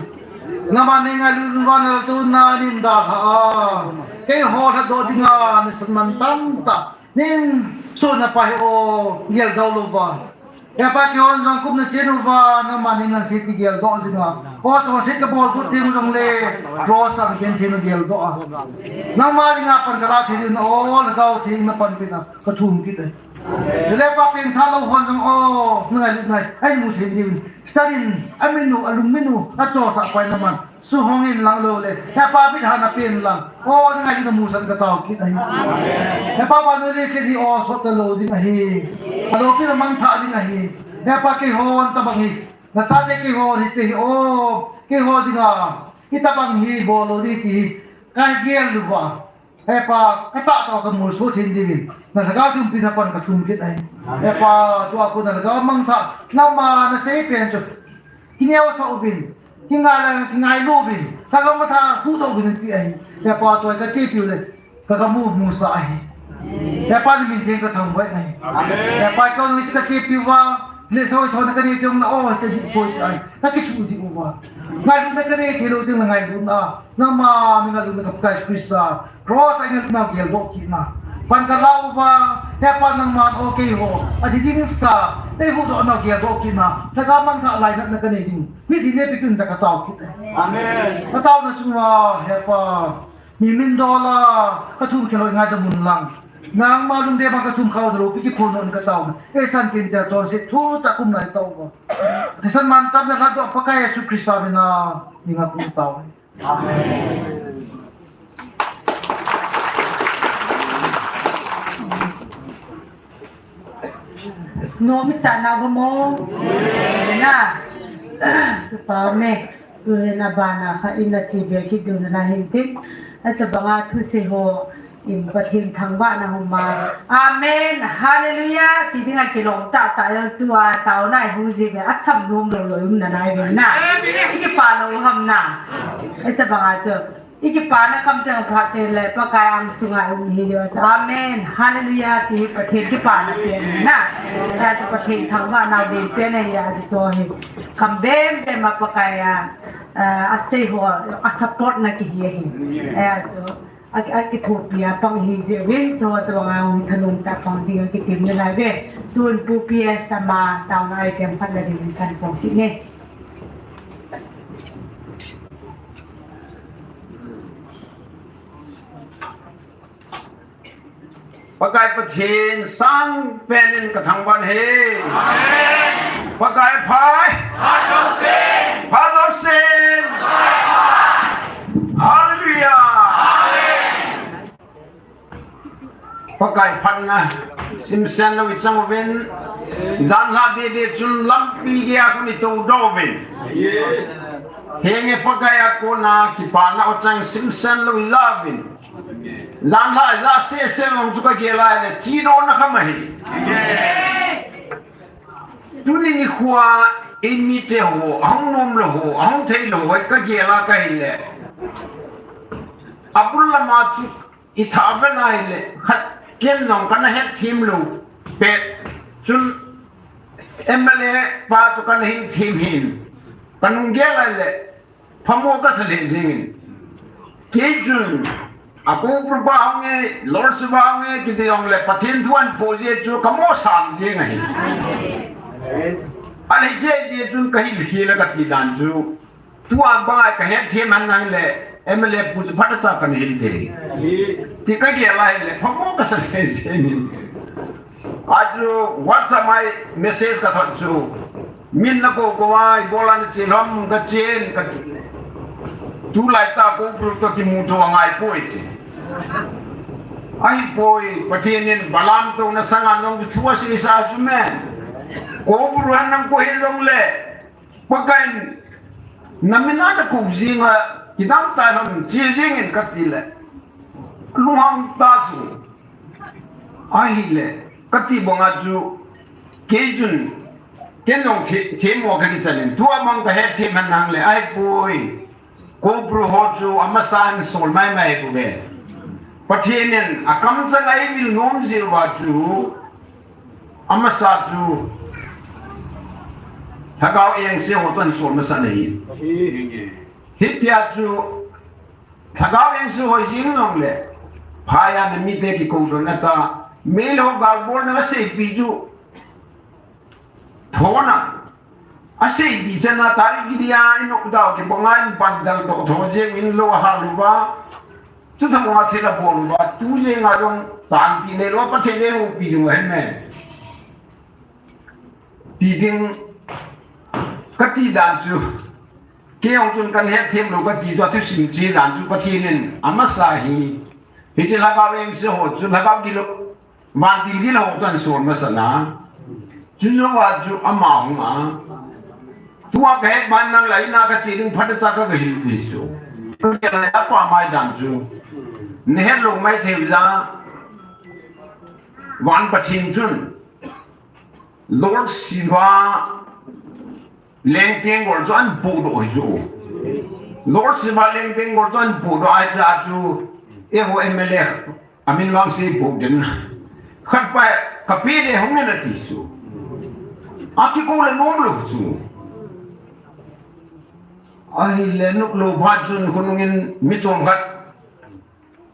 Nangma nei ngailut van a tun na nin dalha a. Keiho lhatdoh dinga nasan man tamtah. Nin suna pa hi o, geldoh louva. He Pa, keihon jong kum na chen uva, nangma nei nang sei ti geldoh jinga. O, chonset kabol kut ding jongle, cross a kagen thei na geldoh a. Nangma dinga pan kala thei ding na o, Lhagao Theng na panpina, kathum kit e. Chule Pa, pengtha lou hon jong o, na ngailut nai, ahin mu thei diuvin. Stalin, amin u, alungmin u, achosah pa in naman. Suhong in lang lou le, He Pa, bit hana pen lang. O, na ngailut na musan katao kit ahi. He Pa, vannoi leiset hi o sot talou ding ahi. Aloupina mangthah ding ahi. He Pa, keihon tabang hi. Nachate keihon hiche hi o, keiho dinga. Hitabang hi bol lou ding ti hi. Kagel louva. He Pa, katah tah a kamolso thei diuvin, na Lhagao Theng umpina pan kathum kit ahi. He Pa, tua kon na Lhagao mangthah, nangma nasei pen chu kineosah uvin, kingai le kingailu uvin, kagam kathah huhdoh uvin ti ahi. He Pa, tua kachepiu le, kagam u musah ahi. He Pa, namin theng kathangvah ahi. Amen. He Pa, keiho nangin kachepiu va, le soi thona kanei teng na o, che di poi tai. Kakisuh di uva. Ngailutna kanei theilou teng na ngailutna. Nangma mi ngailutna ka Pakai Jesu Christa. Cross a ngailutna geldoh kitna. Pan kala uva. He Pa, nangman o keiho. Adih ding sa. Nei huhdoh nau geldoh kitna. Lhagao mangthah lainatna kanei ding. Mitlhi neipe kit in tia katao kit e. Amen. Kataona sunga, He Pa. Mi min dola, kathum khelou ngaidam mun lang. Nangma lungdei bang kathum khao dalo, pi kiphong non katao. Eisan tin tia chonset thu tah kum nai tao ba. Thisan mantam na lhatdoh Pakai Jesu Christa mina, ninga kum tao. Amen. Nom sa na ba mo? Na. Tupame. Tuhin abana kha in a chi be kit diu na hin tin. Atabanga thusei ho in Pathen thangvahna hung ma. Amen. Hallelujah. Ti dinga kilom tahtah jong tua taona i hung ji be asam nom lou lou um na nai be na. I kipa lou ham na. Atabanga chu. I kipana kamcheng phat teng le Pakai angsunga um hi diu. Amen. Hallelujah. Ti Pathen kipana pen na. Tia chu Pathen thangvahna ding pen ahi a chu hi. Kam bem bem a Pakai a, a, asei ho, a support na kihi ahi. A chu, a, akithopi a pang hi jeh uvin, chu tabanga hung thanop tah pang ding a kitem nalai ve. Tun Pu P S ama taona item khat la ding kan pong kit nge. Pakai Pathen sangpen in kathangvah e. Amen. Pakai pha e. Pha jousen. Pha jousen. Pakai pha e. Hallelujah. Amen. Pakai phatna simsen lou i chang uvin, janhi dede chun lampi geiya kon i toudoh uvin. Henge Pakai a kona kipana o chang simsen lou i la uvin. Janhi ja sese lou chu kagel a le, chidona kha ma hi. Tuni nikho a eimite ho, ahung nom lou ho, ahung thei lou ho, kagel a kahi le. Abul lama chu I tha ven ahile, khat ken jong kana hetthem lou pet chun M L A pa chu kana hin them hin. Kanung gel ahile, phamo kasa lheh jengin. Kei chun, a Koupur pa hung e, Lordship pa hung e, kiti jongle, Pathen thu ahin po jeh chu kamo sam jeng ahi. Ahile jeh jeh chun kahil khel a kati dan chu. Tua banga kahetthem han ahile, M L A pu chu phatechan kana hin thei. Ti kagel ahile, phamo kasa lheh jengin. Achu WhatsApp a message kathot chu, min nakou kou a, ibola nache ham, kachen, kati. Tulai tah Koupur toh kimuto angai poi ti. Ahipoi, Pathen in Balaam touna sanga jong thu asei sa chu men. Ko bru han nang ko hi long le. Pakai in, na min a na kou jing a, kidang ta lam, chi jing in kati le. Lunghang ta chu. Ahile, kati bang a chu, kei chun, ken jong the, themmo ka kichan in, tua bang ka het them han nang le, ahipoi. Ko bru ho chu, amasa in sol mai mai bou ve. Pathen in, akamchang a eivil nom jeh uva chu, amasa chu, Lhagao engse ho chun sol masa na hi. Hitia chu, Lhagao engse ho jing long le, phai a na mite kikou doh na ta, mei lo gal bol na seipi chu, thona, asei di chana tari ki dia in ok dau ki bonga in pan dal to tho jeng in lo ha lu ba. Chu tha mo a thila bol ba, tu jeng a jong tan ti ne lo pa the ne ho pi jong hen me. Ti ding kati dan chu. Kei jong chun kan het them lo kati chu a thusim chi dan chu Pathen in amasa hi. Hiche Lhagao engse ho chu Lhagao gilo. Vantil gilo ho chun sol masa na. Chu jou a chu ama hung a. Tua ka het ban nang lai na ka che ding phat cha ka ga hil ti chu. Ka ke lai a pa mai dan chu. Ne het lo mai thei ja. Van Pathen chun. Lord Shiva lengteng gol chu an pu do hi chu. Lord Shiva lengteng gol chu an pu do ai cha chu. E ho M L A. Amin vang si buk den. Khat pa ka pi le hung na ti su. A ki ko le nom lo su. Ahile nuk lo ba chun khunung in mi chom khat.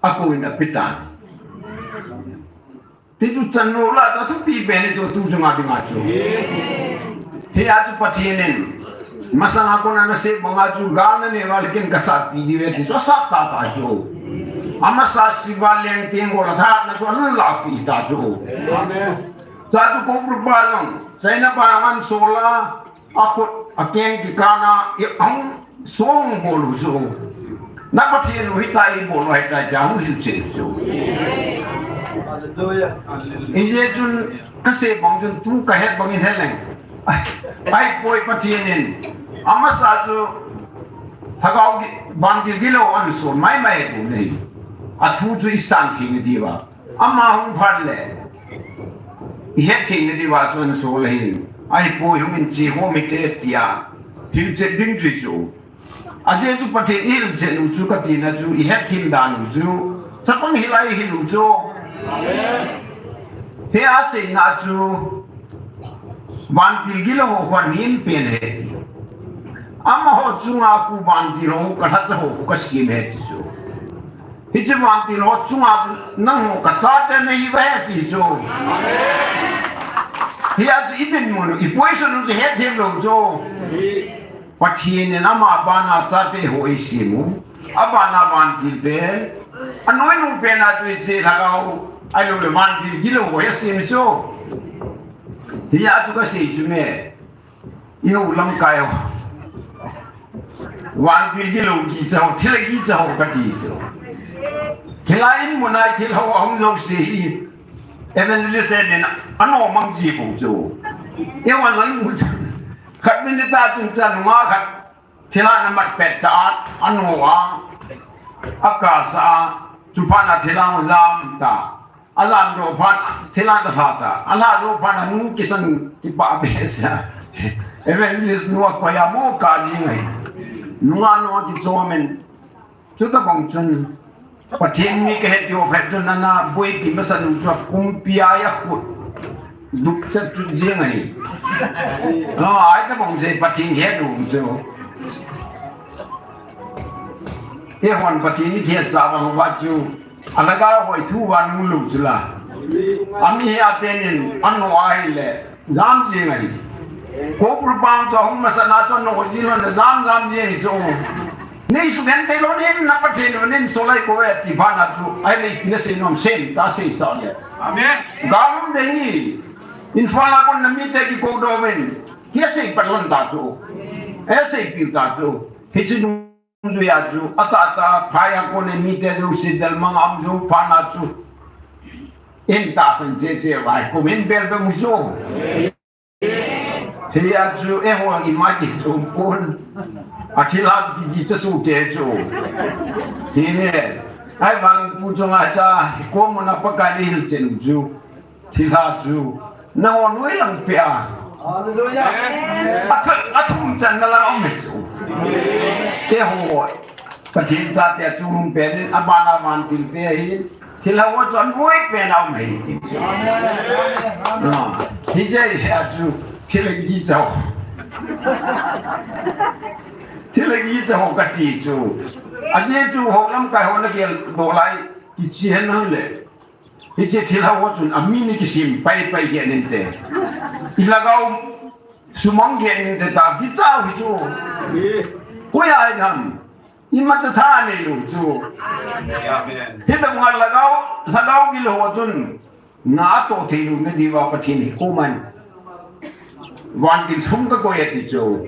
A ko in a pitan. Ti chu chan lo la ta thu pi pe ni chu tu chu nga bi nga chu. Hi a chu Pathen in. Masanga kona na se banga chu ga na ne wal kin ka sa pi di ve ti chu sa ta ta chu. Amasa Shiva lengteng gol a tha na chu la pi ta chu. Amen. Sa chu ko pru ba long. Sai na ba man so la a khut a keng ki ka na i ang song bol u chu. Na Pathen u hi ta i bol u hi ta ja hung hil che chu. Hallelujah. I je chun ka se bang chun tu ka het bang in he leng. Ai, ai poi Pathen in. Amasa chu Lhagao gi, vantil gilo an so mai mai bu nei. A thu chu i san thi ni diu va. Ama hung phat le. I het thei ni diu va chu an so le hin. Ai poi hung in chi ho mi te tia. Hil che ding chu chu. A je chu Pathen i hil che nu chu ka ti na chu i het thim dan nu chu. Chapang hil ai hil nu chu. Amen. He a sei na chu. Vantil gilo ho khwan hin pen he ti. Ama ho chunga ku vantil ho ka lhacha ho ku ka sim he ti chu. Hiche vantil ho chunga nang ho ka chate nei ve ti chu. Hi a chu i din mun, i poison u chu het them lo chu. Pathen in ama bana chate ho i sim u. A bana vantil te. A noi nung pen a chu i che lhagao. A lo le vantil gilo ho i sim chu. Hi a chu ka sei chu me. I ho lamkai ho. Vantil gilo kicha ho, thil kicha ho ka ti chu. Thil a in mun a thil ho a hung jo si hi. Evangelist te nin a no mang ji bu chu. I ho a lang mun. Khat minute a chun cha nunga khat. Thil a na mat pet ta a no a. A ka sa a. Chu phat na thil a jam ta. A lam jo phat, thil a ka sa ta. A la jo phat na nu kisan kipa be sa. Evangelist nu a ko ya mo ka ji ngai. Nu a no ki cho men. Chu ta bang chun. Pathen mi ka het jo phet chun ana boi pi masa nu chu kumpi a ya khut. Duk cha chu ji ngai. No, ai ta bang je Pathen het nu chu. He hon Pathen ni ke sa bang va chu. A lhagao hoi thu va nung lu chu la. A mi hi a tenin, a no a hi le, jam jing a hi. Ko pru pang chu a hung masa na chu a no ji lo na jam jam jing hi chu. Nei su den te lo nin, na Pathen lo nin, so lai ko ve ti ba na chu, ai le, na sei nom sen, ta sei sa le. Amen. Ga lum de hi. Imphal a kon na mi te ki ko do ven. Hi a sei pat lon ta chu. Hi a sei pi ta chu. Hi chu Jui a chu, a ta ta, phai a kon e mi te jouse del mang am jo pha na chu. In ta san che che vai, ko min bel bel mu jo. Hia chu eiho ima kichom pon. Athilha kicha soh te chu. Hine. Ahivang pu chunga cha, komuna Pakai in hilchen chu. Thilha chu. Nangho noilang pia. Hallelujah. Athum, athum channa lang um e chu. Keiho. Pathen chate a chungnung pen in, abana vantil te hi, thilha ho chu anoi pen a um ahi ti. Amen. Amen. Hiche hi a chu, thil kicha ho. Thil kicha ho kati chu. Ajeh chu ho lamkai ho nagel doh lai, kichen nang le. Hiche thilha ho chun amin ni kisem pai pai kit inte. Ilhagao sumang kit inte ta, kicha u hi chu. Koi a inam. Imacha tha neilou chu. Amen. Hitabanga lhagao, lhagao gilou ho chun, na atoh theilou nadiuva Pathen hi koiman vantil thum kakoi e ti chu.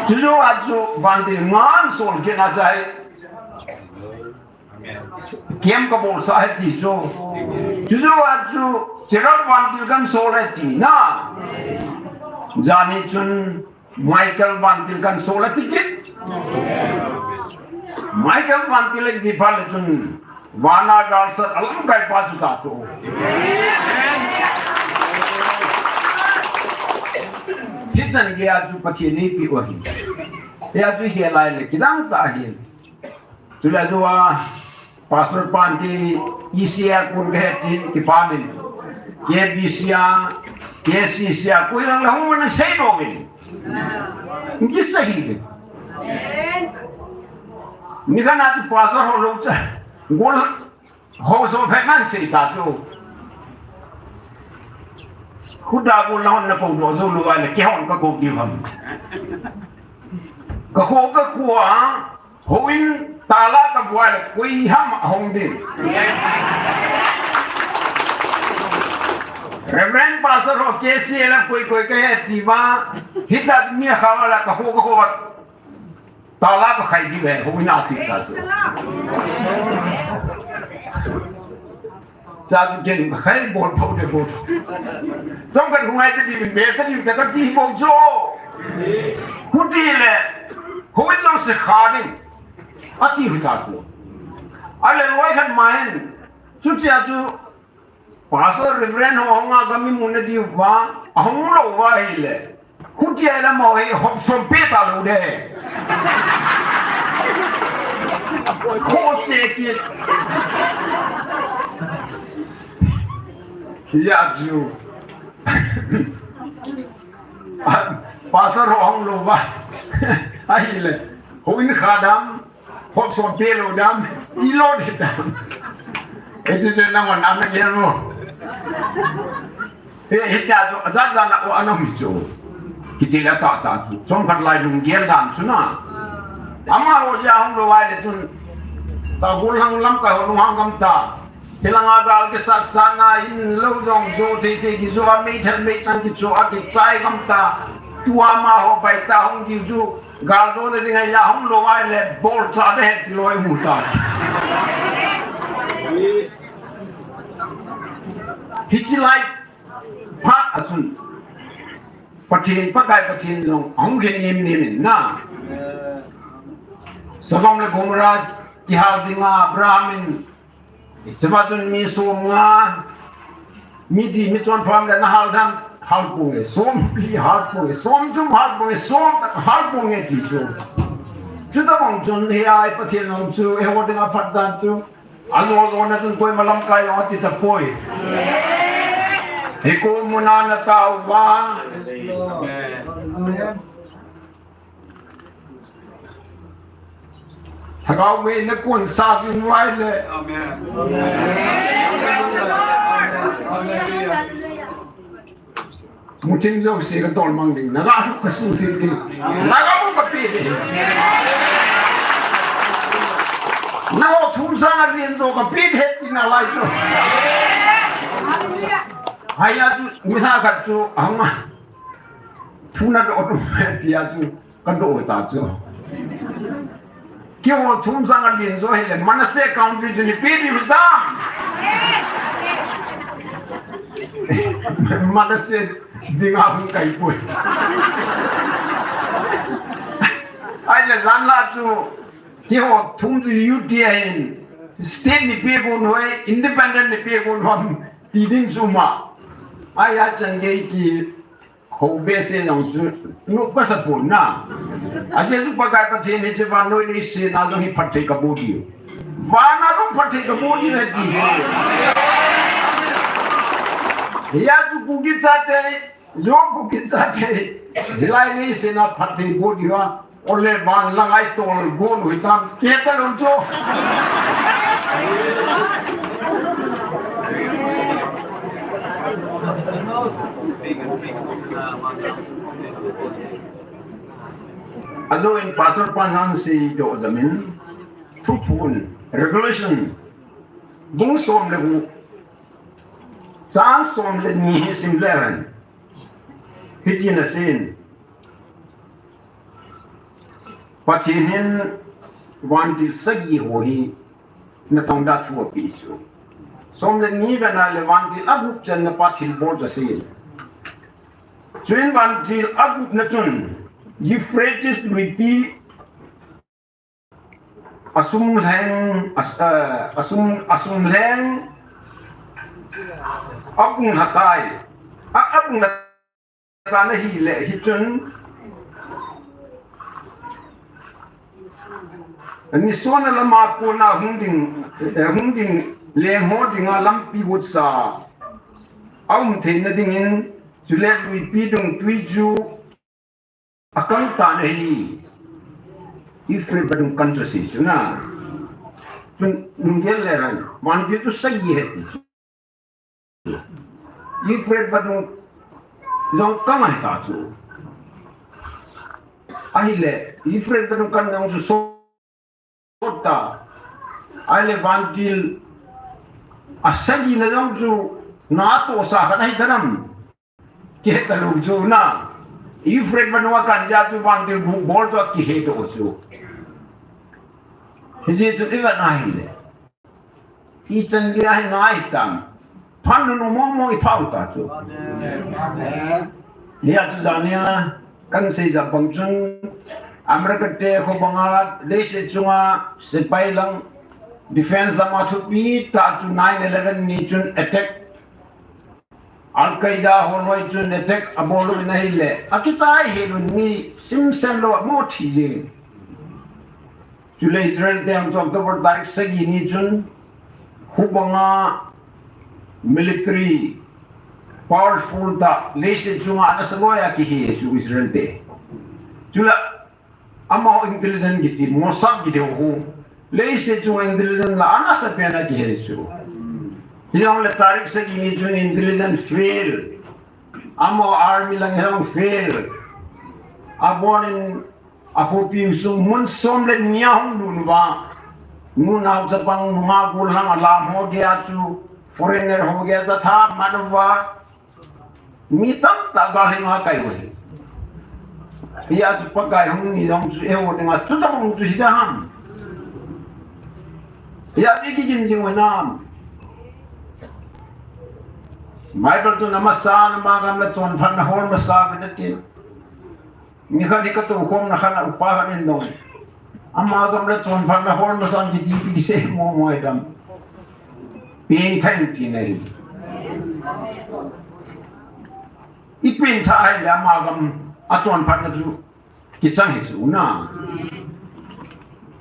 Chujou a chu vantil nga sol kit na chai. Amen. Kem kabolsah e ti chu. Chujou a chu cherub vantil kahin sol e ti na. Jani chun Michael vantil kahin sol e ti kit. Michael vantil e ti phat le chun vana galsat alamkai pa chu ta chu. Hichan gei a chu Pathen in eipeh u ahi. Hia chu hilai le kidang tah ahi. Chule chu a Pastor pan ti E C A kon kahe tin kipa min. K B C a, K C C a, koi lang la hung na sei doh min. Kicha hi. Nikhat a chu pastor ho lou cha. Gol ho so phe man sei ta chu. Khuda gol la hon na ko doh jou lou va le kihon ka ko diu ham. Ka ko ka ko a. Houin tala kabuai le koi ham ahung ding. Reverend Pastor ho K C A la koi koi kahe tiva. Hitia mi khawa la kaho kaho. Tala kakhai diu ve houin ati ta chu. Cha tu ken khai bol phau de bol. Chomkhat hungai tadi min be tadi ta kati bol jo. Huti le. Houin jouse kha ding. Ati hu ta chu. Ale loi khat ma hin. Chutia chu. Pastor Reverend ho hung a gam imu nadiu va. Ahung lou va hile. Khutia la mo hi hop som pe ta lou de. Kho che kit. Hia chu. Pastor ho hung lou va. Ahile. Houin kha dam. Hop som pe lou dam, i lou de dam. Hichu chu nangman ana gel mo. He, hitia chu, ajat jat a, o, ana um chu. Kiti la ta ta chu. Chomkhat lai lunggel dan chu na. Amaho ja hung lou vai le chun. Ta gol hang lamkai ho lunghang gam ta. Hilanga gal kisat sat na in lou jong jo thei thei kijo a meithal meichang kicho a kichai gam ta. Tua amaho bai ta hung kiu chu. Gal jona ding a hung lou vai le bol cha de het loi mu ta. Hichi lai phat a chun. Pathen, Pakai Pathen jong hung khen nim nim in na. Sodom le Gomorrah kihal ding a Abraham in Chuma chun mi som nga, mi di, mi chonpha le na hal dan, hal pung e, som li hal pung e, som chum hal pung e, som hal pung e ti chu. Chutabang chun hi ai Pathen long chu, eiho dinga phat dan chu. Ajo jo na chun koima lamkai jong ati tapoi. Hi ko muna na tao ba. Amen. Lhagao mei na kon sa jing vai le. Amen. Mutin jo si ka tol mang ding. Na ga ka su tin ding. Na ga mu ka pi ding. Na ho thum sa na rin jo ka pi ding na lai jo. Haya tu mi ha ka tu ama. Thu na do tu ti ya tu. Ka do ta chu. Keiho thum sang a lin jo hile Manasseh country chu ni pi di dam. Manasseh Dinga hung kai poi. Ahile jan la chu, keiho thum chu U T I ahin, state nipi gon hoi, independent nipi gon hoi, ti ding chu ma. Ahia chan gei kihou behseh jong chu, nu pasa pon na. Ajeh chu Pakai Pathen in hiche vannoi leiset a jong hi phatthei kaboh diu. Van a jong phatthei kaboh diu ahi ti hi. Hia chu Kuki chate, Job Kuki chate, hilai leiset a phatthei boh diu a, ole van lang a itol gon u hitam, kei talou chu. Ajou in Pastor pan ahin seidoh jam in, Thuphon, Revelation, bung som le gup, chang som le ni hi sim le hen. Hitin asei in, Pathen in vantil sagi ho hi natong dia thu apeh chu. Som le ni vet na le vantil agup channa pa thilbol chu asei in. Chuin vantil agupna chun Euphrates luipi asum lheng, as-, eh, asum, asum lheng, abung lha tai. A, abung lha tai na hile, hichun, nisuhna lama kona hung ding, eh, hung ding, leng ho dinga lampi vutsa aum theina dingin, chule luipi dung tui chu akang tan ahi, Euphrates vadung kang chu asei chu na. Chun nung gel le ran, vantil chu sagi ahi ti chu. Euphrates vadung jong kang ahi ta chu. Ahile, Euphrates vadung kang jong chu so ta. Ahile vantil asagi na jong chu natohsa khat ahi ta nam. Kihe talou chu na. Euphrates vadung a kang jeh chu vantil bu bol chu akihedoh chu. Hijeh chun ivet na hile, ichan gei ahi ngai tam. Phat nunung mong mong ipha u ta chu. Hia chu jania kahin sei jat bang chun, America te kho banga leiset chunga sepai lang, defense lama thupi tah chu nine eleven ni chun attack, Al Qaeda ho loi chun attack abol u in ahile, akichai hel un mi simsen lou a mo thi jing. Chule Israel te jong chu October tarik sagi ni chun, hubanga military powerful tah, leiset chunga anasa loi a kihe chu Israel te. Chule amaho intelligence kiti, Mossad kiti ho, leiset chunga intelligence la anasa pen a kihe chu. Hijongle tarik sagi ni chun intelligence fail. Amaho army lang jong fail. Abonin akhopi sung mun som le ni a hung lut uva, nunao chapang nungah gollhang alam ho geiya chu, foreigner ho geiya chu atha man uva, mi tamtah gal heng a kai uve. Hia chu Pakai hung ni jong chu eiho dinga chu tobang chu hiding ham. Hia i kigin jing u hinam. Bible chun amasa, ama gam le chonphatna hol masa uve ati. Nikhat hi katokhomna khat a upa khat in dong, ama gam le chonphatna hol masan kiti pi kisei mo mo ahi dam. Pengtha in tina ahi. I pengtha ahile ama gam a chonphatna chu kichang hi chu na.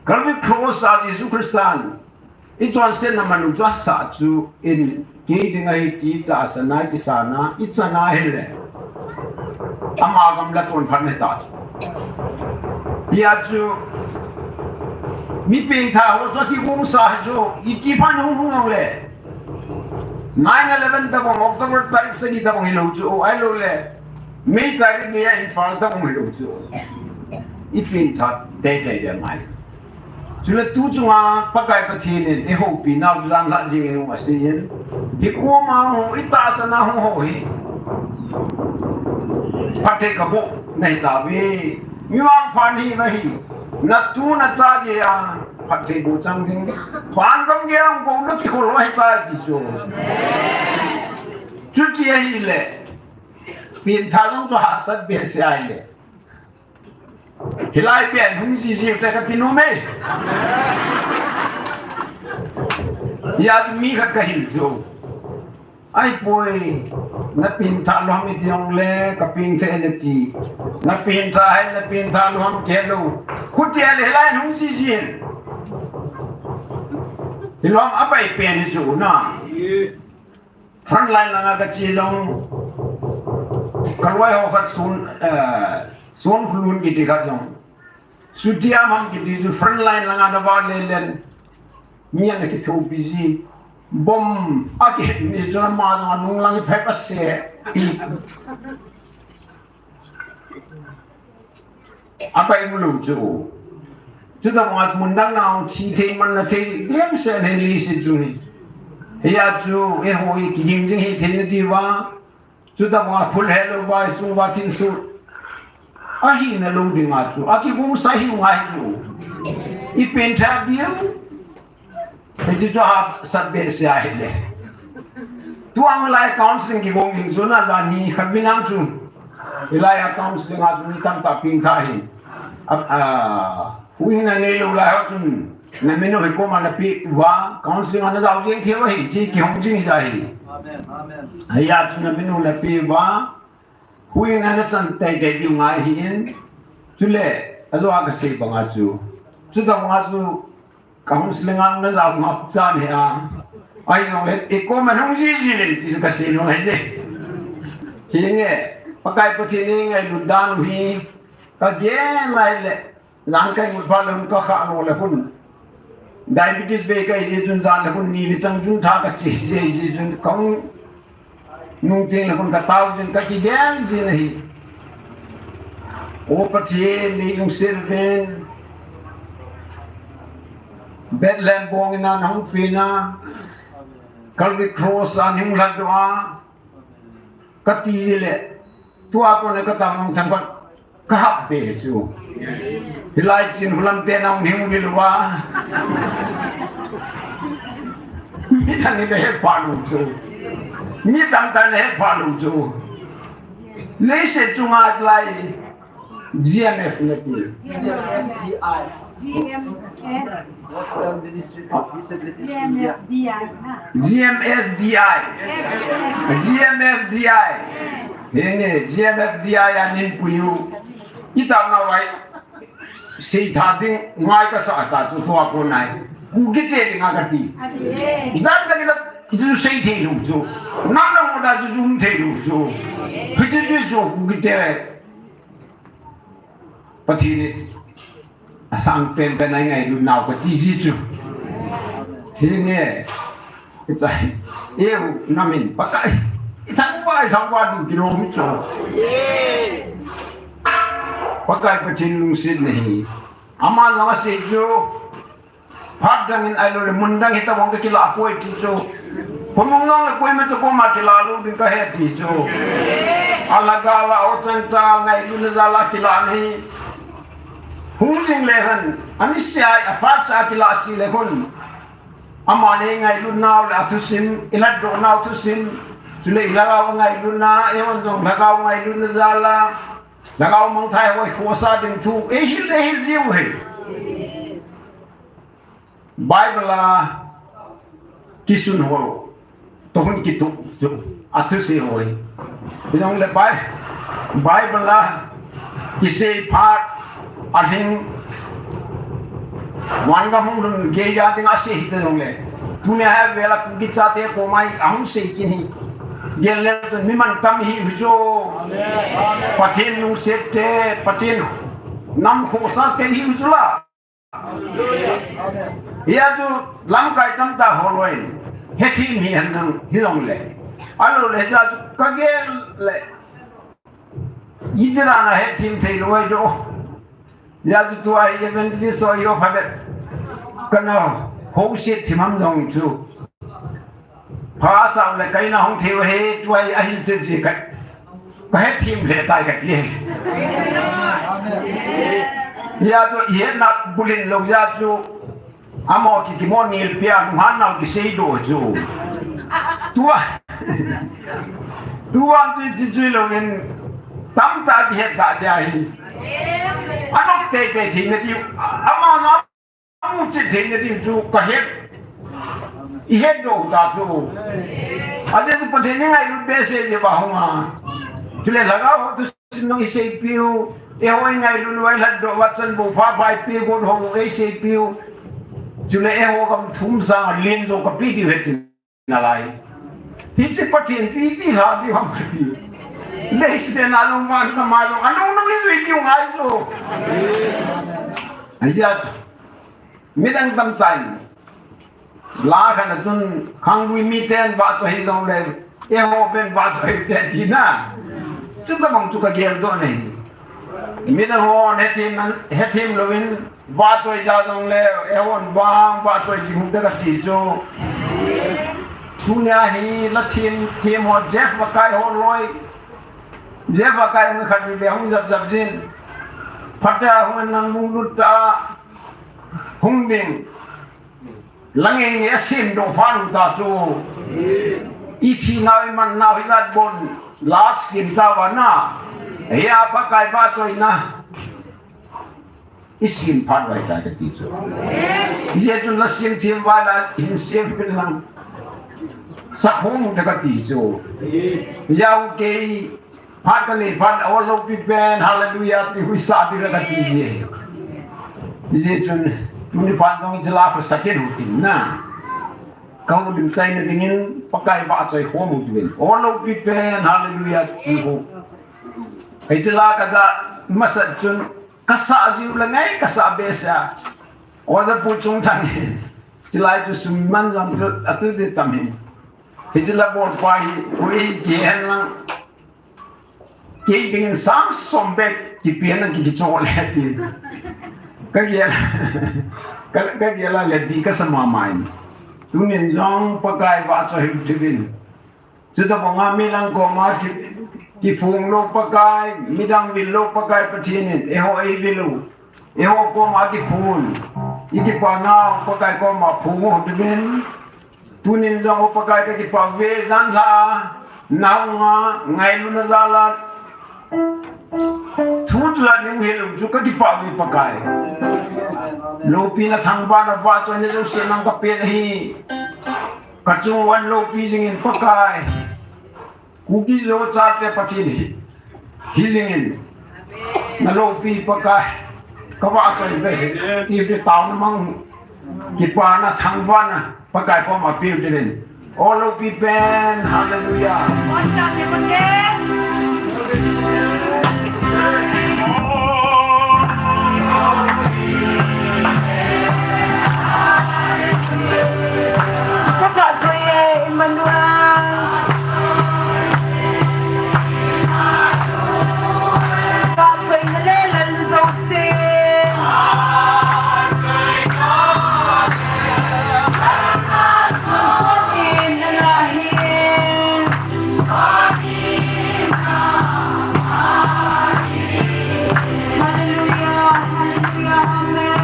Calvary Cross a Jesu Christan ichonsetna manu chu asah chu in kei ding ahi ti tahsan a, kisana, ichan ahile, ama gam le chonphatna hita chu. Hia chu, mi pengtha ho chu akigongsa hi chu, iti phat hung hung jongle, nine eleven tobang, October tarik sagi tobang hilou chu, ahiloule, May tarik ni a Imphal tobang hilou chu. I pengtha teitei ding ahi. Chule tu chunga Pakai Pathen in eihoupi nau chu jan lhah jeng in asei in. Hikoma hung, itahsan a hung ho hi, phatthei kaboh nahi tauve. Mi vangpha nahi uve. Natu nacha geiya phatthei boh chang ding. Vangam geiya hung boh nakikhol u ahitai ti chu. Chuti ahile, Pengtha jong chu hahsat behseh ahi le. Hilai pen hung jiji te kati nom e. Hia chu mi khat kahil chu. Ahipoi, na pengtha lou ham iti jongle, ka pengtha e nati. Na pengtha hai, na pengtha lou ham kihilou. Khuti a le hilai hung jiji. Hilou ham abai pen hi chu na. Front line langa kache jong, ka loi ho khat Son, eh, Sonkholun kiti khat jong. Sutia Mam kiti chu front line langa na va le len. Mi ana kithopi ji. Bomb akihet ni chu ama jong anung lang phep ase. Abai mu lou chu. Chuta banga mun dang nang thi thei man na thei lem se ne li si chu hi. Hia chu eiho hi kiging jing hi thei na diuva. Chuta banga phul helou vai chung va thin su. Ahi na lou dinga chu. Akigong sa hi ngai chu. I pengtha diu. Hiti chu hahsat behseh ahi le. Tua hilai counseling kigong in chu na jan hi khat vinang chu. Hilai a counseling a chu mi tamtah pengtha hi. A, a, huhhingna neilou lai ho chun. Na min u hi koma na pe uva, counseling a na jao jeng thei u ahi, ti kihong jing hi ahi. Amen, amen. Hia chu na min u na pe uva. Huhhingna na chan teitei diu ngai ahin. Chule, ajo a kasei banga chu. Chuta banga chu, Counseling a na jao ngap chan hi a. Ahi jongle, i koma hung jiji le, ti kasei nom ahi je. Hinge, Pakai Pathen in eingailut dan u hi, kagel lai le, jan kaimut phat le hun kakhah lou le hun. Diabetes bei kahi jeh chun jan le hun ni le chang chun tha kache jeh chun kahung Nung teng le khun ka tao jin ka kigel jin ahi. O Pathen, nei lungset uvin. Bethlehem bong in nahung pen a. Calvary Cross a nahung lhatdoh a. Kati jile. Tua kon le ka tao nung thangpat. Ka hap be chu. Hilai chin hulam te nau ning vil wa. Mi thang ni he pha lu chu. Mi thang ta he pha lu chu. Leiset chunga lai G M F na ti. G M F D I. G M F. Gospel Ministry for Disabilities India. G M F D I na. G M S D I. G M F D I. Henge, G M F D I a nin puiu. Ita nga wai. Sei tha ding ngai kasa ta chu tua kon nai. Kuki te ding a kati. Zan ka ni ka chu sei thei lou chu. Nang nang da chu zum thei lou chu. Hichu chu chu Kuki te. Pathen in asang penpen a eingailut nau kati ji chu. Hinge, i chai, eu namin Pakai, i thangvah, i thangvah ding kilom hi chu. Pakai Pathen lungsetna hi. Ama langa sei chu. Phat dang in ahilou le, mun dang hitabang ka kilah poi ti chu. Khomung nong le koima chu koma kilah lou ding kahe ti chu. Alhagao a o chang ta ngailutna jal a kilah hi. Hung jing le hen, ani sei a phat sa kilah si le khun. Ama nei ngailut nau le athusim, i lhatdoh nau thusim. Chule i lhagao ngailutna, eihon jong lhagao ngailutna jal a. Lhagao mangthai hoi khosa ding thu, eihil, eihil jiu hi. Bible a kisun ho, toh hun kituh chu, athusei ho hi. Hijongle Bi-, Bible a kisei phat, alhing, van gam hung lhun gei a ding asei hita jongle. Tuni a vel a Kuki chate koma ahung sei kit hi. Gel le chun mi mantam hi hi chu. Pathen lungset te, Pathen nam khosa te hi hi chu la. Hia chu lamkai tamtah ho loi. Hethem hi hen nang hijongle. Ahilou le cha chu kagel le. Iti dan a hethem thei lou ahi doh. Hia chu tua hi evangelist ho hi o phabep. Kana ho se thim ham jong chu. Pha asao le kaina hung thei u ahi, tua hi ahil chen chi ka, ka hethem le tai kati. Hia chu i hetna bulhin lou hia chu. Amo ki, kimo nilpi a, nunghan nau kisei doh chu. Tua. Tuan tu chi chui louvin tamtah kihet ta cha hi. Anok teitei thei nadiu. Ama na mu chi thei nadiu chu kahet. Ihet lou ta chu. Ajeh chu Pathen in ngailut behseh jeh a hung a. Chule lhagao ho thusim nung iseipiu. Eiho ingailut uva ilhatdoh uva chan bou pha pha ipi got ho eiseipiu. Chule eiho gam thum sang a lien jong kapi diu ahi ti nalai. Hiche Pathen chu ipi ha diu ham kati. Leiset a lungman kama jong anung nung le jui diu ngai chu. Ajeh chu midang tamtah in la khat a chun khanglui miten vahchoi hijongle, eiho pen vahchoi te tina. Chutabang chu kageldoh ahi. Midang hon hethem, hethem louvin vahchoi ta jongle, eihon vang vahchoi jing u te kati chu. Tunia hi la them, them ho Jeff Vakai ho loi. Jeff Vakai hung khat ni le hung jap jap jin. Phatea hung nang lunglut ta. Hung ding. Lang nge nge asemdoh phat u ta chu. Ithi nau iman nau hijat bon la sem ta uva na. Hia Pakai vahchoina isem phat uva ahitai kati chu. Hijeh chun la sem them uva la hin sem pin lang. Sakhom u te kati chu. Hijeh u kei Phat kanei phat, o loupi pen, hallelujah, ti huisa ti la kati ji. Hijeh chun, tuni phat jong hiche la khu sa kit u tin na. Ka hung dim chaina dingin, Pakai vahchoi khom u tin. O loupi pen, hallelujah, ti khu. Hiche la kaja masat chun, kasa jiu la ngai, kasa behseh a. Oja pu chung thang hi. Chulai chu sum man jong chu, atu ti tam hi. Hiche la bol pa hi, ui kihen lang. Kei dingin sang som bek kipe nang ki kichol e ti. Ka gel, ka, ka gel a le di kasa mama in. Tunin jong Pakai vahchoi hih uvin. Chutabanga midang koma ki, kiphong lou Pakai, midang vil lou Pakai Pathen in, eiho eivil u. Eiho koma kiphong. I kipana u Pakai koma phong u hih uvin. Tunin jong o Pakai kakipah uve, jan lha a, nahung a, ngailutna jal a. Thu chu la ning hil u chu kakipah uve Pakai. Loupina thangvahna vahchoina jouse nang kapen ahi. Kachung uva loupi jingin Pakai. Kuki Zo chate Pathen hi, hi jingin. Na loupi Pakai, ka vahchoi ve, ti ti taona mang, kipana thangvahna, Pakai koma peh uvin. O loupi pen, hallelujah. Ka vahchoi e, Emmanuel. Vahchoina le lalna jouse. Sunsun in nana hi. Hallelujah, hallelujah, amen.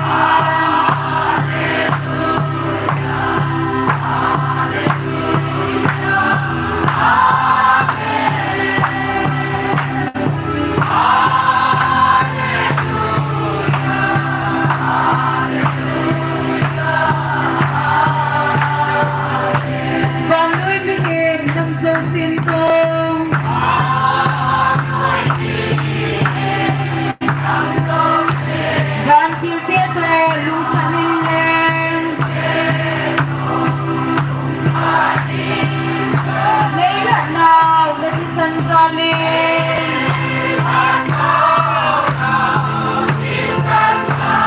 Vannoi mihem nam jousen jong. Van thil te toh lungkhat in le. Nei la nau, na thisan jal in.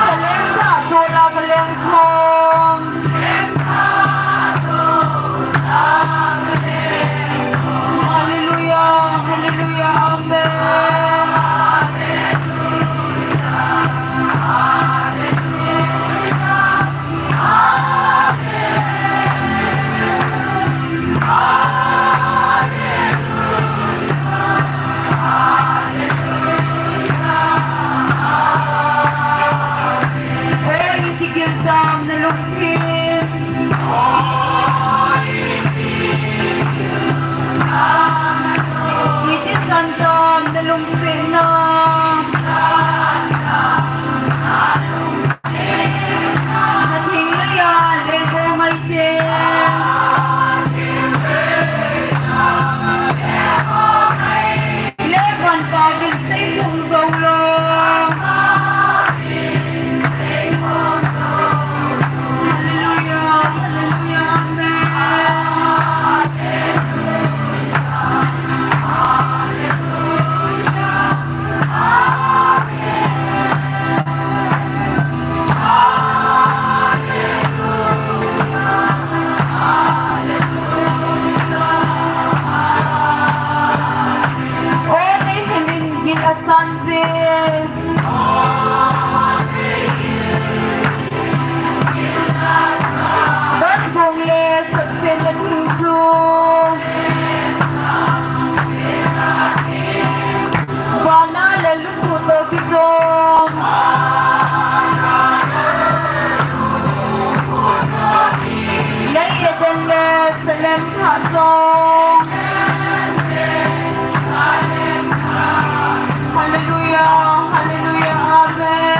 Salem ta, tola ka leng khom. Hallelujah, hallelujah, amen. Hey, itigil tau na lungkim. Don bung le sapchenna thing chu vana le lungput toh kijong, lei Eden le Salem thah jong. Hallelujah, hallelujah, amen.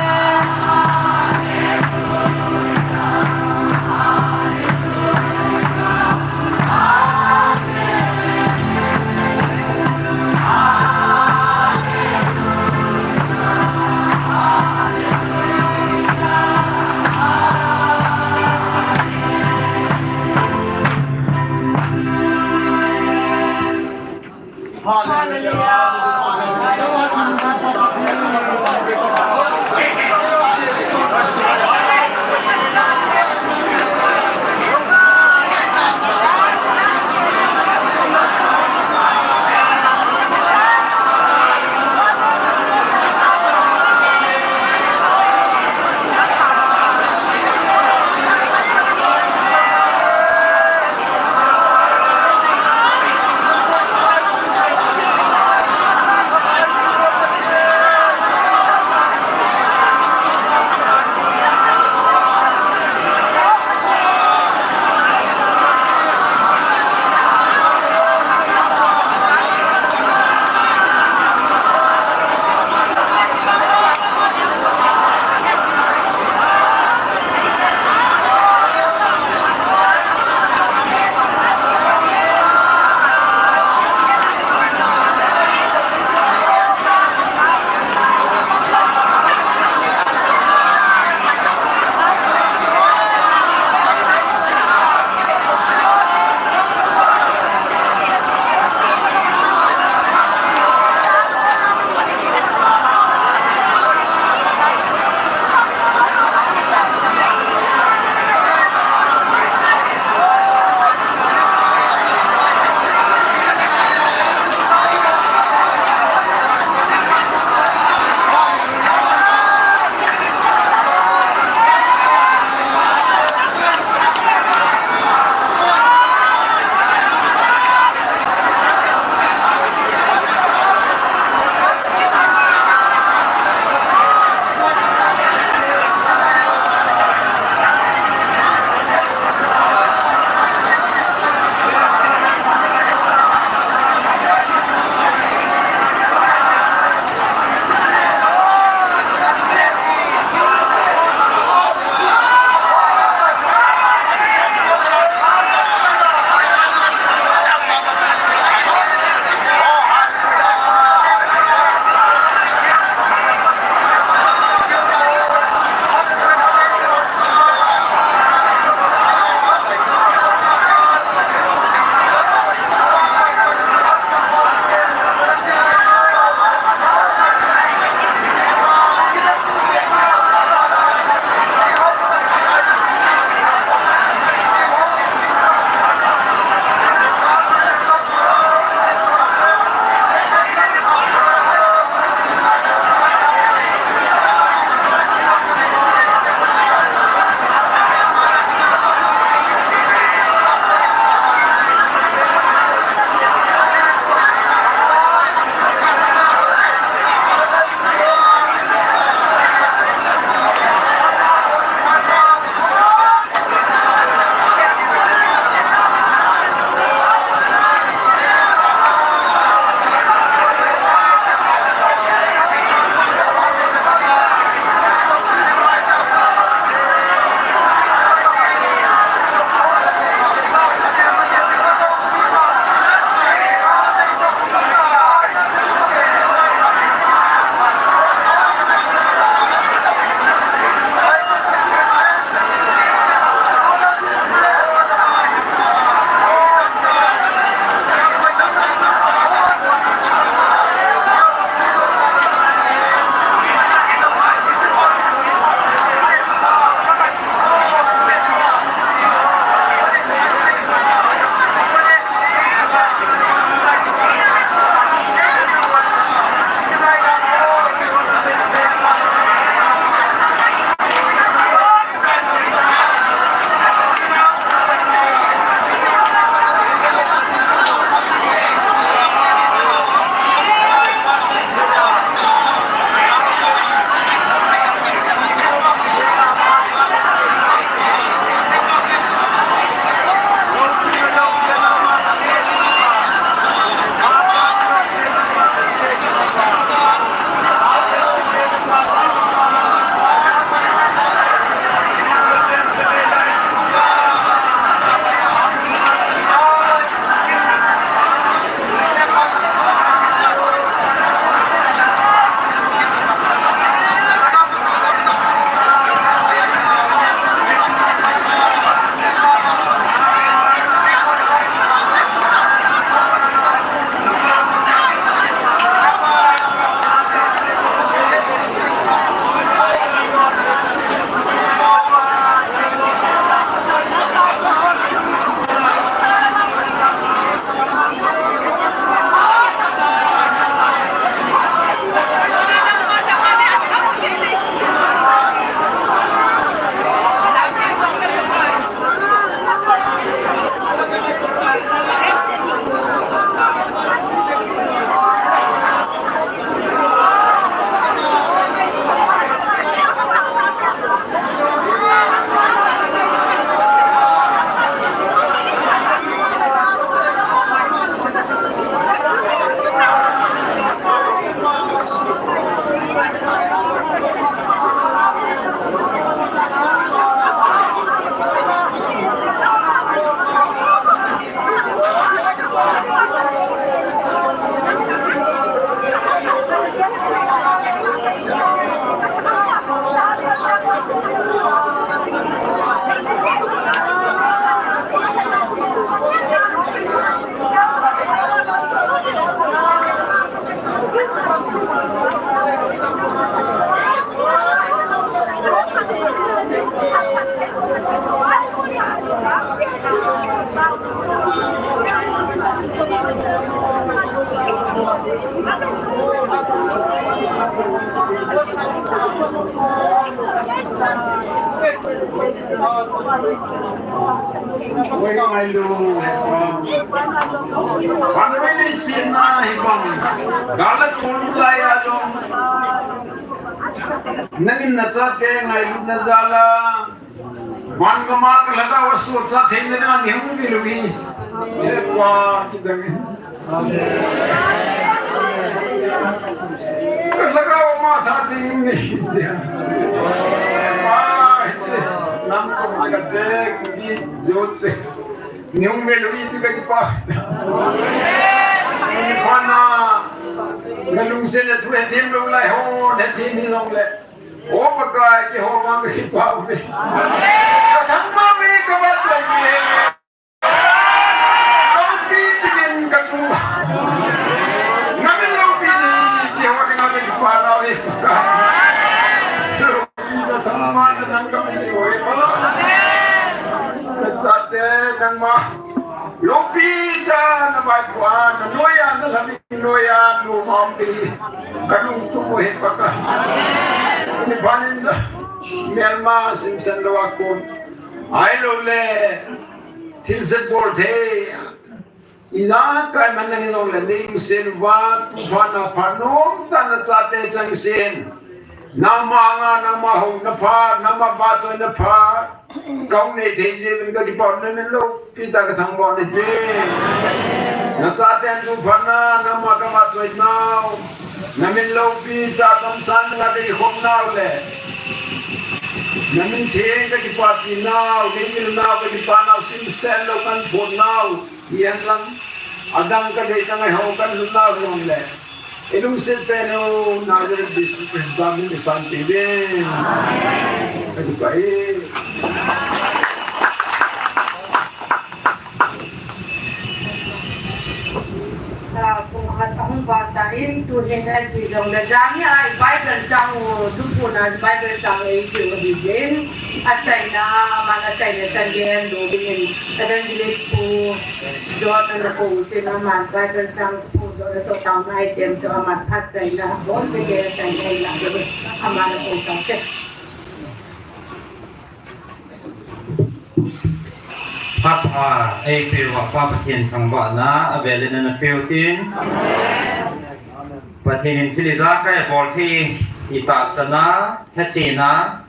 Nangin nachate ngailutna jal a, van gam a kalhagao a sochat theina dinga neihung uvin. He Pa, kidang in. Kalhagao a matha ding neihung uvin. He Pa, nam kong kate, kudi jote. Neihung uvin ti kakipah. Ni pana, nalungset a thu hethem lou lai ho, hethem hijongle. O Pakai, keiho vang kakipah uve. Kathangvah uve, kavahchoi uve. Loupi dingin kachung. Namin loupi ding, keiho ding a kakipah nau hi. Loupi na thangvah na nang kamin uve. Nachate nangma. Loupi tah a navaipoh a, nanoiya, nalhamin noiya, noma um ding. Kalungtup u ahi Pakai. Ni phanin da, melma simsen lou a kon. Ahilouleh, thilse bol thei. Ijakai man nangin jongle, neilungset uva, tuphat na phat nom tah a nachate changseh in. Nangma anga, nangma houna phat, nangma vahchoina phat. Kahung nei thei jeh uvin kakipah, namin loupi tah a kathangvah u ahi. Nachaten tuphat na, nangma kavahchoi nau. Namin loupi tah a kamsang na kakikhom nau le. Namin theng kakipahpi nau, neimil nau kakipah nau, simsen lou kahin phon nau. Hihen lang, adang kadei kangai ho kahin lhun nau jongle. Ilungset pen u, Nazareth Jesu Christa min in kasan peh uve. Amen. Kakipah e. Ah, pung khat ahung val tan, tuni hin ipi jongle, janhi a i Bible chang u, thuphon a Bible chang u eipeh u ahi jeh in, achaina, aman achaina chan geiyin, Evangelist Pu George ana kou u tin, aman Bible chang Pu George toh taona item toh aman phat chaina, bonchauva chaina ila, aman akou taute. Phat a eipeh uva Pa Pathen thangvahna avel in ana peh u tin. Pathen in thil ijakai abol thei, itahsan a, hechena,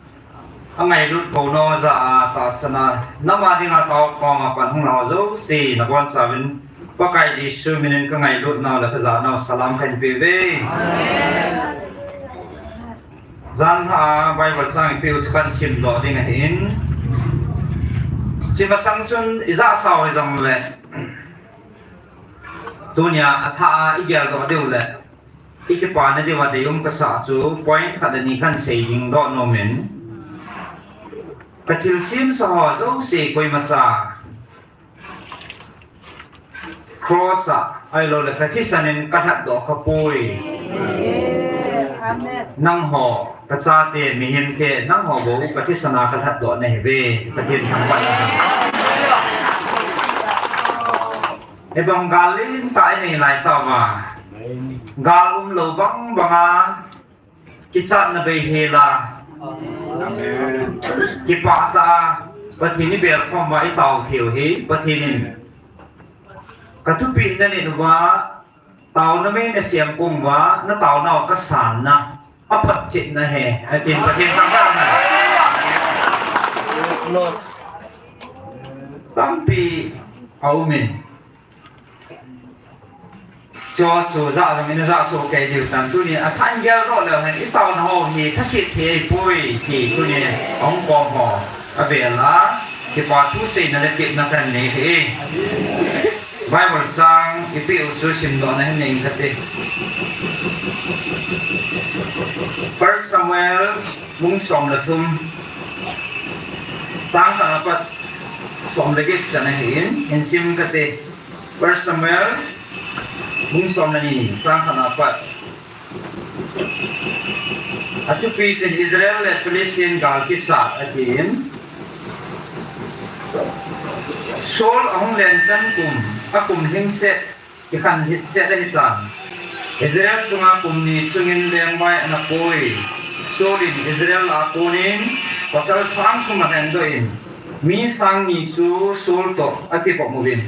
angailut pou nau jah a tahsan a, nam a dinga tao kong a pan hung nau jouse, nabonchauvin Pakai Jesu min in kangailut nau le kajah nau salam kahin peh uve. Janhi a Bible chang ipeh u chu kahin simdoh ding ahin. Hiche masang chun ijahsau hijongle, tunia athah a igeldoh diu le, ikipana diuva deium kasah chu point khat le ni kahin sei ding doh nom in. Kathilsemsa ho jouse koimacha Cross a, ahilouleh kathisan in kalhatdoh khapoi. Amen. Nangho, kachate, mihemte, nangho bou kathisan a kalhatdoh nahiuve, Pathen thangvah nahi. Hibang gal lentah inei lai tauva. Gal umlou bang banga, kichatna bei hela. Amen. Kipah tah a, Pathen ibelkhom uva itao theiu hi, Pathen in kathupeh nanit uva, taona mei nasem kong uva, nataonau kasanna, aphotchetna ahi, atin Pathen thangvah nahi. Tampi aumin. Chu chu jah jong in jah soh kei diu tan, tuni a than geldoh leu hen, itaona ho hi thaset thei ahipoi ti tuni a hung kom ho avel a kipa thu seina le tepna kahin nei thei. Bible chang ipeh u chu simdoh nahin nei kate. First Samuel bung som le thum, chang khat apat som le get chan ahin, hin sim kate. First Samuel bung som le ni, chang khat apat. Athupi chun Israel le Philistine gal kisat atin. Saul ahung len chan kum, akum lhingset, kikhen hitset ahitan. Israel chunga kum ni sungin lengvai ana pui. Saul in Israel a konin pasal sang thum ahendoh in, mi sang ni chu Saul toh akibom uvin,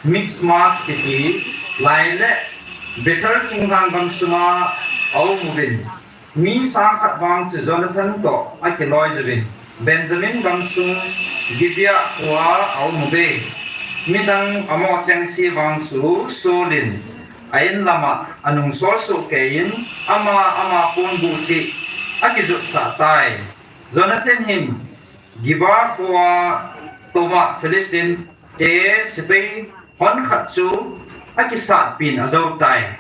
Michmas kiti lai le Bethel thinglhang gamsunga aum uvin, mi sang khat vang chu Jonathan toh akiloi uvin, Benjamin gamsung Gibeah khoa aum uve. Midang amoh chengse vang chu Saul in a in lama anung sol sohkei in, ama, ama ponbuh cheh akijotsah tai. Jonathan hin Geba khoa touvin Philistine te sepai hon khat chu akisatpi in ajou tai.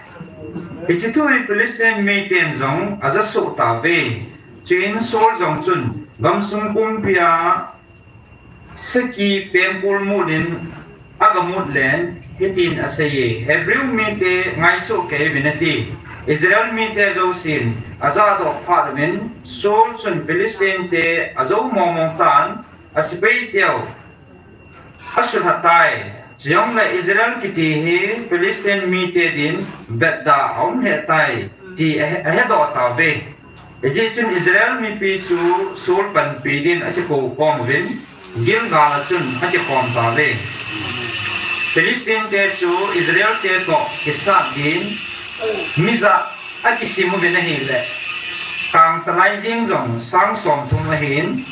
Hiche thu hi Philistine miten jong ajasoh tauve. Chuin Saul jong chun gamsung pumpia saki pengkul mut in agamut len, hitin aseiye, Hebrew mite ngaisoh kei uvin ati. Israel mite jousen ajahdoh phat uvin, Saul chun Philistine te ajou mongmong tan, asepai teu asuhlha tai. Chujongle Israel kiti hi Philistine mite din betda aum lheh tai ti ahe-, ahedoh tauve. Hijeh chun Israel mipi chu Saul panpi din akikou khom uvin, Gilgal a chun akikhom tauve. Philistine te chu Israel te toh kisat din mi jah akisim uvin ahile, kangtalai jeng jong sang somthum ahin,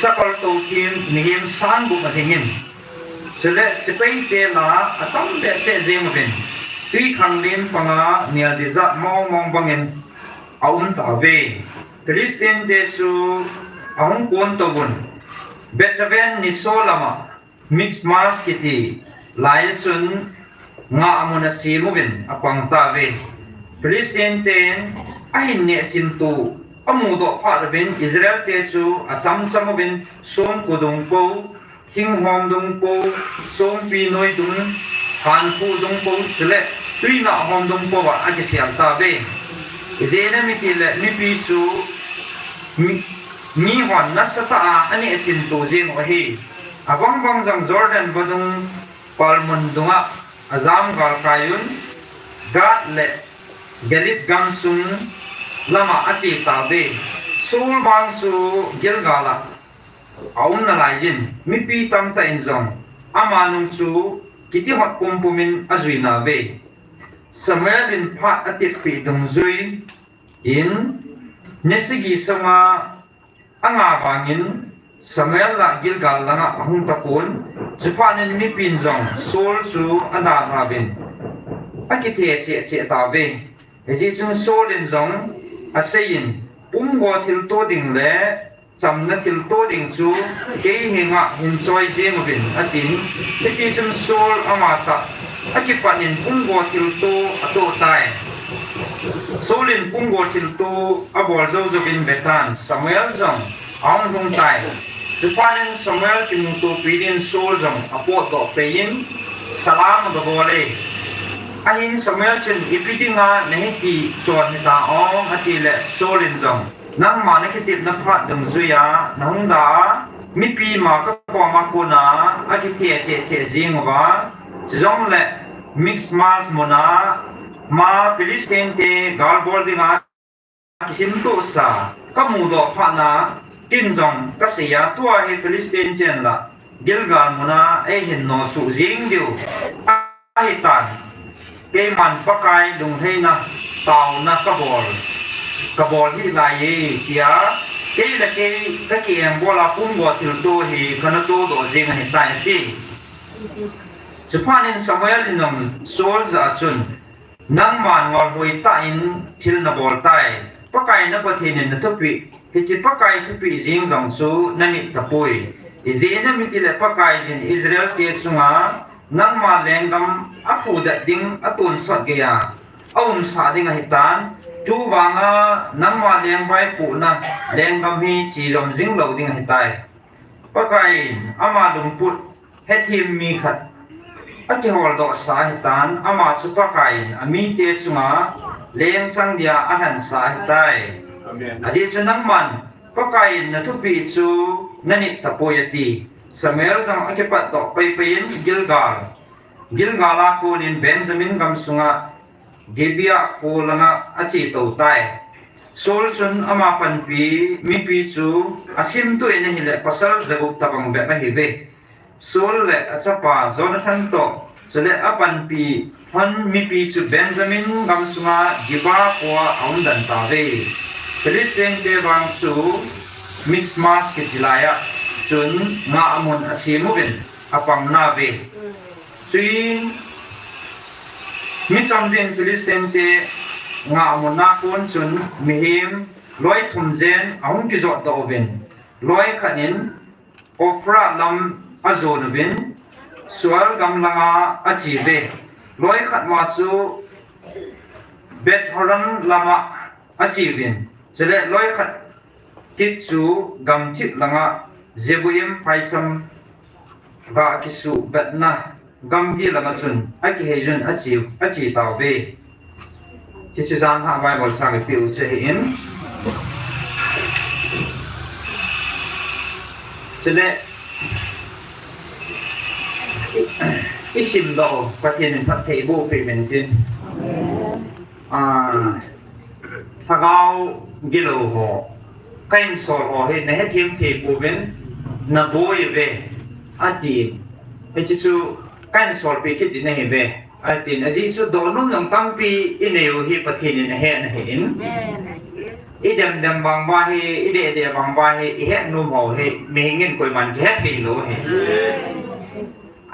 sakol tou thim mihem sang gup adingin, chule sepai te la atam behseh jeng uvin, twikhanglen panga nel dijat mongmong bangin aum tauve. Philistine te chu ahung kon touvun, Beth-aven niso lama Michmas kiti lai a chun ngah mun asem uvin apang tauve. Philistine ten ahin nehchinto amudoh phat uvin Israel te chu achamcham uvin songko dung po, thinghom dung po, songpi noi dung, hankhu dung po, chule tuinah hom dung po a akisel tauve. Ijeh inem itile mipi chu mi, mihon nasatah a anehchinto jeng u ahi. Abangbang jong Jordan vadung palmun dunga ajam galkai un, Gath le Gilead gamsung lama ache tauve. Saul vang chu Gilgal a aum nalaiyin, mipi tamtah in jong ama nung chu kitihot pumpumin ajui nauve. Samuel in phat ateppeh dungjui in, ni sagi sunga anga vangin Samuel la Gilgal langa ahung tapon, chuphat in mipin jong Saul chu adalhauvin akithe cheh cheh tauve. Hijeh chun Saul in jong aseiyin, pumgo thilto ding le chamna thilto ding chu kei henga hin choi jeng uvin, atin. Hitichun Saul amatah akipat in pumgo thilto atoh tai. Saul in pumgo thilto abol jou jouvin vetan Samuel jong ahung lhung tai. Chuphat in Samuel kimutopi din Saul jong apotdoh pei in salam agabol e. Ahin Samuel chun, ipi dinga nahi tichon hita o, atile Saul in jong, nangma nakitepna phat dungjuia nahung da a, mipi ma kakoma kona akithe cheh cheh jeng uva, chujongle Michmas muna ma Philistine te galbol dinga kisimtohsa kamudoh phatna, ken jong kaseiya, tua hi Philistine ten la Gilgal muna eihin nosuh jeng diu ahitan, keiman Pakai lunglhaina taona kabol, kabol hih laiye, tia kei le kei kakiengbol a pumgo thilto hi kana todoh jeng ahitai, ati. Chuphat in Samuel in jong Saul jah a chun, nangman ngolhoi tah in thil nabol tai. Pakai na Pathen in nathupeh, hiche Pakai thupeh jeng jong chu nanit tapoi. Ijeh inem itile Pakaiyin Israel te chunga nangma lenggam aphudet ding atonsot geiya aumsah ding ahitan, chuvanga nangma lengvaipohna lenggam hi chejom jing lou ding ahitai. Pakaiyin ama lungput hethem mi khat akiholdohsa ahitan, ama chu Pakaiyin amite chunga lengchang dia alhansa ahitai. Ajeh chu nangman Pakaiyin nathupeh chu nanit tapoi, ati. Samuel jong akipatdoh peipei in Gilgal, Gilgal a konin Benjamin gamsunga Gibeah kho langa achetou tai. Saul chun ama panpi mipi chu asimtu in ahile pasal jagup tabang bep ahiuve. Saul le achapa Jonathan toh, chule apanpi hon mipi chu Benjamin gamsunga Geba khoa aumden tauve. Philistine te vang chu Michmas kiti laiya chun ngahmun asem uvin apang nauve. Chuin mi chom din Philistine te ngahmun a kon chun mihem loi thum jen ahung kijotdoh uvin, loi khat in Ophrah lam ajon uvin, Soar gam langa acheuvin, loi khat ma chu Beth-horon lama acheuvin, chule loi khat kit chu gamthip langa Zeboim phaicham ga kisuhbetna gamgi lama chun akiheijun ache, ache tauve. Hichu jan a Bible chang ipi u chu ahin. Chule i, isimdoh u, Pathen in phatthei boh peh uvin tin. Ah, lhagao gilou ho, ka insol ho hi nahethem thei pouvin, naboi uve, ati. Hichu chu ka insol peh kit ding ahiuve. Atin, ajeh chu donom jong tampi inei u hi Pathen in ahet ahin. Idem dem bang uva hi, ideh deh bang uva hi, ihet nom ho hi, mihem in koiman kihet thei lou ahi.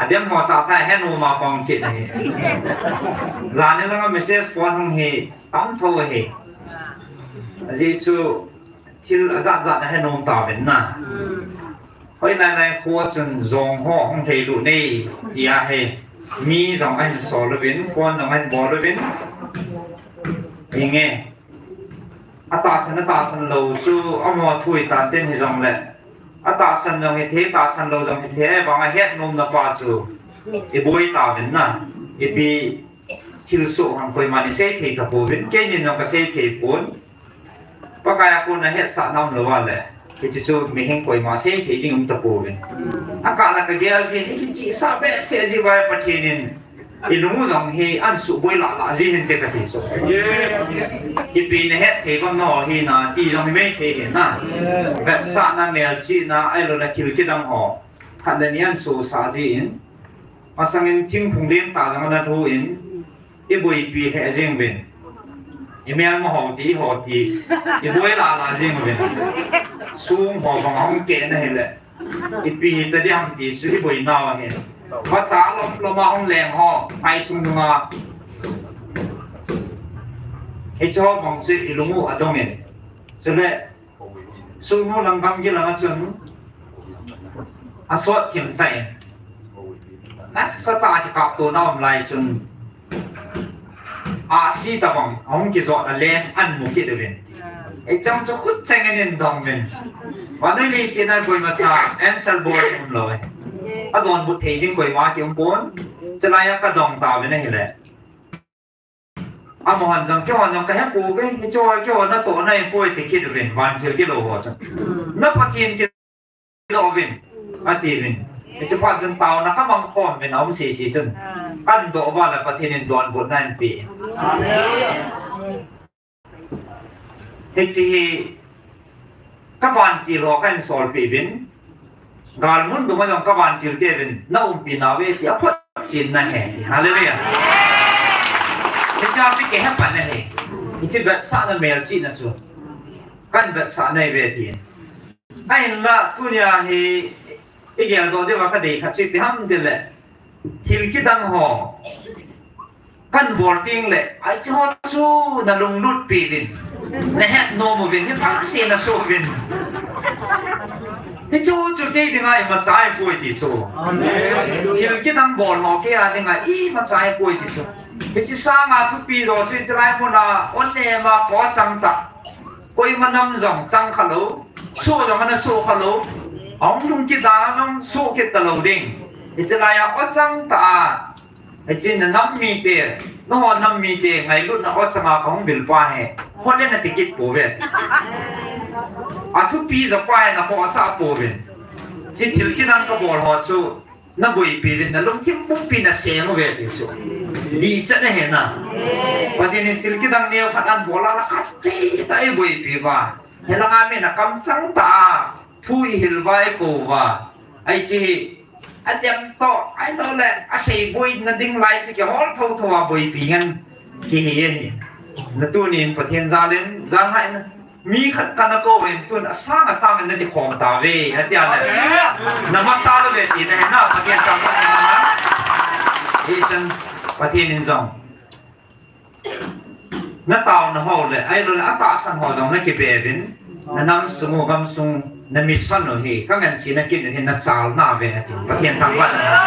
Adem ho tah tah ihet nom a pang kit ahi. Jan in langa message kon hung hi, tam tho ahi. Ajeh chu, thil ajat jat ahet nom tauvin na. Hoi lai lai khoa chun jong ho hung thei lou nei, tia hi. Mi jong ahin sol uvin, phone jong ahin bol uvin. Hinge. Atahsan, atahsan lou chu, amaho thu itan tin hijongle. Atahsan jong hithei, tahsan lou jong hithei, ahivang ahet nomna pa chu. Iboi tauvin na. Ipi thilsoh ham koiman isei thei tapouvin, keinin jong kasei thei pon. Pakai a kona hetsahna umlou a le, hiche chu mihem koima sei thei ding um tapouvin. Akah la kagel jin, ikichihsah behseh ji uva Pathen in, ilung u jong hi ansuh boi lah lah ji hinte kati chu. Ipi nahet thei bang naho hi na, ti jong hi mei thei hi na. Vetsahna, melchihna, ahilou le thil kidang ho. Khat le ni ansuhsah jin. Masang in thingphung lentah jong ana lhu in, iboipi lheh jeng uvin. Imelma ho ti, ho ti, iboi lah lah jeng uvin. Sum ho bang ahung keh na hile, ipi hita ding ham ti chu iboi nau ahi. Vacha lom lom a hung leng ho, phaisung nunga. Hiche ho bang chu ilung u adong in. Chule, Sugnu lang gamgi langa chun asot thim tan. Nasatah a kikaptona um lai chun ahsi tabang ahung kijot a leng amu kit uvin. Hicheng chu khut cheng in adong uvin. Vannoi leiset a koimacha answer bol umlou e. Adonbut thei ding koima kium pon. Chulai a kadong tauvin ahile. Amahon jong, keihon jong kahe pouve, hiche ho, keiho natohna ahipoi ti kit uvin, vantil kilou ho chun. Na Pathen kidoh uvin, ati uvin. Hiche phat chun taona kamang khom uvin, aum sese chun. Kadoh uva le Pathen in donbutna ahin pe. Hiche hi Ka vantil ho kahin solpeh uvin, galmun dunga jong ka vantil te uvin, na umpi nauve ti aphotchetna ahi. Hallelujah. Hiche chu kihe pan ahi. Hiche vetsahna melchihna chu. Kahin vetsah nai uve ti. Ahinla tunia hi igeldoh diuva kadei khat chu ipi ham itile, thil kidang ho kahin bol tengle, hiche ho chu nalunglut peh uvin, nahet nom uvin, hiche phat seh nasoh uvin. Hiche ho chu kei dinga imacha ahipoi ti chu. Amen. Thil kidang bol ho kei a dinga imacha ahipoi ti chu. Hiche sanga thupi jo chu hiche lai muna, on nema ko chang tah. Koima nam jong chang khalou, soh jong ana soh khalou. Ahung lhung kit a jong soh kit talou ding. Hiche laiya o chang tah a, hiche nanam mite, nangho nam mite ngailutna o changa kahung vil pa hi, hole nati kit pouve. Athupi jo pa hi nakhohsah pouvin. Hiche thil kidang kabol ho chu, Na boipi uvin, na lungthim pumpi na sem uve ti chu. Dihchet ahi na. Pathen in thil kidang neo khat ahin bol a, la khat pei tah a ei boipi uva. Hilanga mi na kamchang tah a thu i hil uva, i kou uva. Hiche hi, a dem toh, ahilou le, a seiboina ding lai chu kihol thotho a boipi ngen kihi ahi. Na tunin Pathen jal in, jal hai na. Mi khat kana kou in tun asang asang in na kikhom tauve, ati a le. Na masa lou ve ti na hi na, Pathen thangvah in na. Hichun Pathen in jong na taona ho le, ahilou le, atahsan ho jong na kibe uvin. Na nam sung u, gam sung, na mission u hi, ka ngansi na kin u hi, na chalna ve ati. Pathen thangvah in na.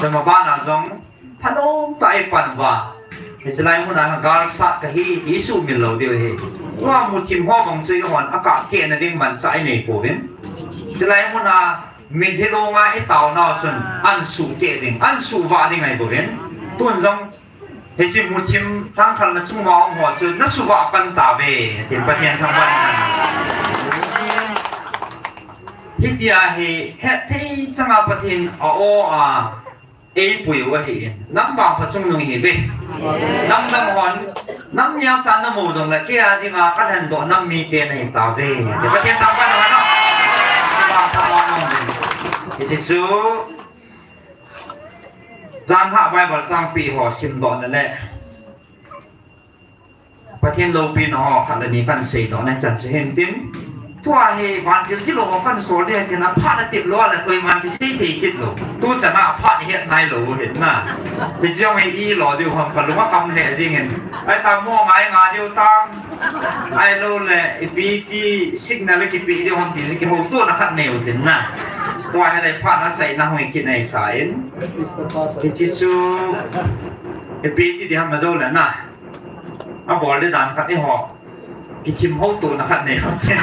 Tua ma bana jong, thanom tah a i pan uva. Hiche lai muna galsat kahi ti i sumil lou diu ahi. Tua muthim ho bang chu eihon akah keh na ding manchah i nei pouvin. Hiche lai muna mitlhi longa i taonau chun an suh keh ding, an suh vah ding ahi bouvin. Tun jong hiche muthim thangthang na chung uva um ho chu na suh vah pan tauve. Tin Pathen thangvah in. Hitia hi hetthei changa Pathen a aw a eipui u ahin, nam vangpha chungnung ihiuve. Nam dang hon, nam neocha na mu jongle, kei a dinga ka lhendoh nam mite na hi tauve. Pathen thangvah in na. Hiche chu, janhi Bible changpi ho simdoh na le. Pathen loupina ho khat le ni kan seidoh na chan chu hin tin. Tua hi vantil kilou ho kan sol ding tin, aphat na tep lou le koiman kisei thei kit lou. Tu chan a aphat i het nai lou hin na. Hiche jong hi i lo diu ham ka lung a kam le jing in. Ahi ta mo ngai nga diu tam. Ahilou le ipi ti signal kipe diu ham ti jong kihoutohna khat nei u tin na. Tua hi le phat na chaina hung kit nai ta in. Hiche chu ipi ti di ham na jou le na. Abol ding dan khat eiho kithim houtohna khat nei u tin.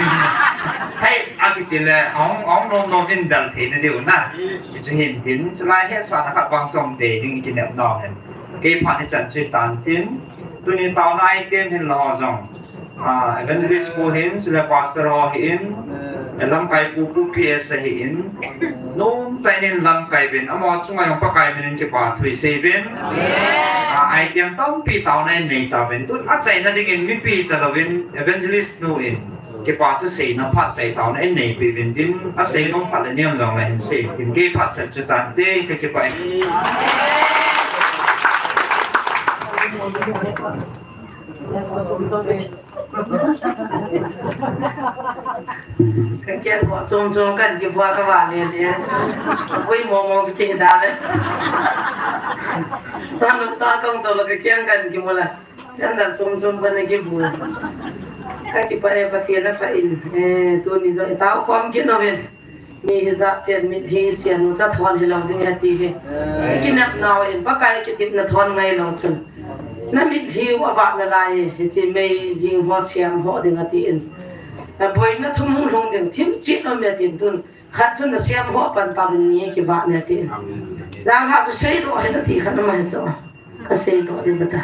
Hei, akiti le, ahung, ahung nom nom in bel thei na diu na. Hichu hin tin, chulai hetsahna khat bang chom tei ding i kinep nau hen. Kei phat nichan chu tan tin, tuni taona item hin lou jong. Ah, evangelist pu hin, chule pastor ho hin, lamkai pu pu P S ahin, nomtah in lamkai uvin, amaho chunga jong Pakai min in kipa thu isei uvin. Ah, item tampi taona in nei tauvin. Tun achaina dingin mipi talouvin evangelist nu in kipa thu seina phat chai taona in neipi uvin tin, asei nom phat le niam jong le hin sei uvin tin, kei phat chan chu tante, ka kipah e. Ka kiang ho chom chom kan kibua ka va le le. Ui mo mo ki da le. Ta no ta kong to lo ka kiang kan kimu la. Sandal chom chom kan kibu. Ka kipah e Pathen apha in. Eh, tuni jong i tao khom kit nom in. Mi hijat ten mitlhi sian u cha thon hilou ding ahi ti hi. Kinep nau in Pakai kitepna thon ngai lou chun. Na mitlhi u avah nalai, hiche mei jing ho siam ho ding atin. Na boina thum hung lhung ding thim chin um e tin tun. Khat chun na siam ho pan tauvin ni kivah ne atin. Amen. Jang ha chu seidoh hen ati khat na ma hi chu. Ka seidoh ding bata.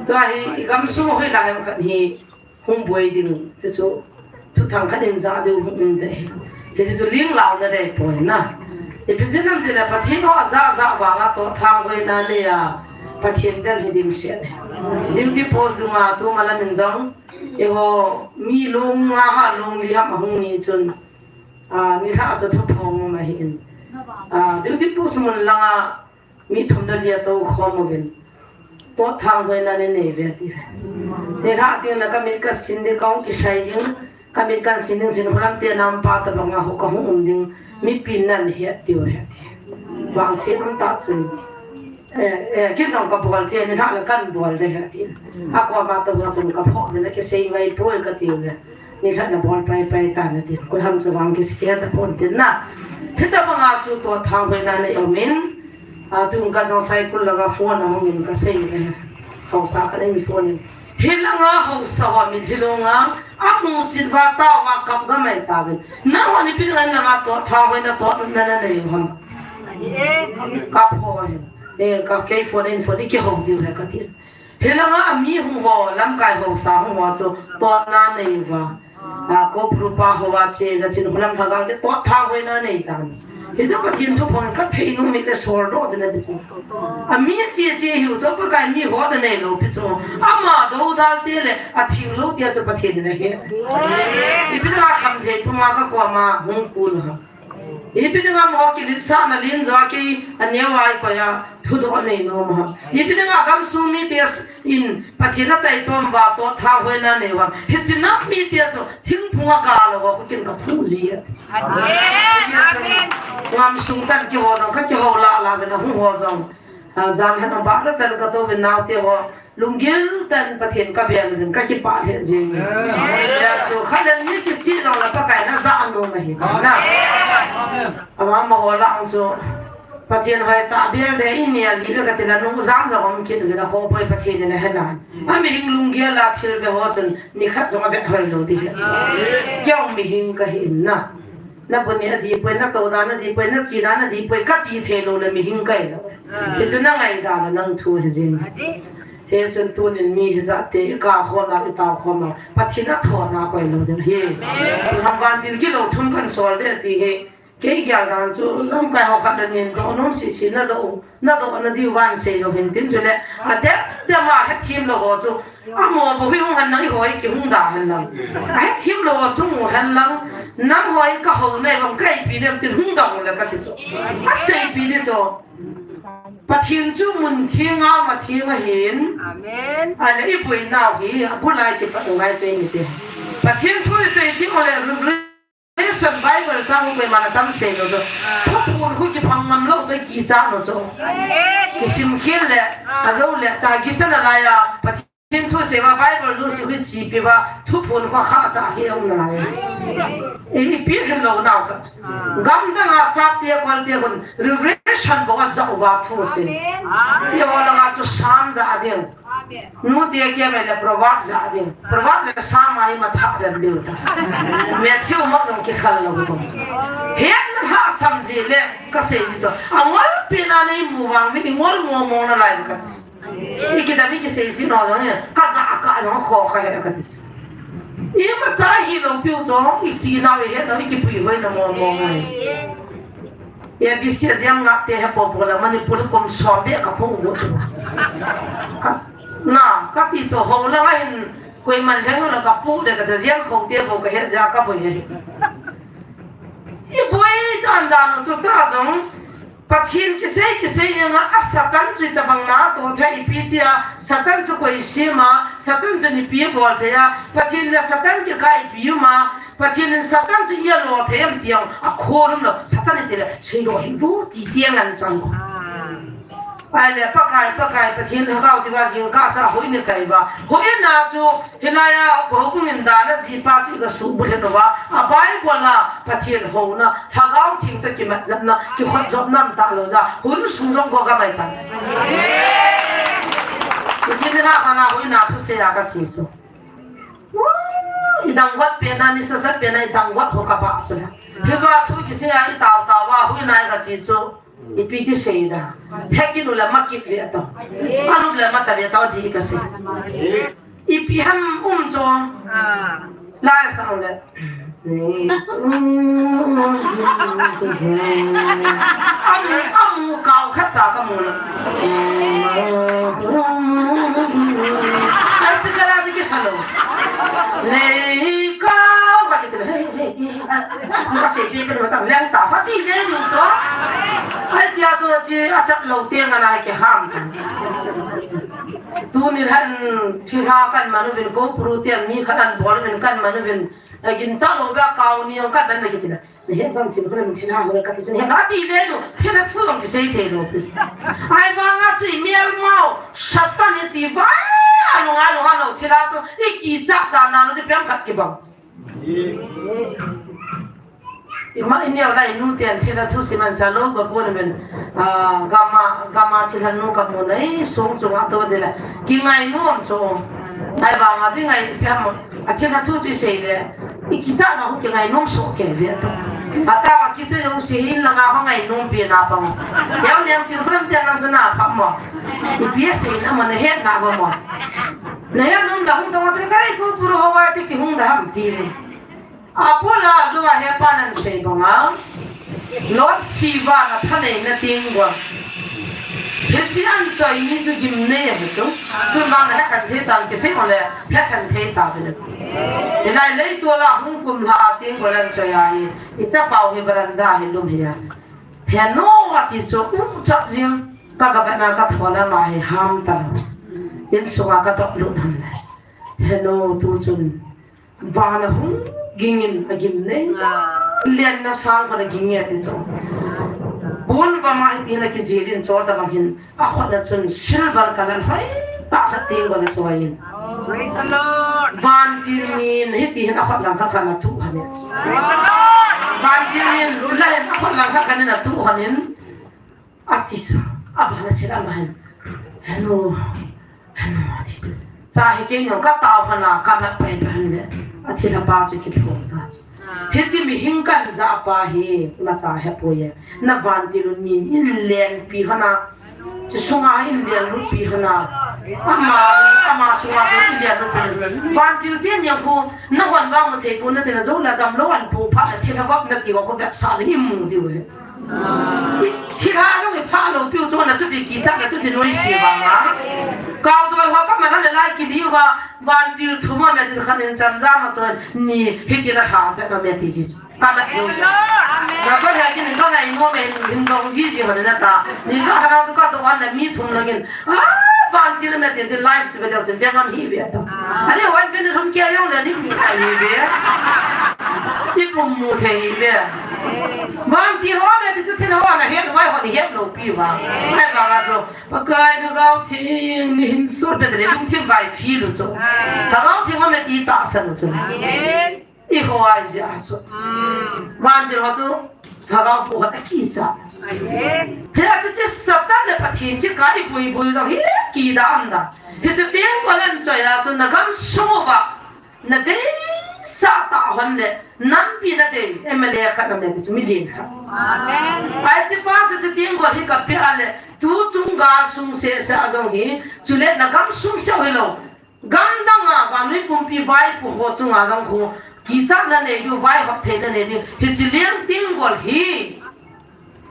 Tua hi i gamsung hoi lai ham khat hi. Hung boi ding, ti chu, thuthang khat in ja diu hung um ding. Hichu ling launa ding poi na. Ipi jeh ham tile Pathen ho aja ja vanga toh thangboina nei a, Pathen del hi dimset. Duty post dunga tu malam in jong, eiho mi lung nga ha lung li ham ahung ni chun, a, nilhah chu thuphong um ahin. A, duty post mun langa, Mi thum le li a tou khom uvin. Toh thangboina nei nei uve ati. Nilhah teng le ka mit ka sin ding, ka hung kisai ding, ka mit ka sin ding, sin kholam te nam pa tabang a ho ka hung um ding, mipi nan het diu ahi ati. Vangset um tah chun. Eh, eh, kin jong ka bol thei, nilhah le kan bol ding ahi ati. A koma tou chun ka phoh le kisei ngai poi ka tiu le. Nilhah na bol pai pai tan atin, koi ham chu vang kis-, kisa tapon tin na. Hitabanga chu toh thangboina nei umin, a, tun ka jong cycle langa phone ahung in ka sei le. Haosa khat in phone in. Hilanga haosa ho mitlhi longa, amu chin uva tao uva kap gamai tauvin. Nangho ipi dinga langa toh thangboina toh nana nei u ham. Ka phoh in. Eh, ka kei phone in phone in kihou diu ahi ka tin. Hilanga a mi hung ho, lamkai haosa hung ho chu, tohna nei uva. A, Koupuru pa hoa che, na chin hulam lhagao te tot tha hoina nei tan. Hichu Pathen thuphon ka thei nom le sol doh na ti chu. A mi che che hiu chu Pakai mi ho na nei lou pi chu. Ama dodal te le a thing lou tia chu Pathen na he. Ipi na kham thei puma ka koma hung kul ha. Ipi dinga mo kilitsahna lin jo a kei a neo a i koi a thudoh nei nom ham? Ipi dinga gam sung mite in Pathen a taitom uva tot tha hoina nei u ham? Hiche na mite chu thingphung a gal ho khu kin ka phu ji e. Amen. Amen. Gam sung tan kihou jong, ka kihou lah lah uvin a hung ho jong. A, jan hen a ba la chan ka to uvin naote ho. Lunggil tah in Pathen ka beng uvin ka kipah lheh jeng e. Amen. Hijeh chun khat le ni kisih jong le Pakai na ja nom ahi na. Amen. Ama ma ho lah ang chu Pathen hoi tah bel de i ni a li be ka ti la nung jam jong um kit uvin a kho poi Pathen in a he nan. A mihing lunggel a thil ve ho chun ni khat jong a vet hoi lou ti he. Amen. Kei mihing ka hi in na. Na bu ni a di poi, na to dan a di poi, na chi dan a di poi, ka ti thei lou le mihing ka hi lou. Hichu na ngaida la nang thu hi jing. Hichun tunin mi hijat te i kap khom nau, i tao khom nau Pathen a thona koi lou ding ahi. Amen. Tun ham vantil gilou thum kan sol de ti hi. Kei gel dan chu lamkai ho khat le nin doh nom sisi na doh, na doh na diu van sei lou hin tin chule a dem dem a hethem lou ho chu a mo bo hi hung hen lang i ho hi kihung da hen lang. A hethem lou ho chu mu hen lang. Nang ho hi ka ho nei bang ka ipi nem tin hung dong le ka ti chu. A seipi di chu. Pathen chu mun theng a, ma theng ahin. Amen. Ahile i boinau hi, a bulai kipat u ngai chu i mi ti. Pathen thu i sei ti u le Revelation Bible chang u koiman a tam sei lou chu. Thuphon khu kiphang ngam lou chu, kicha lou chu. Amen. Kisim khel le, a jou le, ta kichan a lai a, Pathen Pathen thu sei uva Bible jouse hui chipi uva thuphon khu kha cha hi um nalai. Ipi hin lou nau khat. Gam dang a sap te kol te hun Revelation bou a ja uva thu sei. Amen. Eiho langa chu Psalm ja ding. Amen. Nu te kei mai le Proverb ja ding. Proverb le Psalm a hi ma tha dem diu ta. Matthew ma dong kikhel lou bou. Hetna lhasam ji le ka sei ji chu. A ngol pi na nei mu vang mi ngol mo mo nalai ka. I kidam i kisei si no jong, ka ja ka jong kho kha he ka ti. Imacha hilou piu jong, i chi nau i het nau, i kipui hoi na mo mo ngai. A B C a jam ngap te he po po la Manipur kum som be ka po u. Ka, na, ka ti chu ho la ngai hin koiman lheng la ka po de ka jam kho te po ka het ja ka boi he. I boi dan dan chu ta jong, Pathen kisei kisei jeng a, a Satan chu itobang na toh thei ipi tia, Satan chu koi sem a, Satan chu ipi bol thei a, Pathen le Satan kikah ipi um a, Pathen in Satan chu ia lo thei em ti jong a khol um lou, Satan iti le seidoh hih un ti ti ngen chang. Ahile Pakai, Pakai, Pathen lhagao ti uva jingkah sa hoi ni kai uva. Hoi na chu Hilai a, houbung in dan a jipa chu i ga subulhit uva, a Bible a Pathen houna, Lhagao Theng toh kimat jopna, kikhut jopna um talou jeh a, hun sung jong go ga mai tan. Amen. Hitin a khan a hoina thusei a ka che chu. Woo! I dangvot pen a, ni sasat pen a, i dangvot ho ka ba chu la. Hiva thu kisei a, i tao tao a, hoina i ga che chu. Ipi ti sei da. Phe kit u le ma kit ve tao. Ma lut le ma ta ve tao ti ka sei. Ipi ham um chu. Lai sa le. Amu, amu kau khat cha ka mu le. Ai chi ka la chi ki sa lou. Nei kau ka ki te le. Hey, hey, hey. Ka sei pi pen ma tang leng ta, pha ti le nu chu. Ai tia chu chi a chat lou te nga nai ke ham. Tuni hin thilha kan man uvin ko pru te mi khat an bol uvin kan man uvin. A gin cha lou ba kau ni ong ka ban na ki ti na. He bang chin ko na thilha ho ka ti chun he ma ti le nu, thilha thu ong ki sei te lo pi. Ai ba nga chi mial mau, Satan ni ti ba, anu nga lo nga lo thilha chu, i ki cha ta na lo ti pem khat ki bang. Ima ini a lai nu tian thilha thu siman sa lo ka ko men, ah, gama, gama thilha nu ka mu nai, sung chu nga to de la. Ki ngai nu am chu. Ai ba nga ji ngai pi ham, a thilha thu chu sei le. I ki cha na hu ki ngai nom so ke ve to. Ata wa ki cha yong si in la nga ho ngai nom pi na pa mo. Yau niam chin pram tian lang cha na pa mo. I pi sei na mo na het na ba mo. Na he nung da hung da wa te ka rai ko puru ho wa te ki hung da ham ti. Apollo a jong a hepa nan sei banga, Lot Shiva na thanei na ting banga. Hichi an choi ni chu gimnei ahi chu. Tu mang na hekhan thei tan kisei ole, hekhan thei ta bile. Inai lei tu la hung kum la ting banga an choi ahi. Icha pau hi veranda hi lum hi a. He no ati chu um chak jing. Ka ka vena ka thola ma hi ham ta. In sunga ka tok lut han le. He no tu chun. Van a hung gingin a gimnei. Lian na sang kona ginge ti chu. Bun va ma hi ti na kijilin chol ta bang hin. A khut na chun silver colour hoi ta khat ting kona choi in. Praise the Lord. Vantil nin hi ti hin a khut lang khat khat na tu khat ni. Praise the Lord. Vantil nin lu la hin a khut lang khat khat ni na tu khat nin. Ati chu, a bana sila ma hin. Hello, hello, ati. Cha hi kei no ka tao hana, ka mat pai pai le. Ati la pa chu ki phone ta chu. Hichi mi hing kan ja pa hi, ma cha he po ye. Na vantil nin in len pi hana. Chu sunga in len lu pi hana. Ama, ama sunga in len lu pi. Vantil tin yang ko, na wan vang mo thei ko na tin na zo la dam lo an po pha, na thina vap na ti wa ko vet sa ni mu di we. Thilha jong i phah lou piu chu na chuti kichat na chuti noise vang a. Kau doi ho ka man le lai kili uva vantil thum a me ti khan in cham ja ma chun ni hiti la ha cha ka me ti ji. Ka ma ti chu. Na ko ha kin ka ngai mo me hin dong ji ji ho na ta. Ni ka ha ra chu ka to an la mi thum la kin. Ah, vantil me ti ti life ti ve deu chu ve ngam hi ve ta. Ani wan ve ni thum kia jong le ni mu ka hi ve. Ni pum mu thei hi ve. Vantil ho me ti chu thil ho na het, vai ho ni het lou pi va. Ai va ga chu. Pakai Lhagao Theng ni hin sot be le lungthim vai fi lu chu. Lhagao Theng ho me ti tahsan lu chu. I ho ai ja chu. Vantil ho chu. Lhagao pu ho ta ki cha. He a chu chi Satan le Pathen ki ka i bui bui jong hi ki da am da. Hi chu tin ko len choi a chu na gam sung uva. Na dei sa ta hon le, nampi na dei, M L A khat na me ti chu mi lin khat. Amen. Ai chi pa chu chi ting go hi ka pe a le, tu chung ga sung se se a jong hi, chu le na gam sung se hi lo. Gam dang a, va nui pumpi vai pu ho chung a jong ho, ki cha na nei du, vai hop thei na nei du, hi chi liang ting go hi.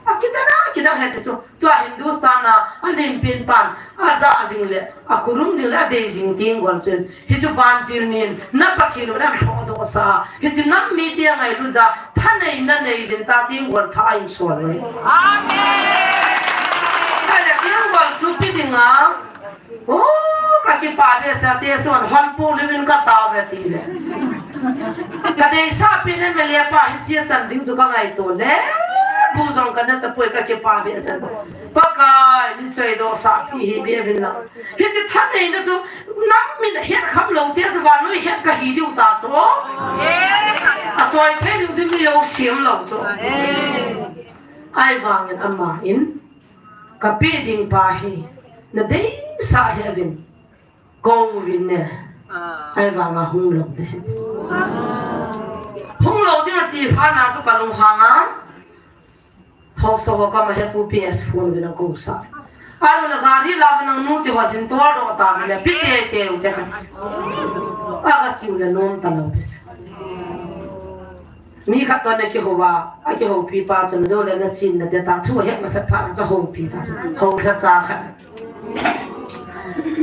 A kita na, kita he ti chu. Tua Hindustan a, a lim pin pan, a ja jing le, a kurum jing le, a dei jing ting gol chun. Hi chu vantil nin, na Pathen u na tho do sa. Hi chu nam mi ti a ngai lu ja, thanei na nei din ta ting gol tha in sol le. Amen. Ka le ting gol chu pi ding a. Oh, ka kipa behseh a, te suan hon pu limin ka tao ve ti le. Ka deisah pen M L A pa hi chia chan ding chu ka ngaito le. Bu jong ka na ta poi ka kipa behseh. Pakai, ni choi do sa pi hi be vin la. Hi chi thanei na chu nam min het kham lo te chu van noi het ka hi diu ta chu. A choi thei ding chu mi lo siam lo chu. Ai vangin ama in. Ka pe ding pa hi, na deisah le vin, kou vin ne. Ah. Ai vanga hung lo de. Hung lo de ti pha na chu ka lung hang a. Ho so ho ka ma he pu P S phone vin a kou sa. Ai lo la gari la nang nu ti ho hin tor do ta le pi te te u te ka. A ka chiu le nom ta lo de. Mi khat toh na kihou va, a kihoupi pa chun jo le na chin na te ta thu het masat phat na chu houpi ta chu. Hou tha cha khat.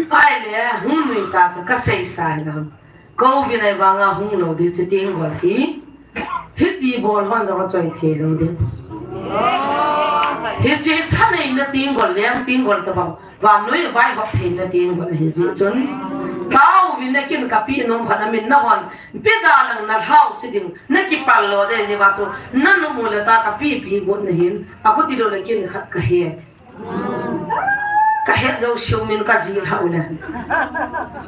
Ai le, hung nui ta chu ka sei sa hi lam. Kou vin ai vanga hung lo di chi ting gol hi. Hiti bol hon jong a choi thei lo di. Hi chi thanei na ting gol, leng ting gol ta bang. Vannoi vai hop theina ding hon ahi jeh chun. Taovin, nakin kapi nom khat amin nahon. Pe da lang nalhau se ding. Nakipal lo de jeh a chu. Nanu mu le ta kapi pi got nahin. Aguti lo le kin khat kahe. Kahe jo siu min kajil hau le.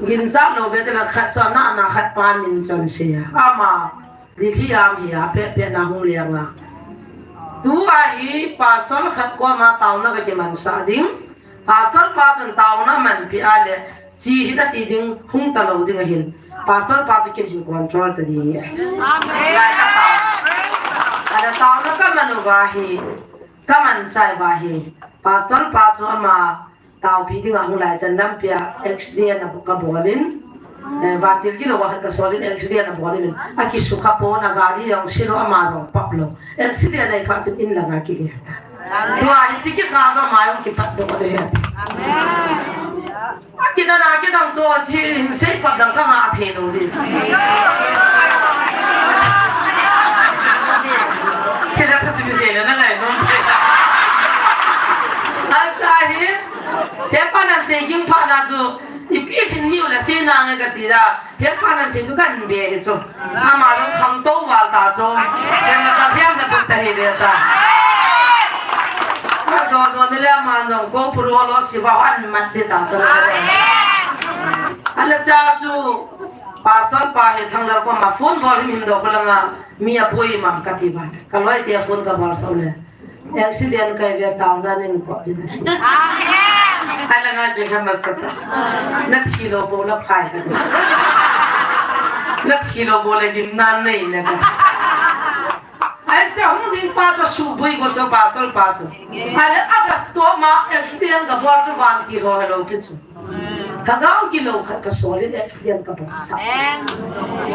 Ginchat lo be te la khat chu na na khat pa min chon se a. Ama. Delhi lam hi a pehpeh na hung leng a. Tua hi pastor khat koma taona kakimansah ding. Pastor pa chun taona manpeh a le, chi hi nati ding hung talou ding ahin. Pastor pa chu kin hin control ta ding ahi. Amen. Lai ka tao. Ana taona kaman uva hi, kamansah uva hi. Pastor pa chu ama Taopi dinga hung lai tan lampi a accident a kabol in, Eh, vantil gilou a khat kasol in accident abol in. Akisukha pon a gari jong silou ama jong pap lou. Accident ahi phat chun in langa kile ta. Tua hiche kikah chu ama jong kipat doh le. Amen. Akidang a kidang chu chi sei pat dang kanga thei lou di. Chila thusim sei le na ngai nom. Acha hi. Hepa nan sei ging phat na chu ipi hin niu le sei nange kati da. Hepa nan sei chu kan be hi chu. Ama jong khangtou val ta chu. Ken na ka hiam na tu ta hi be ta. Ajo jo ni le ama jong ko puro lo siva han mat de ta chu. Ala cha chu pastor pa hi thang la ko ma phone bol him him do ko langa mi a boi mam kati ba. Ka loi te phone kabol sau le. Accident kai ve tao na ning ko. Ala nga ke ha masa ta. Na thi lou bou la phai ta. Na thi lou bou la gim nan nei na ta. Ai cha hung ding pa cha suboi ko cha pastor pa cha. Ai le August to ma accident kabol chu vantil ho hello kichu. Lhagao gilou khat kasol in accident kabol sa. Amen.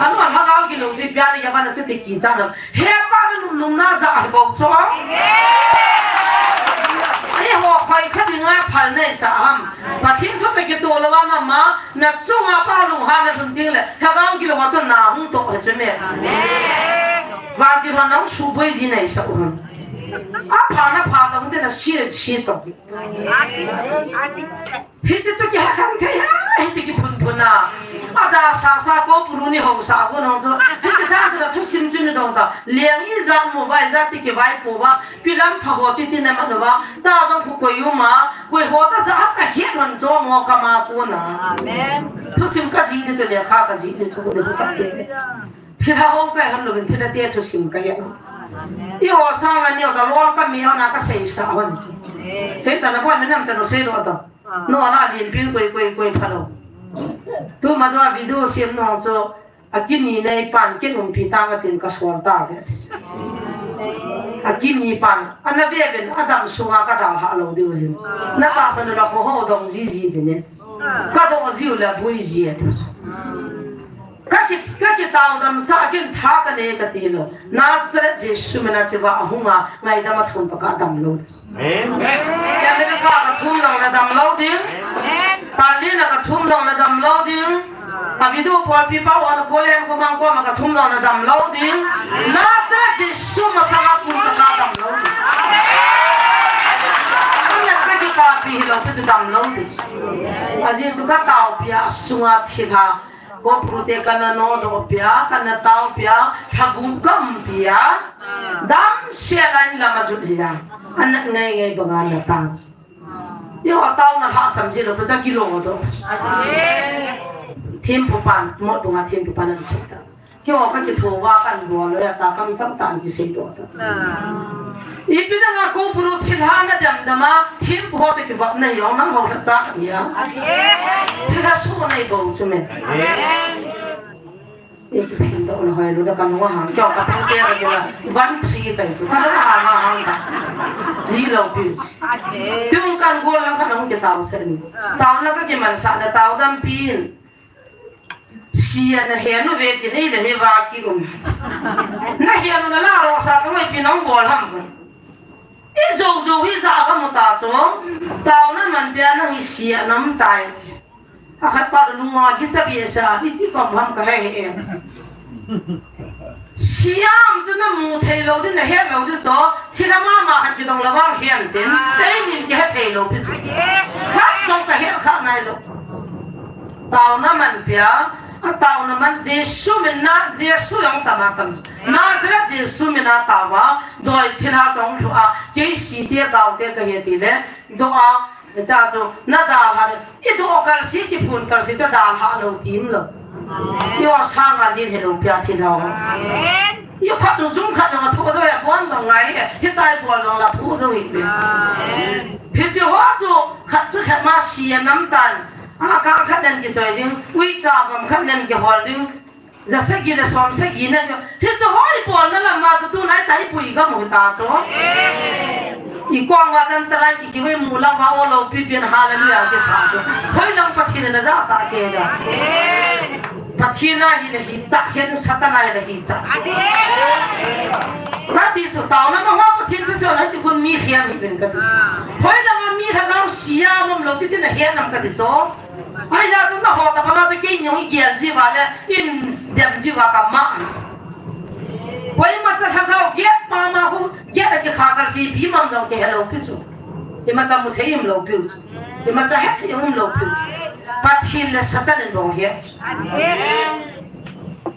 Anu lhagao gilou si pian ni yaman chu ti kicha na. Hepa na num num na ja bou chu. Ni ho khoi kha dinga phal nei sa ham. Pathen thu ta kitoh lou a na ma, na chunga pa lunghan na lhun ding le. Lhagao gilou a chu na hung toh he chu me. Amen. Vantil ho nang suboi ji nei sa u ham. Apha na pha tong te na si le si tong. Hiche chu kiha kham thei ha, hiti kiphun phun a. Ada sa sa ko puru ni ho sa ko nong chu. Hiche sa chu na thusim chu ni dong ta. Leng ijat mo vai jat ti kivai po va. Pilam pha ho chi ti na ma no va. Ta jong khu koi u ma. Koi ho ta ja ka hiat man cho mo ka ma ko na. Amen. Thusim ka ji ni chu lekha ka ji ni chu ko ni ka te. Thilha ho kai han lo bin thilha te thusim ka ya. I ho sanga ni ho ta lol ka mi ho na ka sei sa ho ni chu. Sei ta na ko mi nam cha no sei lo ta. No na lin pin koi koi koi pha lo. Tu ma dua video sem no chu a kini nei pan kin um pi ta ka tin ka sol ta ve. A kini pan ana ve ben a dam sunga ka dal ha lo diu hin. Na ta sa no la ko ho dong ji ji bin ne. Ka do ji u la bui ji e tu. Ka ki, ka kitao dam sa kin tha ka nei ka ti lo. Nazareth Jesu mina chiva ahunga ngaidam a thum pa ka dam lo. Amen. America ka thum long la dam lo ding. Amen. Berlin ka thum long la dam lo ding. A video por pi pa wan ko len ko mang ko ma ka thum long la dam lo ding. Nazareth Jesu masanga kum ka dam lo ding. Amen. Ka kitao pi hi lo ka dam lo ding. Aji chu ka tao pi a sunga thilha. Ko pute kana no do pia, kana tao pia, thagu kam pia. Dam sia lain lama jut hia. Anak ngai ngai banga na ta. Yo tao na ha sam ji lo pa sa kilo do. Thim pu pan, mo bunga thim pu pan na sita. Kyo ka kitho wa kan bo lo ya ta kam chang tan ki sei do ta. Ipi dang a ko puru thilha na dam dam a, thim ho te kivop na hi ong nang ho la cha ka hi a. Thilha su nei bou chu me. E ki phin do na hoi lu da ka nung a hang, kyo ka pang che ka kyo la, van si kai chu, ka nung a hang a hang ta. Ni lo pi. Tung kan go lang ka nung ke tao se ni. Tao na ka ki man sa na tao dam pin. Sia na he nu ve ti nei le he va ki um. Na he nu na la ro sa ka mai pi nong bol ham. I zo zo hi za ka mu ta chu. Tao na man pia na hi sia nam tai ti. A khat pa lu ma ki cha bi sa i ti kom ham ka he he. Siam chu na mu thei lo din, na he lo din so, thilha mama khat kidong la vang hian tin, tei nin kihe thei lo pi chu. Khat chong ka he kha nai lo. Taona man pia, a taona man Jesu min na, Jesu jong tam a tam chu. Nazareth Jesu min a tao a, doi thilha chong thu a, kei si te kau te ka he ti le, do a, Hicha chu, na dalha, i do kal si, kiphun kal si chu dalha lo tim lo. Yo sanga din he lo pia thi lo. Yo khat nu zum khat na thu zo ya bon zo ngai, hi tai bol lo la thu zo hi. Hichi ho chu, khat chu khat ma si nam tan. A ka khat nen ki choi ding, ui cha vam khat nen ki hol ding. Jasagi le somsagi na jo. Hichu hoibolna lam a chu tunai ta hi pui gam u ta chu. I kong va jan tarai ki ki ve mu lam va o lopi pian hallelujah kisa chu. Hoilang Pathen in ajah tah kei da. Pathen a hi le hi chah, hiche Satan a hi le hi chah. Nati chu taona ma ho Pathen chu so la ti kun mi hiam hi ben kati. Hoilang a mi lhagao sia mom lo ti tin a hiam nam kati chu. Ahia chu naho tobang a chu kei nung i gel ji uva le, in dem ji uva ka ma. Koima cha lhagao gate mama hu, gate a kikha kar si pi mang jong kihe lou pi chu. Imacha mu thei um lou piu chu. Imacha he thei um lou piu chu. Pathen le Satan in bou he.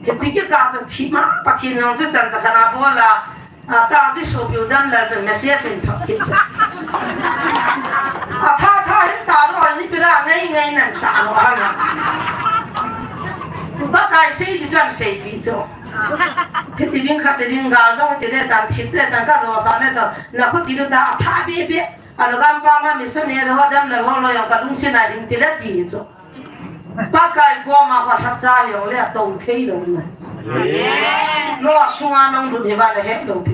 Hiche kikah chu thima, Pathen jong chu chan cha khat a bol a, A, ta chu sopiu Damlal chun message in thot kit chu. A tha tha hin ta lou, ni pira ngai ngai nan ta lou hang. Pakai sei di chun seipi chu. Hiti ding khat ding gal jong ti le tan thip le tan ka jo sa le to. Na khu ti lu ta a tha be be. A lo gam pa ma missionary ho Damlal ho lo jong ka lungset a ding ti le ti chu. Pakai koma ho lhacha jong le atou thei lou na. Amen. Noah sunga nung lut hi va na het lou pi.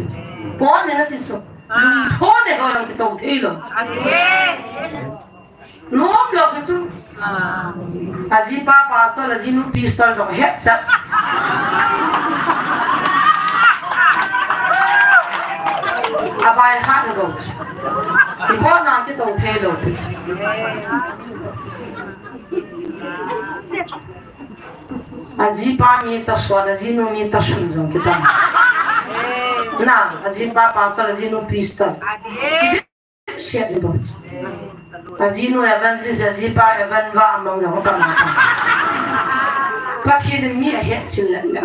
Pon ni na ti su. Lungthon ne ho jong kitou thei lou. Amen. Nom lou ki su. Ajipa pastor, ajinu pistol jong het chat. Abai hat lou. Ipo na kitou thei lou pi. Ajipa mi ta son, ajinu mi ta sun jong kita. Na, ajipa pastor, ajinu pistol. Siat ni bou. Ajinu evangelist, ajipa evan va among jong ta ma ta. Pathen mi ahet chil la la.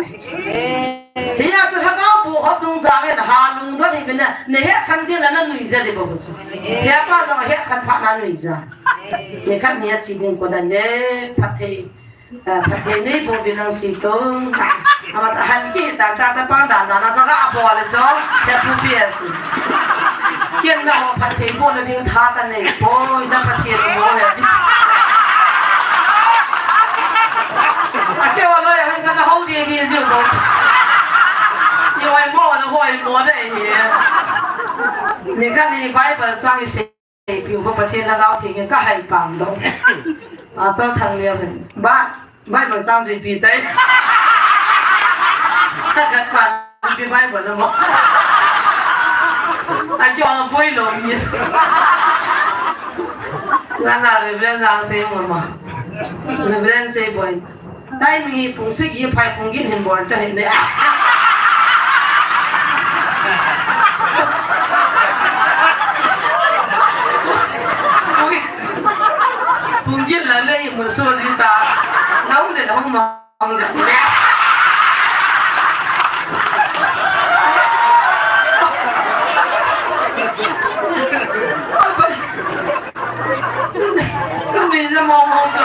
Hia chu lhagao bu ho chung jang in ha lungdon hi vin a, na het khan ding la na nuija di bou chu. Hia pa jong het khan pha na nuija. Ni khat ni a chi ding ko dan le, phatthei, ah, phatthei nei bou vin ang chi tong. Ama ta han ki ta ta chapang dan dan a cha ka a bol le chu, te pu pi a si. Ken na ho phatthei bol le ding tha ka nei, boi na phatthei bol le. A ke wa lo ya han ka na ho di di ji bou. Ni wai mo na wai mo de ni. Ni ka ni Bible chang i sei piu ko Pathen Lhagao Theng in ka hai pam dou. Pastor Thanglian hin. Ba, Bible chang jui pi tai. Ta khat pa pi Bible na mo. A kyo boi lo mi. Na na Reverend Jang sei mo ma. Reverend sei boi. Dai mi pung sagi phai pung gin hin bol ta hin de. Pung gin la le mu so ji ta. Nau de nau ma. Ka min ja mo mo chu.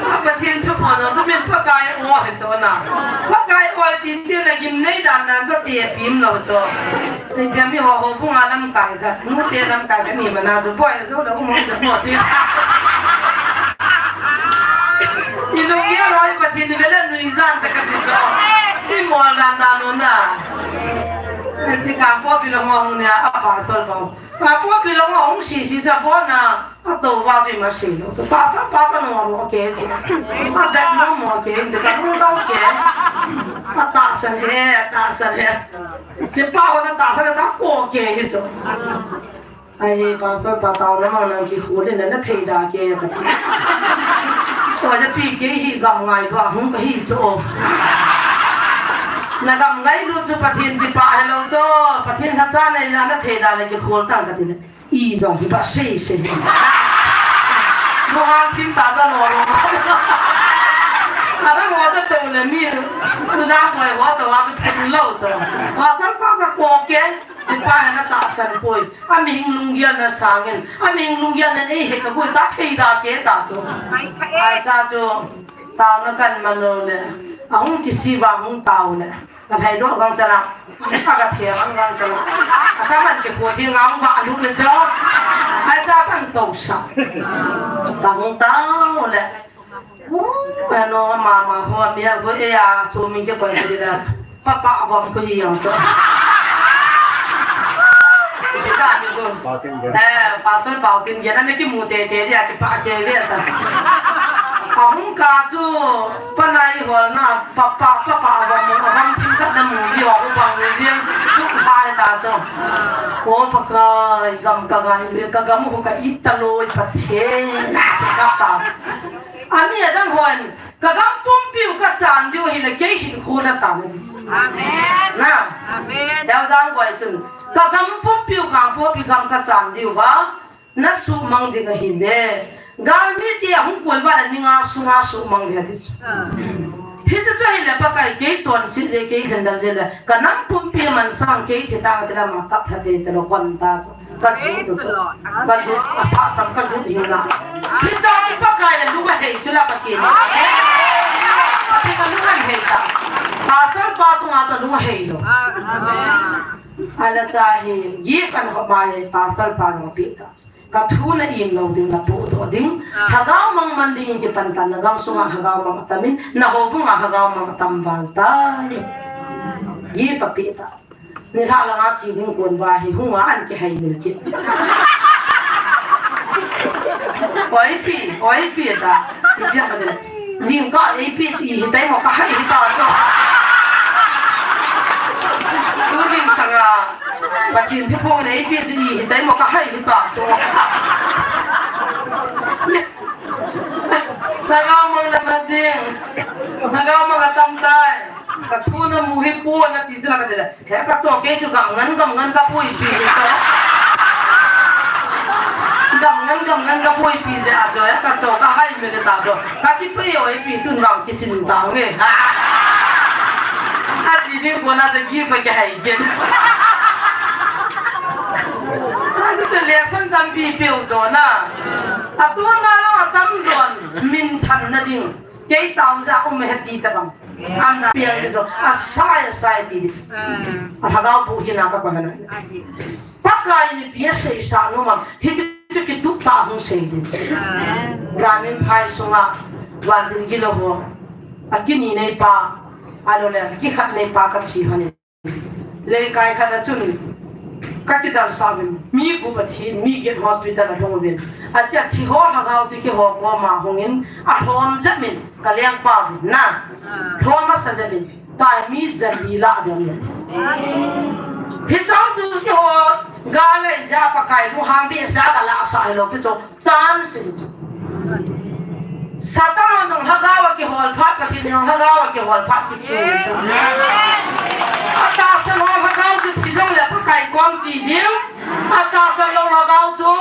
A Pathen thu pha no chu min Pakai o hi chu na. Pakai o tin tin la gim nei dan dan chu ti pim lo chu. Ni pia mi ho ho bu nga lamkai kha. Nu te lamkai kha ni ma na chu boi chu lo mo chu mo ti. Ni lu ye roi Pathen ni vele nui jan ta ka ti chu. Ni mo dan dan no na. Chi ka po pi lo mo ne a pa sol so. Ka po pi lo mo si si cha po na. A to va chu ima sei lou. Chu pastor, pastor no mo ke si. A vet no mo ke, de ka no dau ke. A tahsan he, tahsan he. Chi pa ho na tahsan ta ko ke hi chu. Ai, pastor pa tao na mo na ki hu le na na thei da ke ka. Ko ja pi ke hi gam ngai ba hung ka hi chu. Na gam ngai lu chu Pathen ti pa hello chu. Pathen tha cha nei na na thei da le ki khol tang ka ti le. I jong hi ba sei sei. Mo hang thim ta ta lo lo. A ba mo ta to le mi. Tu ja mo wa to wa tu phin lo so. Wa san pa sa ko ke. Chi pa na tahsan poi. A mihing lunggel na sangin. A mihing lunggel na ei he ka gui ta thei da ke ta chu. Ai cha chu. Tao na kan man lo le. A hung kisi va hung tao le. Ka thei doh gang chala. Ka ka thei gang gang chala. A ka man ke ko thi ngang va lu le cho. Ai cha san to sa. Ka hung tao le. Ano, mama ho, mi a ho, e a, chu min ke koi ko dila. Papa avom ko hi yang so. Kita ni ko. Pautin dia. Eh, Pastor Pautin dia, na ki mu te te dia, ki pa ke dia ta. Ahung ka chu, panai hol na, papa, papa avom, avom chim ka na mu ji, avom pa mu ji, tu pa ta chu. O Pakai, gam ka gai, ka gam ho ka italo, Pathen, ka ta. Ami adang hon, ka gam pumpiu ka chan diu hile kei hin khu na ta na ti. Amen. Na. Amen. Deu jang koi chun. Ka gam pumpiu ka popi gam ka chan diu va. Na sumang ding ahile. Galmi ti ahung kol va la ninga sunga sumang ding ati. Amen. Hiche chu hile Pakai kei chonset je kei lhendal je le. Ka nam pumpi man sang kei thi ta ti la ma kap tha thei te lo kon ta chu. Ka jut, ka jut, a pha sam ka jut hiu na. Hiche chu Pakai a lung ahei chu la Pathen. Pathen a lung ahei ta. Pastor pa chunga chu lung ahei lo. Ala cha hi, gift an hop ma hi, pastor pa lung pi ta. Ka thu na im lo ding, na pu to ding. Lhagao mang man ding in kipan tan, na gam sunga lhagao mang atamin, na houbung a lhagao mang atam val tai. Gift a pi ta. Nilhah langa chi ding kon va hi hung a an kihei mil kit. Oi pi, oi pi ta. Ipi a ka dei. Jingkah ei pi chu ihi tai mo ka hai hi ta chu. Tu jing sanga. Pathen thu phong ei pi chu ihi tai mo ka hai hi ta chu. Lhagao mang na man ding. Lhagao mang atam tai. Ka thu na mu hi pu na ti chu la ka ti le. He ka cho kei chu gam ngan, gam ngan ka puipi hi cho. Gam ngan, gam ngan ka puipi je a cho, he ka cho ka hai me le ta cho. Ka kipui oi pi tun vang kichin ta nge. A chi ding ko na je gift a kihei gen. A chu lesson tampi pe u cho na. A tu na lo atam jon min than na ding. Kei tao ja um he ti ta bang. Amna piang ni jo, asai, asai ti di. A lhagao bu hina ka kona na. Pakai in ipi asei sa nom am, hichu kitup tah hung sei di. Janin phai sunga, van tin gilo ho. Akini nei pa, alo le, kikhat nei pa ka chi ho ni. Leikai khat a chun, ka kidal sa vin, mi gup a thi, mi get hospital a lhung vin. A chia thi ho lhagao chu kihou koma hung in, a lhom jep in, ka lengpa vin na. Lhom a sa jep in, tai mi jali la vin. Hi chang chu kihou, ga lei ja Pakai lu hang bi sa ka la sa lo pi chu. Chan sin chu. Satan jong lhagao a kihol phat, Pathen jong lhagao a kihol phat kichu chu. Atahsan ho lhagao chu thi jong le Pakai kom chi ding. Atahsan lou lhagao chu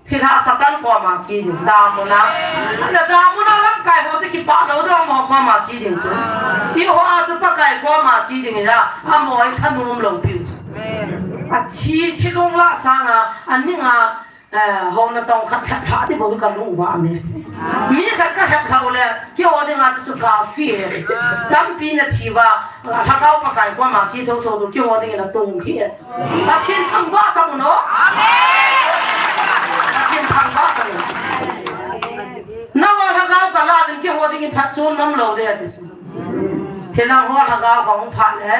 thilha Satan koma chi ding. Damuna. Na damuna lamkai ho chu kipah lou ding ho koma chi ding chu. Eiho a chu Pakai koma chi ding ila. Amo a thanom lou piu chu. Athi, thilung la sanga, aninga, Eh, hou natong khat lhep lha ti bou hi ka lung uva me. Mi khat ka lhep lha u le, kihou dinga chu chu ka fi e. Tampi na thi uva, lhagao Pakai koma chi thotho u, kihou dingin atung hi e. Pathen thangvah tang u no. Pathen thangvah tang u. Nangho lhagao ka la ding kihou dingin phatchom nom lou ding ati chu. Hilang ho lhagao ka hung phat le.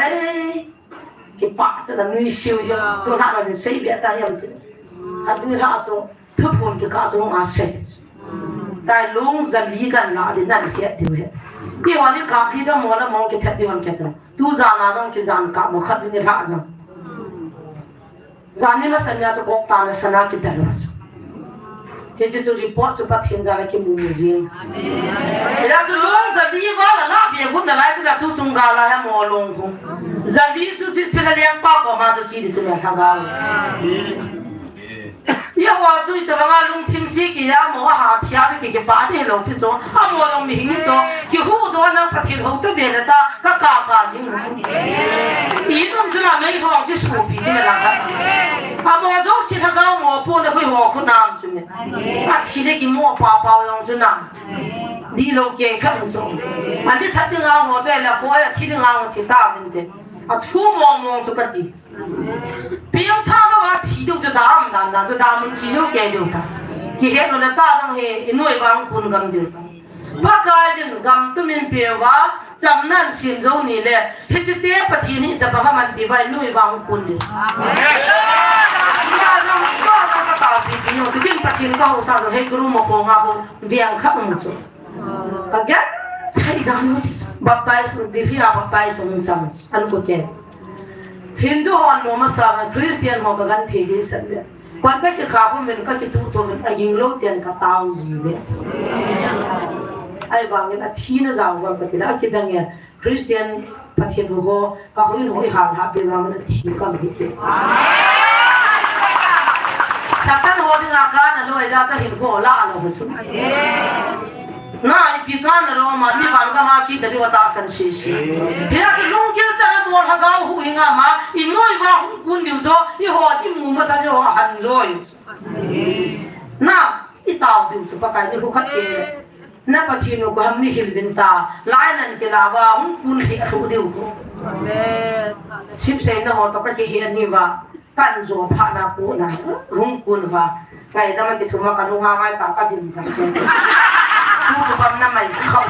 Kipah chu na nui siu jo. Tu na la din sei bia ta yam ti. Khat ni la chu thuphon kikah chu nga sei. Tai lung jali kan la din nan hiat diu he. Ti ho ni kap hi ka mo la mo kithat diu han ke ta. Tu jan a jong kijan kap mo khat ni la jong. Jan ni ma san ya chu kok ta na sana kita lo chu. Hiche chu report chu Pathen jal a kimu mu jing. Hila chu lung jali va la la bia gun na lai chu la tu chung ga la ya mo lung khu. Jali chu chi chi la liang pa koma chu chi di chu la lhagao. Eiho chu itobanga lungthim se kiya mo a ha thia chu ki kipa di lou pi chu. Amo lung mihem chu kihuhdoh na Pathen hou ta ve le ta ka ka ka jing. Itum chu la mei thong chi supi chi la la. Amo jouse lhagao mo pu na hui ho khu nam chu me. Athi le kimo pa pa jong chu na. Di lo ke khan so. Ani that ding a ho chai la ko athi ding a ho thi ta vin te. Athu mong mong chu ka ti. Piang tha ba wa thi ding chu dam dam dam chu dam mun thi ding ke ding ta. Kihet lo na ta dang he, i noi bang kun gam ding ta. Pakaiyin gam tumin peuva, chamnan sim jou ni le, hiche te Pathen hi tabang ham anti vai nui vang kun ni. Amen. Ina jong ka ka ka ta pi pi yo, tin Pathen ka ho sa jo he guru mo ko nga ho, viang kha um jo. Ka gel thei dan u ti. Baptize, Delhi a baptize um chang. An ko ke. Hindu hon mo masa, Christian ho ka gan thei di san le. Kon ka ki kha ko men ka ki tu to men a ging lo tian ka tao ji le. Ai vang in a thi na jao vang ka ti la ki dang ya. Christian Pathen ho ka ho in ho i hal ha pe vang na thi ka mi pe. Satan ho ding a ka na lo ai la cha hin ko la a lo ho chu. Na ipi ka na lo ma mi van ka ma chi ta di wa ta san si si. Hia chu lunggil ta na bol ha gao hu hi nga ma i noi va hung kun diu jo i ho i mu ma sa jo han jo. Na i tao diu chu Pakai ni hu khat ke. Na Pathen u ko ham ni hil vin ta. Lai nan ke la va hung kun hi a thu diu ko. Amen. Sim sei na ho to ka ke hi ani va. Kan jo pha na ko na. Hung kun va. Ngai da man ke thuma ka nu ha ngai ta ka dim jang ke. Ku ku bam na mai khau.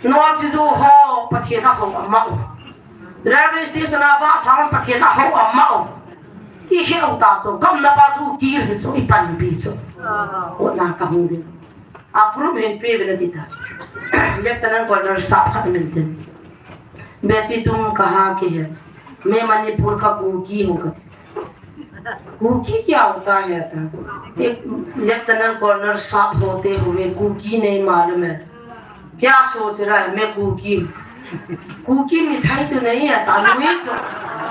No chi jo ho Pathen a ho ma u. Railway station a va thang Pathen a ho a ma u. I he u ta chu, kam na pa chu kir hi chu, i pan pi chu. O na ka hung din. A prum hin pe vela ti ta. Lieutenant Colonel Sap khat min tin. Beti tum kaha ke hai. Main Manipur ka Kuki ho ka ti. Kuki kya hota hai ta. Ek Lieutenant Colonel Sap hote hue Kuki nahi malum hai. Kya soch raha hai, main Kuki. Kuki mithai to nahi hai, ta lui cho.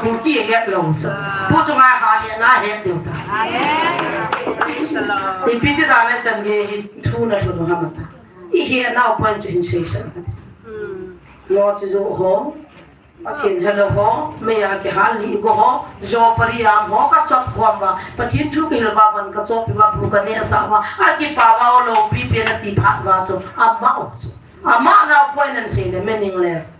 Kuki het lo cho. Pu cho ngai ha het na het deu ta. Ipi ti dan le chan ge hi thu na thu no ha ma ta. I het na point chu hin sei sa. Ngo chu jo ho. Pathen hello ho, meiya kihal li go ho, jo pariam ho, ka chop khom va, Pathen thu kihil va, van ka chop va, bu ka ne sa va, a kipa va, o lo pi pe na ti phat va chu, ama o chu. Ama na point and say the meaningless.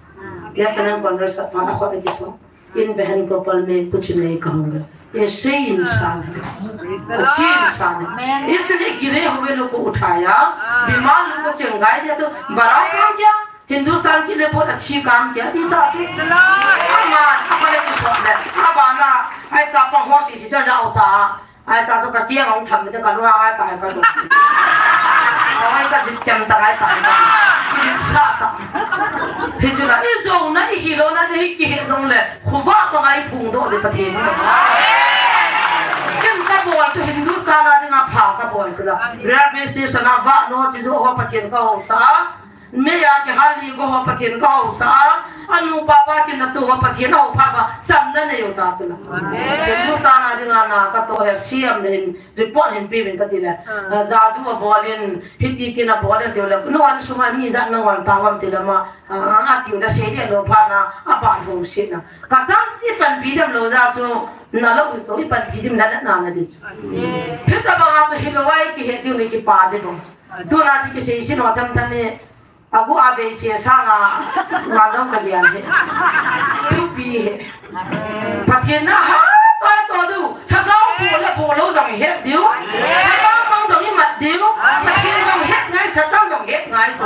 Lieutenant Colonel Sap na khot a kiso. In बहन को पल में कुछ नहीं कहूँगा। ऐसे ही इंसान है। अच्छे इंसान है। इसने गिरे हुए लोग को उठाया, बीमार लोग को चंगाई दिया, तो बड़ा काम किया। हिंदुस्तान के लिए बहुत अच्छी काम किया, दीदा। Amen. Apale ki sot le. Abana, ai ta pa ho si si cha jao cha. Ai ta chu ka kiang ong tham te ka lua ai ta ka lu. Ai ka jit kem ta ai ta. Ki sa ta. Hi chu la i zo na i hi lo na ni ki he zong le. Khuva pa ngai phung do le Pathen. Kem ka bol chu Hindustan a ding a pha ka bol chu la. Railway station a va no chi zo ho Pathen ka ho sa. Meiya kihal li go ho Pathen ka ho sa a, anu papa kinatu ho Pathen ho pha ba, chamna nei u ta chu la. Hindustan a ding a na ka to he siam le hin, report hin pe vin ka ti le. Ah, jadu a bol in, hiti tin a bol in ti le. No an sunga mi jat na ngon ta vam ti le ma, ah, a ti le sei le lo pha na, a ban ho si na. Ka chang i pan pi dem lo ja chu, na lo so i pan pi dem na na na di chu. Phita ba nga chu hi lo wai ki he ti le ki pa de bo. Tu na chi ki sei si no tham tham e. Agu a vei che sanga, ma jong ka lian he. Thupi he. Pathen na ha, toi to du. Thagau pu le pu lo jong he diu. Thagau mang jong i mat diu. Pathen jong he ngai, Satan jong he ngai chu.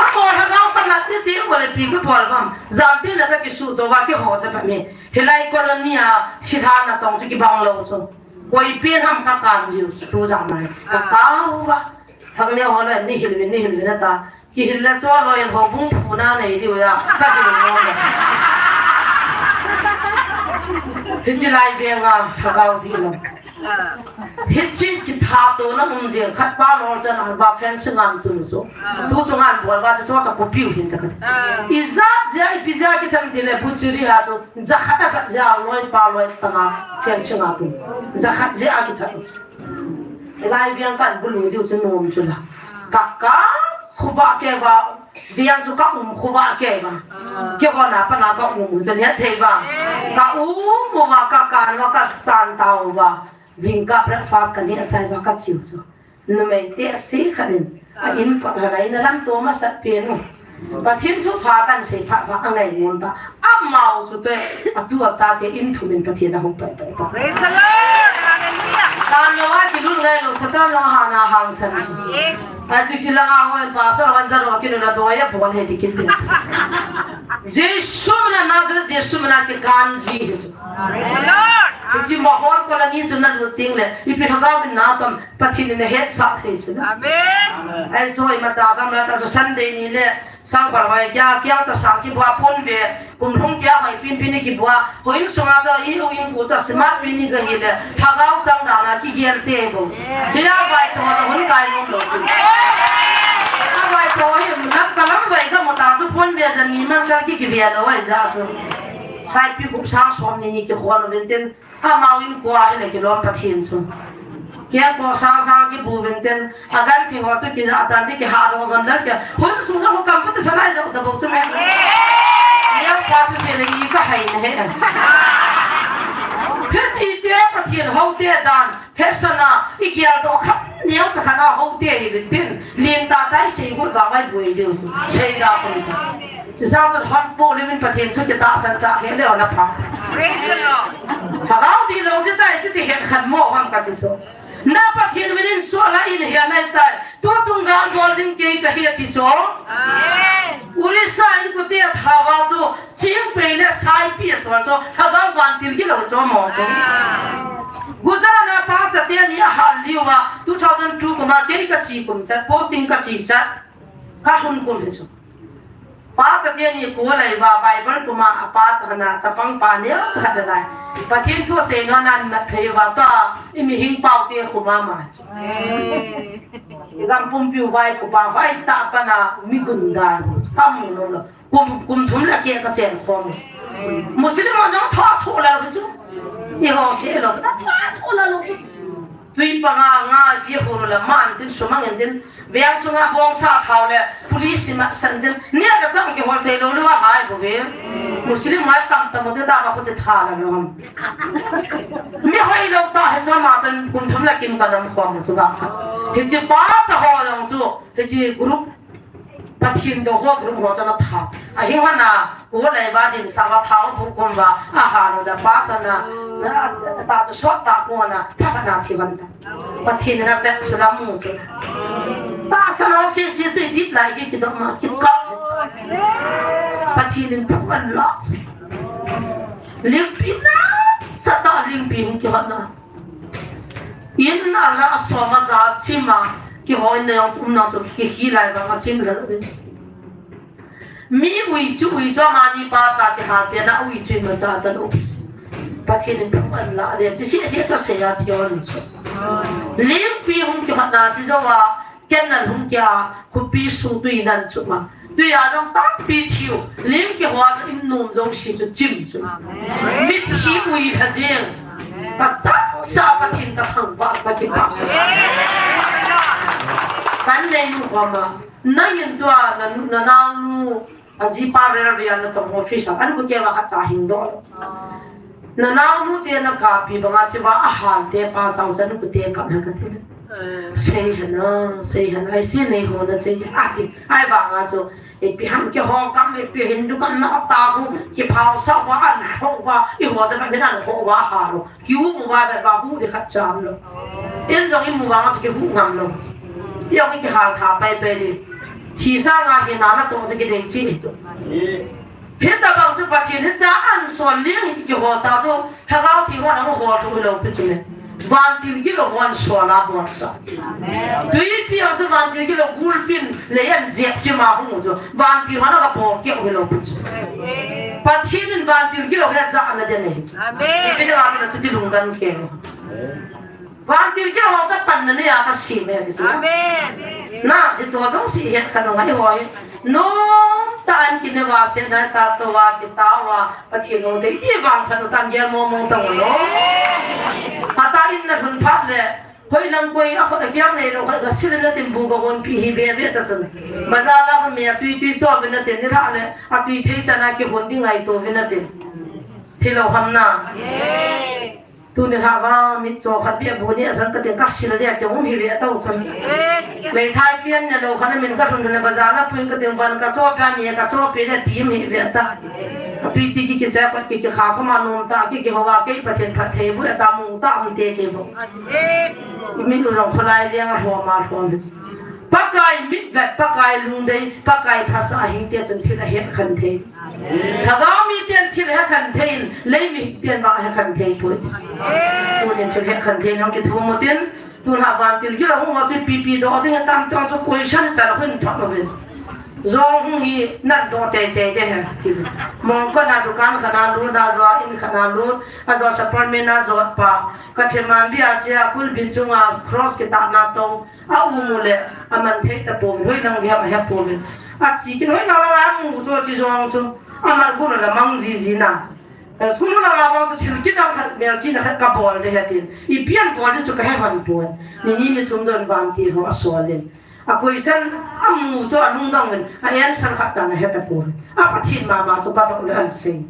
A ko thagau ka mat ti ti ko le pi ko pol vam. Jam ti le ka ki su to va ki ho cha pa me. Hilai colony a thi tha na tong chu ki bang lo chu. Koi pen ham ka kan jiu chu tu jam mai. Ka kau va. Thak neo ho le ni hil ni hil na ta. Ki hil le cho lo in ho bung phu na nei diu ya. Ka hil mo. Hichi lai ve nga ka kau di lo. Hichi ki tha to na um jeng khat pa lo chan a va fen si ngam tu chu. Tu chu ngam bol va chu cho cha ko piu hin ta ka. I ja ja i pi ja ki tham di le bu chi ri ha chu. Za khat a khat ja loi pa loi ta nga fen si ngam tu. Za khat ja ki tham. Lai viang kan bulu diu chu nom chu la. Ka ka khuva ke va, viang chu ka um khuva ke va. Ke va na pa na ka um chu ne thei va. Ka um va ka kan va ka san tau va. Jingkah breakfast ka ne chai va ka chiu chu. Numei te si khanin. A in ko na lai na lam to ma sat pe nu. Pathen thupha kan sei pha pha a ngai ngam ta. Amau chu te, a tu a cha te in thumin Pathen a hung pai pai ta. Praise the Lord. Hallelujah. Tan lo a kilut ngai lo, Satan lo a hana hangsan chu. Amen. Achu chu langa hoi pastor hon jaro kinu la doya bon he ti kin. Jesu mina Nazareth, Jesu mina kikan ji hi chu. Praise the Lord. Hiche Mahor colony chu nalut teng le, ipi lhagao min na tom, Pathen in ahetsah thei chu. Amen. Ahi chu imacha jam la ta chu Sunday ni le, Sangpar vai kia, kia ta sang kibua pon ve, kum lhung kia vai pin pin kibua, houin sunga cha i houin ku cha smart pin ni ka hi le, lhagao chang dan a kigel te bo. Hi a vai cho la hun kai nom lo. A vai cho hi na kalam vai ka mo ta chu pon ve jan ni man ka ki ki ve lo ai ja chu. Saipi kum sang som ni ni kikhol uvin tin, amau in kua hi le kilom Pathen chu. Kia ko sang sang kibu uvin tin, agan thing ho chu kija chan ti kiha lo gan dal kia. Hun sung ho kam pa tu sanai jo da bo chu me. Nia pa tu se le i ka hai ne he. Hiti te Pathen ho te dan. Fashion a, i kial to khat, neo cha khat a ho te hi vin tin, lin ta tai sei hul ba mai bui diu chu. Sei da ko ni ta. Chi sa chun hon po le min Pathen chu kitahsan cha he le na pha. Praise the Lord. Lhagao ti lo chi tai chu ti het khat mo ham ka ti so. Na Pathen min in so la in he nai tai. Tu chung gan bol ding ke ka he ti chu. Amen. Urisa in ku te thawa chu. Chingpei le saipi a sol chu, lhagao vantil gilou chu mo chu. Gujarat a pa chate ni ahal liu a, two thousand two kum a kei ka chi kum chat, posting ka chi chat, ka hun kum hi chu. Pa chate ni ko lai va Bible kum a, apa cha na chapang pa ni cha khat lai. Pathen thu sei nom nan mat phei va ta, i mihing pau te kum a ma chu. I gam pumpiu vai ku pa vai ta pa na mi gun dan, kam lo lo. Kum, kum thum le keh ka chen khom. Muslim ho jong tho tho la lo chu. I ho se lo, ta tho tho la lo chu. Tui panga nga pi ho lo la man tin sumang en tin. Veng sunga bong sa thau le police ma san tin. Nia ka chang kihol thei lo lo a hai bo ve. Muslim mai tam tam te da ba ko te tha la lo ham. Mi hoi lo ta he so ma tan kum thum le kim ka dam khom chu ga kha. Hiche pa cha ho jong chu. Hiche group Pathen do ho group ho chana tha. Ahi hana, ko lai va din sa va tha bu kum va, aha no da pa chana, na, ta chu sot ta ko na, tha tha na thi van ta. Pathen na pek chu la mu chu. Ta sa no si si chu i dit lai ki ki do ma, ki ka. Pathen in phu an la. Lingpi na, sa ta lingpi hung ki hot na. In a la a som a ja chim a, kihoi na jong um na chu ki hi lai vang a chim la lo. Mi ui chu ui chu amani pa cha kihal pen a ui chu ima cha ta lo. Pathen in phung an la le, chi si si chu sei a thi on chu. Lingpi hung kihot na chi jo a, Ken nan hung kia, khopi sung tui nan chu ma. Tui a jong tampi thiu, lim kihua chu in nom jong si chu chim chu. Amen. Mi thi ui lha jeng. Ka chang sa Pathen ka thangvah ka kipah. Amen. Kan nei nu khoma. Nangin tua na, na nau nu. Ajipa rel ria na tong office a, an kute va khat cha hing doh lo. Na naonu te na kapi banga chiva a hal te pa chau chan kute kap na ka ti. Sei hana, sei hana, ai si nei ho na sei, a ti, ai vanga chu, ipi ham kihou kam, ipi hin dukan na ta hu, kiphau sa va, an ho va, i ho cha ba min an ho va ha lo. Kiu mu va, va, va hu di khat cham lo. In jong i mu vanga chu kihu ngam lo. I jong i kihal tha pai pai di. Thi sanga hi na na to chu kidei chi ni chu. Hitabang chu Pathen hi cha an sol ling hi kiho sa chu, Lhagao Theng hon ahung hol thei lou pi chu le. Vantil gilou hon sol a bol sa. Tuipi a chu vantil gilou gulpin le an jep chi ma hung chu. Vantil hon a ka bol keu hi lou pi chu. Pathen in vantil gilou hi a ja na de nei chu. Amen. Pi de va na chu ti lungdam keu. Vantil gilou hon cha pan na nei a ka si me ti chu. Amen. Na, ti chu jong si het kha ngai hoi. Nom tah in kinei va se na ta to va kita va Pathen lungdei ti vang phat u tam gel mo mo ta u lo. Ata in na lhun phat le, hoi lang koi a khut a kiang nei lo khat ka sil na tin bu ka hon pi hi be be ta chun. Bazar la ka me a tui tui cho ve na tin ni tha le, a tui thei chan a kihon ding ngai to ve na tin. Hilou ham na. Tuni lha va, mit cho khat bia bu ni a san ka tin ka sil dia ti um hi ve a tau san. Meithai pian ne lo khan a min ka lhun le bazar la pui ka tin van ka cho pia mi ka cho pi le ti um hi ve a ta. Ka tui ti ki ki cha ka ki ki kha kha ma nom ta ki ki ho va kei Pathen phatthei bu a ta mu ta um te ke bo. Min u jong kholai jeng a hom a hom. Pakai mitvet, Pakai lungdei, Pakai phasah hing te chun thil ahet khen thei. Lhagao mi ten thil ahet khen thei in, lei mi ten vang ahet khen thei poi. Tunin thil ahet khen thei nang kithum u tin, tun ha vantil gil a hung ho chu pipi doh ding atam tang chu question chan hun thot lo vin. Jong hung hi nat doh tei tei te he ti. Mong kona dukan khat a lut, a jo in khat a lut, a jo apartment a jot pa. Ka theman bia che a kulbin chunga cross kitahna to. A um u le, aman thei tapon, hoilang gei ham ahe pon. A chi kin hoilang lang a mu chu chi jong chu. Aman gun la mang ji ji na. Eh, school lang a vang chu thil kidang khat melchihna khat ka bol de he tin. Ipi abol de chu ka he hon pon. Ni ni ni thum jon vantil ho asol in. A question amu chu alungdong in. A answer khat chan ahe tapon. A Pathen mama chu ka dong le an sei.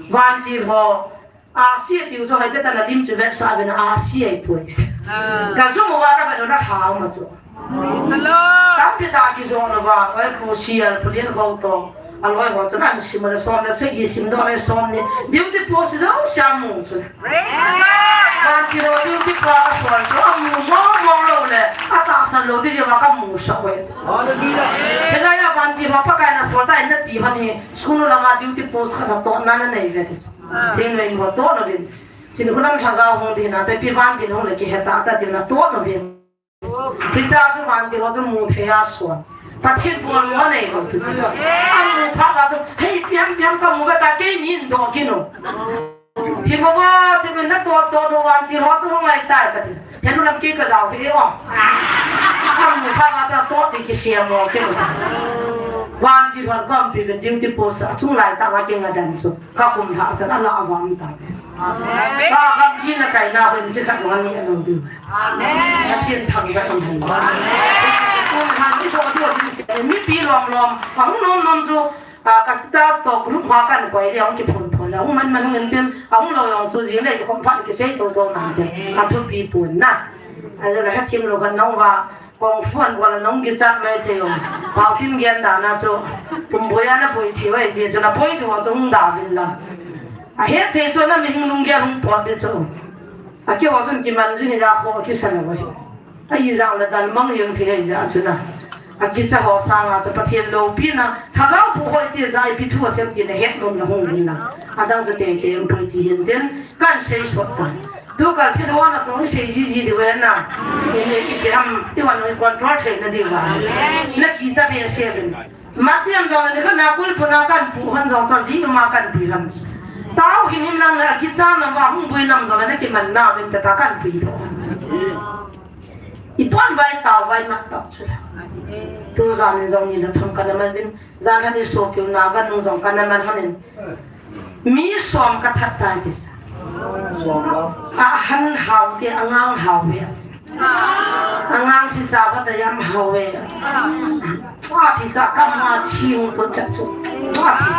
Vantil ho. A sia tiu chu hoite tan a lim chu vetsah vin a sia i poi. Ah. Ka zum uva ka vet u na tha um a chu. Praise the Lord. Tampi tah kijot uva, oi pu sial, pu lin ho to. A loi ho chun an sim le som le sagi sim doh le som ni. Duty post jong sia mu chu. Praise the Lord. Ka kilo duty pa ka sol chu a mu mo mo lo le. A tahsan lo di uva ka mu sa oi. Hallelujah. Hilai a vantil ho Pakai na sol ta in na ti hon hi. School lang a duty post khat na tohna na nei ve ti chu. Thil nei mo toh na vin. Chin hunam lhagao hung ding na te pi vantil hung le kihe ta ta ti na toh na vin. Hicha chu vantil ho chu mu thei a suan. Pathen bol mo nei lo ti chu. A mu pha ka chu hei piam piam ka mu ka ta kei nin doh kit u. Thi mo mo, thi mo na toh toh no vantil ho chu hung lai tai ka ti. Henu lam kei ka jao hi o. A mu pha ka ta toh ti kisiam mo kit u. Vantil ho kam pi vin duty post a chung lai ta ka kei nga dan chu. Ka kum lhah san a la a vang ta ve. Amen. Ka gam gina kaina hun chi khat vang ni a lo ding. Amen. Pathen thangvah in hen. Amen. Kum lhah chi ko ding ding se. Mipi lom lom. Ahung nom nom chu, ah, ka status to group ma kan koi le ahung kiphon phon le. Ahung man man hung en tin. Ahung lo jong chu jing le kikhom phat kisei to to nan tin. A thupi pon na. A la ha thim lo kan nong va. Kung fu an bol a nong kichat mai thei u. Pau tin gen dan a chu. Pum boi a na boi thei u ahi jeh chun a boi diu a chu hung da vin lang. A het thei chu na mihing lunggel hung pot di chu. A keu a chun kiman jing hi a kho kisa na vai. A ijat le dan mang jeng thei ahi jeh chun a. A kicha ho sang a chu Pathen loupina. Lhagao pu hoi ti jeh a ipi thu asem ti na het nom na hung vin lang. Adang chu tei tei um poi ti hin tin. Kan sei sot tan. Tu kal thil ho na tong sei ji ji diu ve na. Ni ni ki pe ham, ti wan oi control thei na diu va. Na kicha be se vin. Matiam jong na ni ka na kul pu na kan pu han jong cha ji ma kan pu ham. Tao him him lang na kicha na va hung bui nam jong na kiman na vin ta ta kan pu tho. I pon vai tao vai mat tao chu la. Tu jan ni jong ni la thum kan man vin. Jan han i so kiu na kan nung jong kan man han in. Mi som ka that tai ti sa. Som lo. A han hao ti, angang hao ve. Angang si cha va ta yam hao ve. A ti cha kam a thi hung pun cha chu. A ti.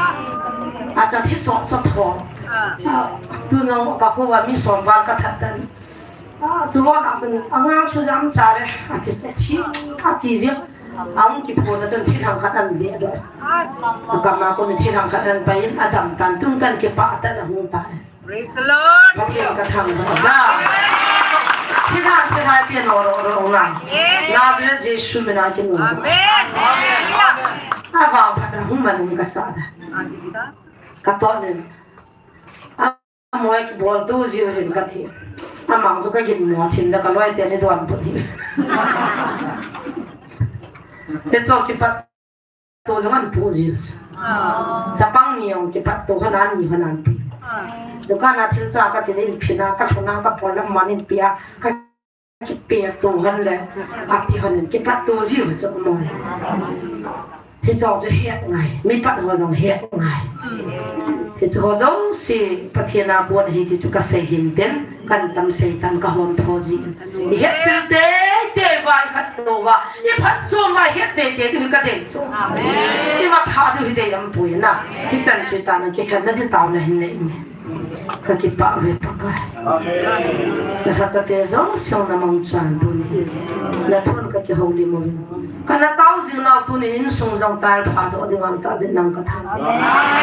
A cha thi chom cha tho. A, tu nong ka ko va mi som va ka that tan. A, chu va la chun angang su jam cha le. A ti se thi. A ti jia. Ang kiphon a chun thil thang khat an le do. A kam a kon thil thang khat an pai in a dam tan tun kan kipah tan a hung ta. Praise the Lord. Pathen ka thangvah na. Thil thang thil thang ti no ro ro na. Yes. Nazareth Jesu min a kinu. Amen. Amen. A vang phat a hung man ka sa da. Amen. Ka to nen. Amo a kibol tu jiu hin ka thi. Amang chu ka gin mo thin da ka loi te ni don put hi. Te cho kipat tu jong an pu jiu. Ah. Chapang ni jong kipat tu hon an ni hon an pi. Ah. Dukan a thil cha ka chi in phina ka thuna ka pol lam man in pia ka Kipe tu han le, ati han in kipat tu jiu chu mo le. Hichu chu het ngai, mi pat ho jong het ngai. Hichu ho jouse Pathen a kon ahi ti chu ka sei hin tin, kan tam sei tan ka hom tho ji. I het chil tei tei vai khat lo va, i phat chu ma het tei tei tu ka dei chu. Amen. I ma tha tu hi dei am pui na. Hichan chu tan kikhen na ti tao na hin nei. Kakipah uve Pakai. Na lhachate jouse na mangchan tuni. Na thun kakihoulim uvin. Kana tao jing nau tuni insung jong taopha doh ding ahitai jeh in nang kathangvah.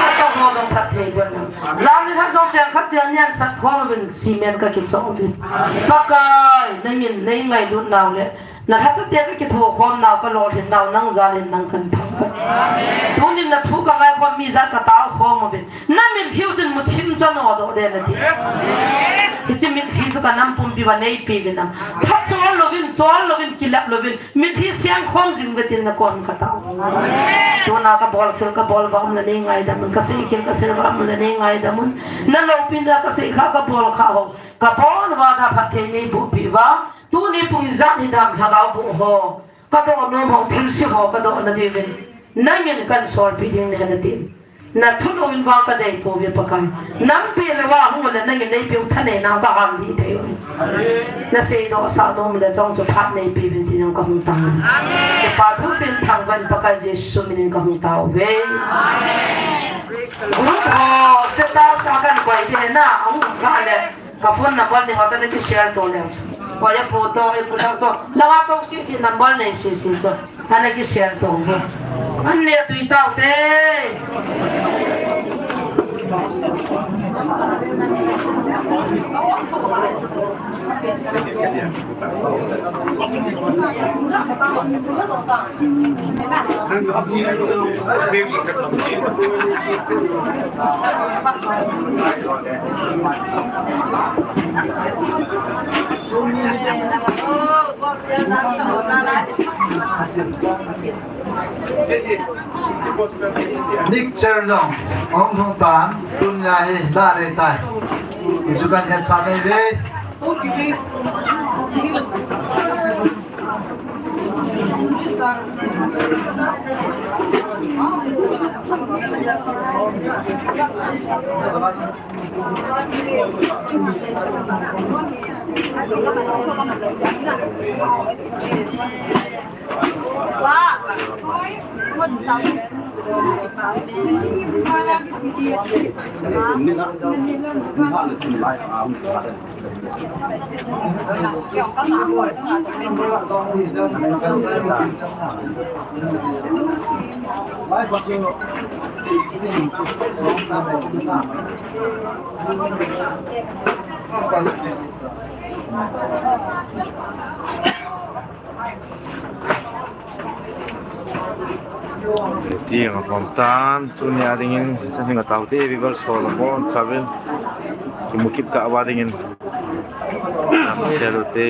Atahmo jong phatthei boh in. Jan le lha jong cheng khat cheng ni ahin sat khom uvin, cement kakichoh uvin. Pakai, na min nei ngailut nau le na lhachate kakithokhom nau, kalolhin nau, nang jal in nang kahin thangvah. Tunin na thu kangai khom, mi jat katao khom uvin. Na mitlhi u chun muthim chon odoh den nati. Hiche mitlhi chu kanam pumpi uva neipe uvin lang. Phat chol louvin, chol louvin, kilep louvin. Mitlhi seng khom jing uve tin na kon katao. Tuna kabol khel kabol uva um le nei ngaidam un, kasei khel kasei uva um le nei ngaidam un. Na loupina kasei kha kabol kha ho. Kabon uva da phatthei neiboh peh uva. Tuni pung ijat ni dam lhagao boh ho, kadoh nom ho, thilse ho kadoh na diuvin, na min kahin solpeh ding nahi nati. Na thulou in vang kadei pouve Pakai. Nang peh lou a hung le nangin neipeh u thaneina kahin lhih thei u. Na seidoh sah nom le chong chu phat neipe uvin tin jong kahung tao. Kipa thusim thangvah in Pakai Jesu minin kahung tao uve. Group ho status a kahin koi ding na, ahung kha le. Ka phone number nei ho chu ana kishare to leu. Hoiya photo, e photo chu. Langa to sisi number nei sisi chu. Ana kishare to. An le tui tao te. Nik cher jong, hung lhung tan, tunia hi, la re tai. Isu kan het sa nei ve. Ti nga pom tan, tunia dingin, sa ni nga tao te, viewers ho la bon, sabin, kimu kit kah uva dingin, nam share u te.